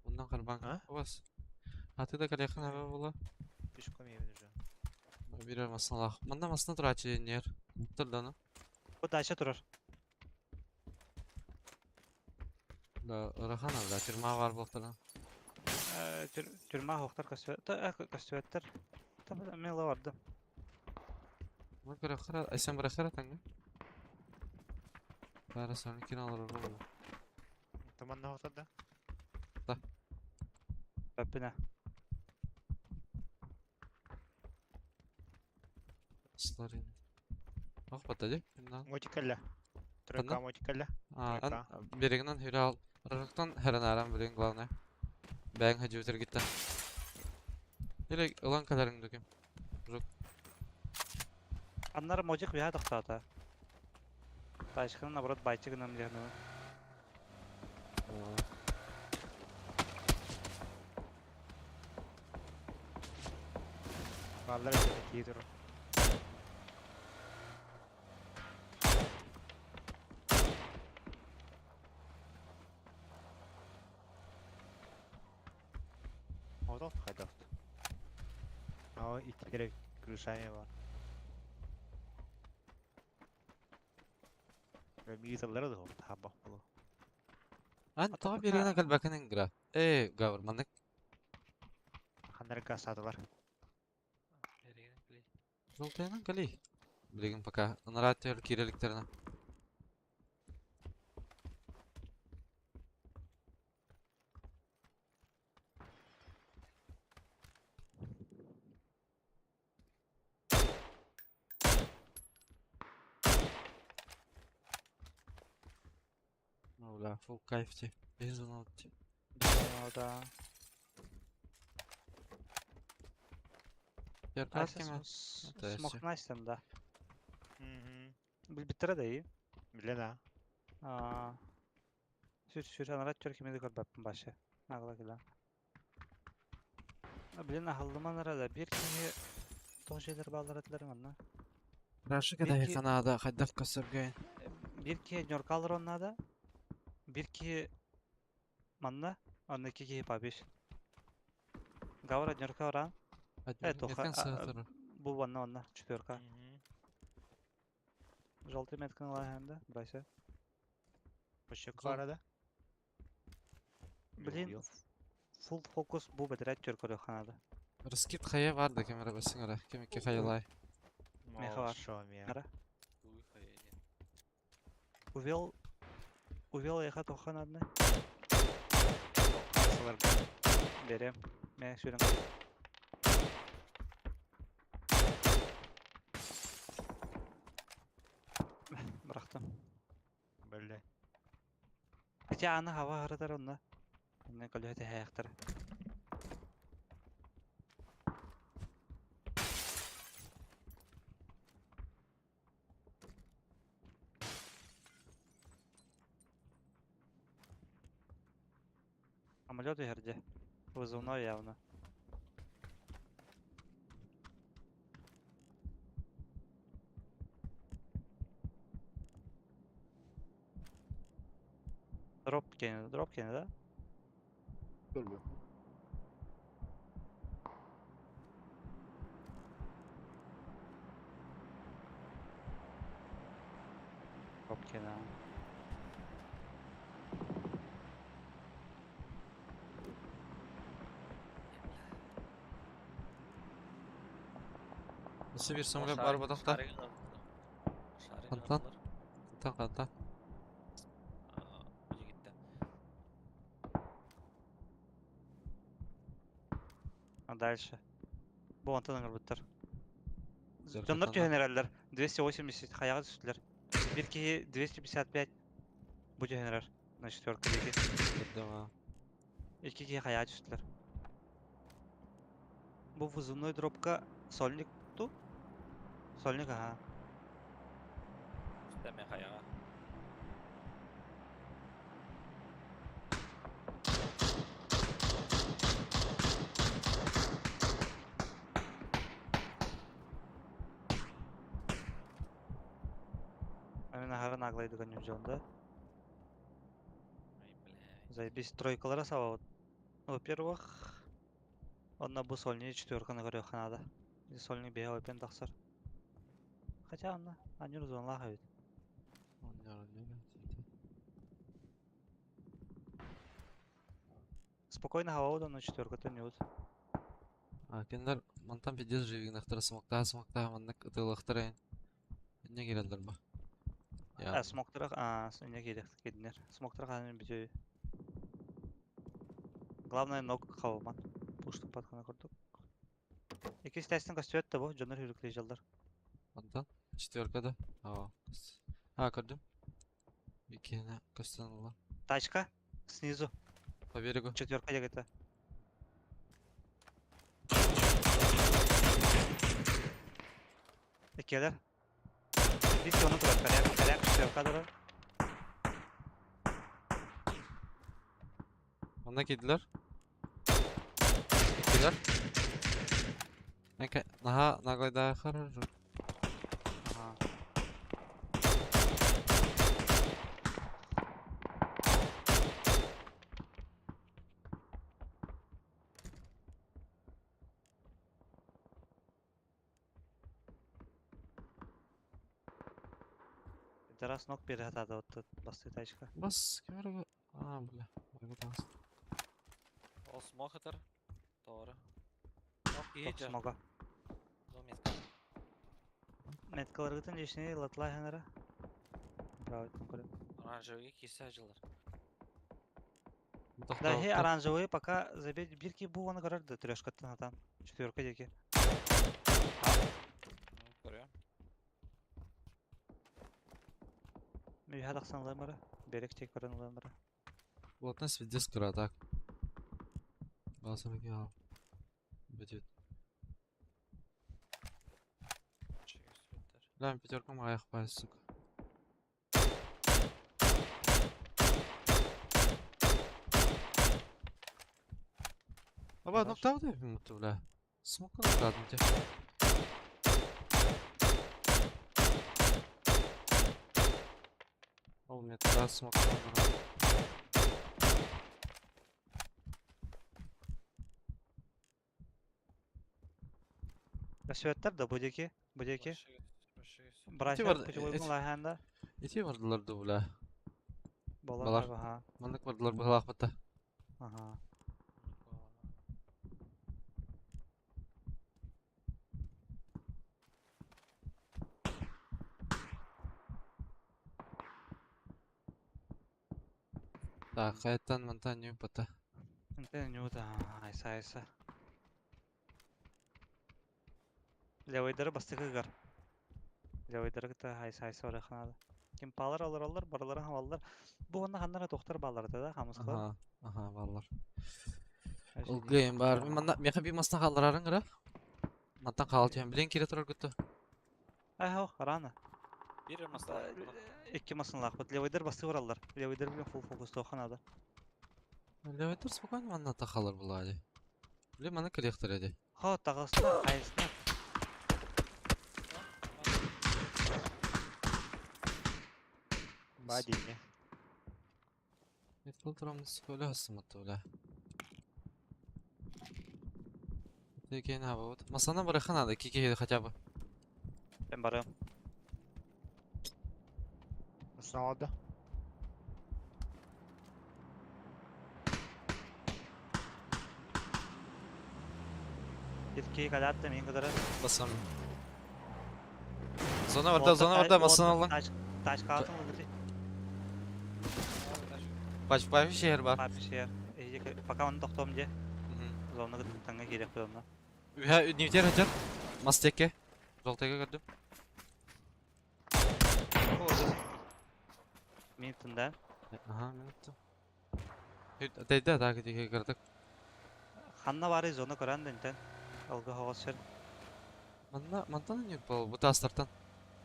Уннан харбан. Вас. А ты да калехна була. Пешком я уже. Бирер масалах. Манда масна турачы нер. Турданы. Бу дача турар. Да, рахана да, тюрьма бар болтардан. Тюрьма хохтар көстүөттөр. Та мен барды. Ма көрөхөр, айсан барахара таңга. Бара сон киналар болду. Таманна хохтар да? Да. Пеппине. Сларин. Ах, батади. Мотикалля. Тройка мотикалля. А, берегинен хүрал. Рыктан хәрәнәрәм билен главное. Бәң хаҗы гитте. Или ылан каларың дүкем. Жок. Аннар мотик бия тохтата. Тачканы наоборот байтигынан дигән. Баллар кии туру. Одот хайдат. Аа, иттерек крышами бар. Мигиталары да табак болу. Ан тоо берегинен калбакын ингра. Э, гавр, маннык. Хандар сатылар. Жолтайынан кали. Билигин пока. Ынарат киреликтерine. Ну бля, фул кайф ти. Безумно ти. Да. Яркатками? Смог Настен, да. Билбиттера да и. Биле да. Сүр сүр анарат чөр кимеди көрбәппин башы. Нагла кила. Блин, ахылдыман арада бир кими тоң şeyler балдар этлер манна. Рашы када ханада хаддaf касыргай. Бир ки ньоркалар оннада. Бир ки манна, онна ки ки пабиш. Гавра ньорка оран. Тоха. Бу ванна онна четверка. Желтый метканы лахенда, брайся. Вообще карада. Блин, фул фокус бу бедрәт чөркөрө ханада. Раскид хая бар да камера басың ара. Кем ки хаялай. Меха бар. Увел увел яха тоханадны. Берем. Мен сүрем. Bıraktım. Böyle. Хотя аны хава харатар онна. Онна көлөтө хаяктар. Самолет где? Вызывной явно. Дроп кинет, дроп кинет, да? Көрбө. Дроп кинет. Nasıl bir самолет бар бодақта? Қантан? Қантан, қантан. А дальше? Бу антон ыңырбыттар. Дьоннор түһэн эрэллэр. 280 хаяга түстүлэр. Бир киһи 255 бу түһэн эрэр. На четверка диэки. Көрдüm ha. Икки киһи хайаа түстүлэр. Бу вызывной дропка сольник ту? Сольник аха. Үстэ хайаҕа. Мен аһара наглайды көннүм дьонда. Ай, блядь. Заебись, тройкалара сабабыт. Во-первых, онно бу сольный четверканы көрүөххэ наада. Сольный бэйэ ойпен тахсар. Хотя онно анньыр зоналаах эбит. Спокойно хавабыт онно четверкатын ньуут. А кинилэр мантан пиздец живигнахтара смоктаах смоктаах маннык ытыалыахтара эн. Инньэ киирэллэр ба. А, смоктара а, инньэ киирэх киирдинэр. Смоктара хаанын бүтү. Главное ног хаваман. Пуштуппат гына курдук. Иккис тестин көстүбэт да бу, дьоннор хүрүклэйдьаллар. Онтон четверка да. Аа. А, көрдүм. Иккиэнэ көстөн ылла. Тачка снизу. По берегу. Четверка где-то. Иккиэлэр. Биир оны турар, коряк, коряк, четверка турар. Онно киирдилэр. Иккилэр. Эке, наһаа наглайдаа хорошо. Ага. Раз ног перегатады вот тут басты тачка. Бас, кемере А, бля. Барбытаас. Ол смог ытар. Тоҕо. Ох, Тох киһи смога. Метка. Меткаларгытын дешini латлай ханара. Браво, конкурент. Оранжевый кисе acылар. Да, хе оранжевый пока забить бирки бу оны көрөр да трешкаттан атан. Четверка деки. Көрüyorum. Мүйһә тахсан ылымара. Берек тек көрөн ылымара. Плотность пиздец кыра, так. Басым ал. Бүтүт. Бля, пятеркам аяқ бай, сука. Аба, Хорош. ноктау да минуту, бля. Смока нокадым те. Ол метра смока Өсөттер да бу деки, бу деки. Эти Братья, бар- путевой эти- лаханда. Ити бардылар да, бля. Болар, Балар. ага. Маннык бардылар быһалаах бата. Ага. Так, хайттан мантан нью бата. Инте нюта, айса айса. Левайдары бастыгыгар. Левайдары кыта айса айса ораханады. Ким палар алар алар, баралары хамаллар. Бу онна ханнара доктор баллар да, хамыскалар. Аха, аха, баллар. Ол гейм бар. Мен манна меха би масна халларарын гыра. Мантан хаал түһэн билен кире турар күттү. Ай хау, рано. Bir масла. Икки масын лахпыт. Левайдар басты ораллар. Левайдар билен фул фокус тоханады. Левайтер спокойно манна та халар булади. Биле мана коллектор эди. Хо, тагысына, айсына. Бадине. Меткал турамыз көлө хасыматты бля. Текен хаба вот. Масана барахан надо, кики хотя бы. Мен барым. Сналады. Итки калатты мен кыдыры. Басам. Зона барда, зона барда, масана алың. Тач калатын мı Бач, бач шehir бар. Бар шehir. Пока оны токтом де. Зона таңга керек қойымна. Үһә, нивтер хатер. Мастеке. Жолтайга көрдүм. Ол Минутын да. Ага, минуту. Дайда так дии кырдык. Ханна бары зона көрөн дентен. Алга хоҕос сир. Манна мантан не был, бу тастартан.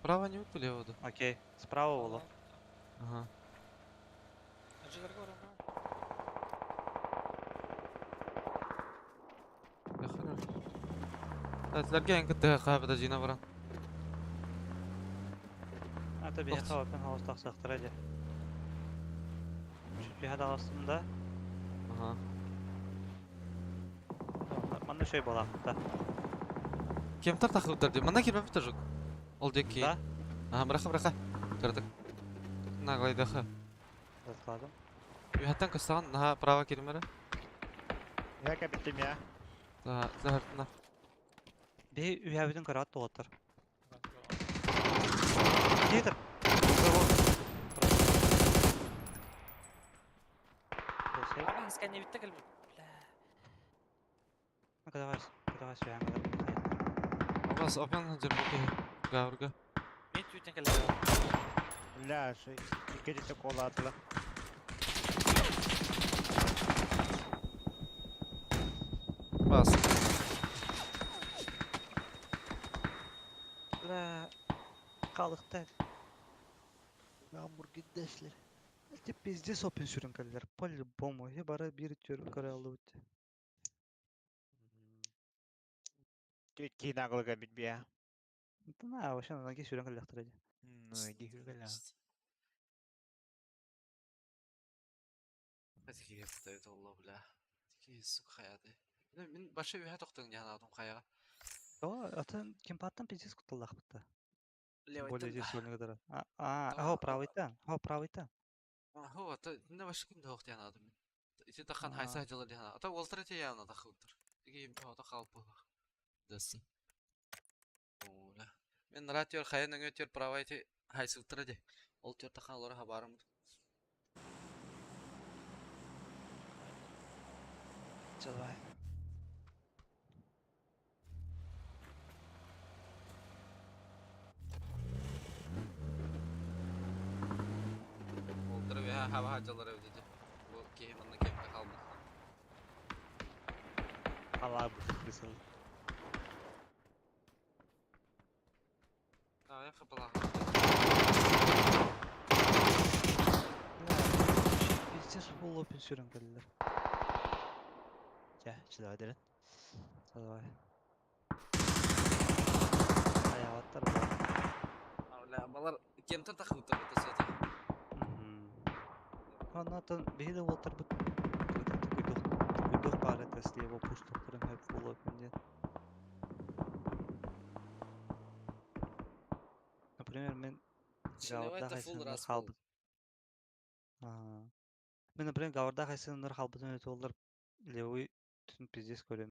Право не лево да. Окей, справа боло. Ага. Джилерге барам. Әтләргә әң кытты хабыда жина баран. Ата бии хавапын хаус тахсахтара дьэ. Чүппүһэ даҕастым да. Ага. Манна шөй балаахта. Кемтар тахыбыттар ди. Манна кирбеппит тажык. Ол дек ки. Да? Ага, быраха быраха. Кырдык. Наглайдаха. Закладым. Үһәттән кыстаган, наха право киримере. Я капитем я. Да, захартына. Бии үһэбитин көрөөт туоттар. Тиэтер. Ага, скане битте кэлбит. Бля. Кытаҕас, кытаҕас үһээн Абас опен жирбуки. Гаврга. Мен түүтен кэллэ. Бля, ши икки колатыла. Бас. Бля, халыктар. Гамбургердешлер. Эти пиздец опен сүрін кэллэр. По-любому. Я бара бир түрін көрө алыбыт. Ки наглыга бит бия. На, вообще на ноги сүрін кэллэхтэр эди. Ну, иди хүргәлә. Такие дает Allah бля. Такие сука хаяты. Мин башы үһә тоқтың яна адам хаяга. О, атын кемпаттан пиздец куталлахпытта. Левый Более здесь сольный кадара. А, а, о, правый та. О, правый та. Хо, та не башы ким дохт яна адам. Ити тахан хайса жылы яна. Ата олтыр те яна тахыптыр. Тиги ата қалып Дасы. Ола. Мен ратер хаян өтер правый те хайсылтыр де. Ол тер тахан олар хабарым. Давай. Олтыр ве хаба жылы деди. Бу кеманны кемге қалмы. Ала бу кысыл. А, я хапала. Пиздец фул опен сүрін кэллэр. Я, чыдава дерен. Давай. Аяваттар бар. Бля, балар кемтер тахыптыр бу тасата. Анатын биһиде уолтар бут куйдух баар этэ слева пуштуктарын хөп фул опен диэн. Например, мен Слева Гаварда это фул хайсыннар раз халбыт. Мен, например, Гаварда хайсыннар халбытын өтө олар левый түн пиздец көрөм.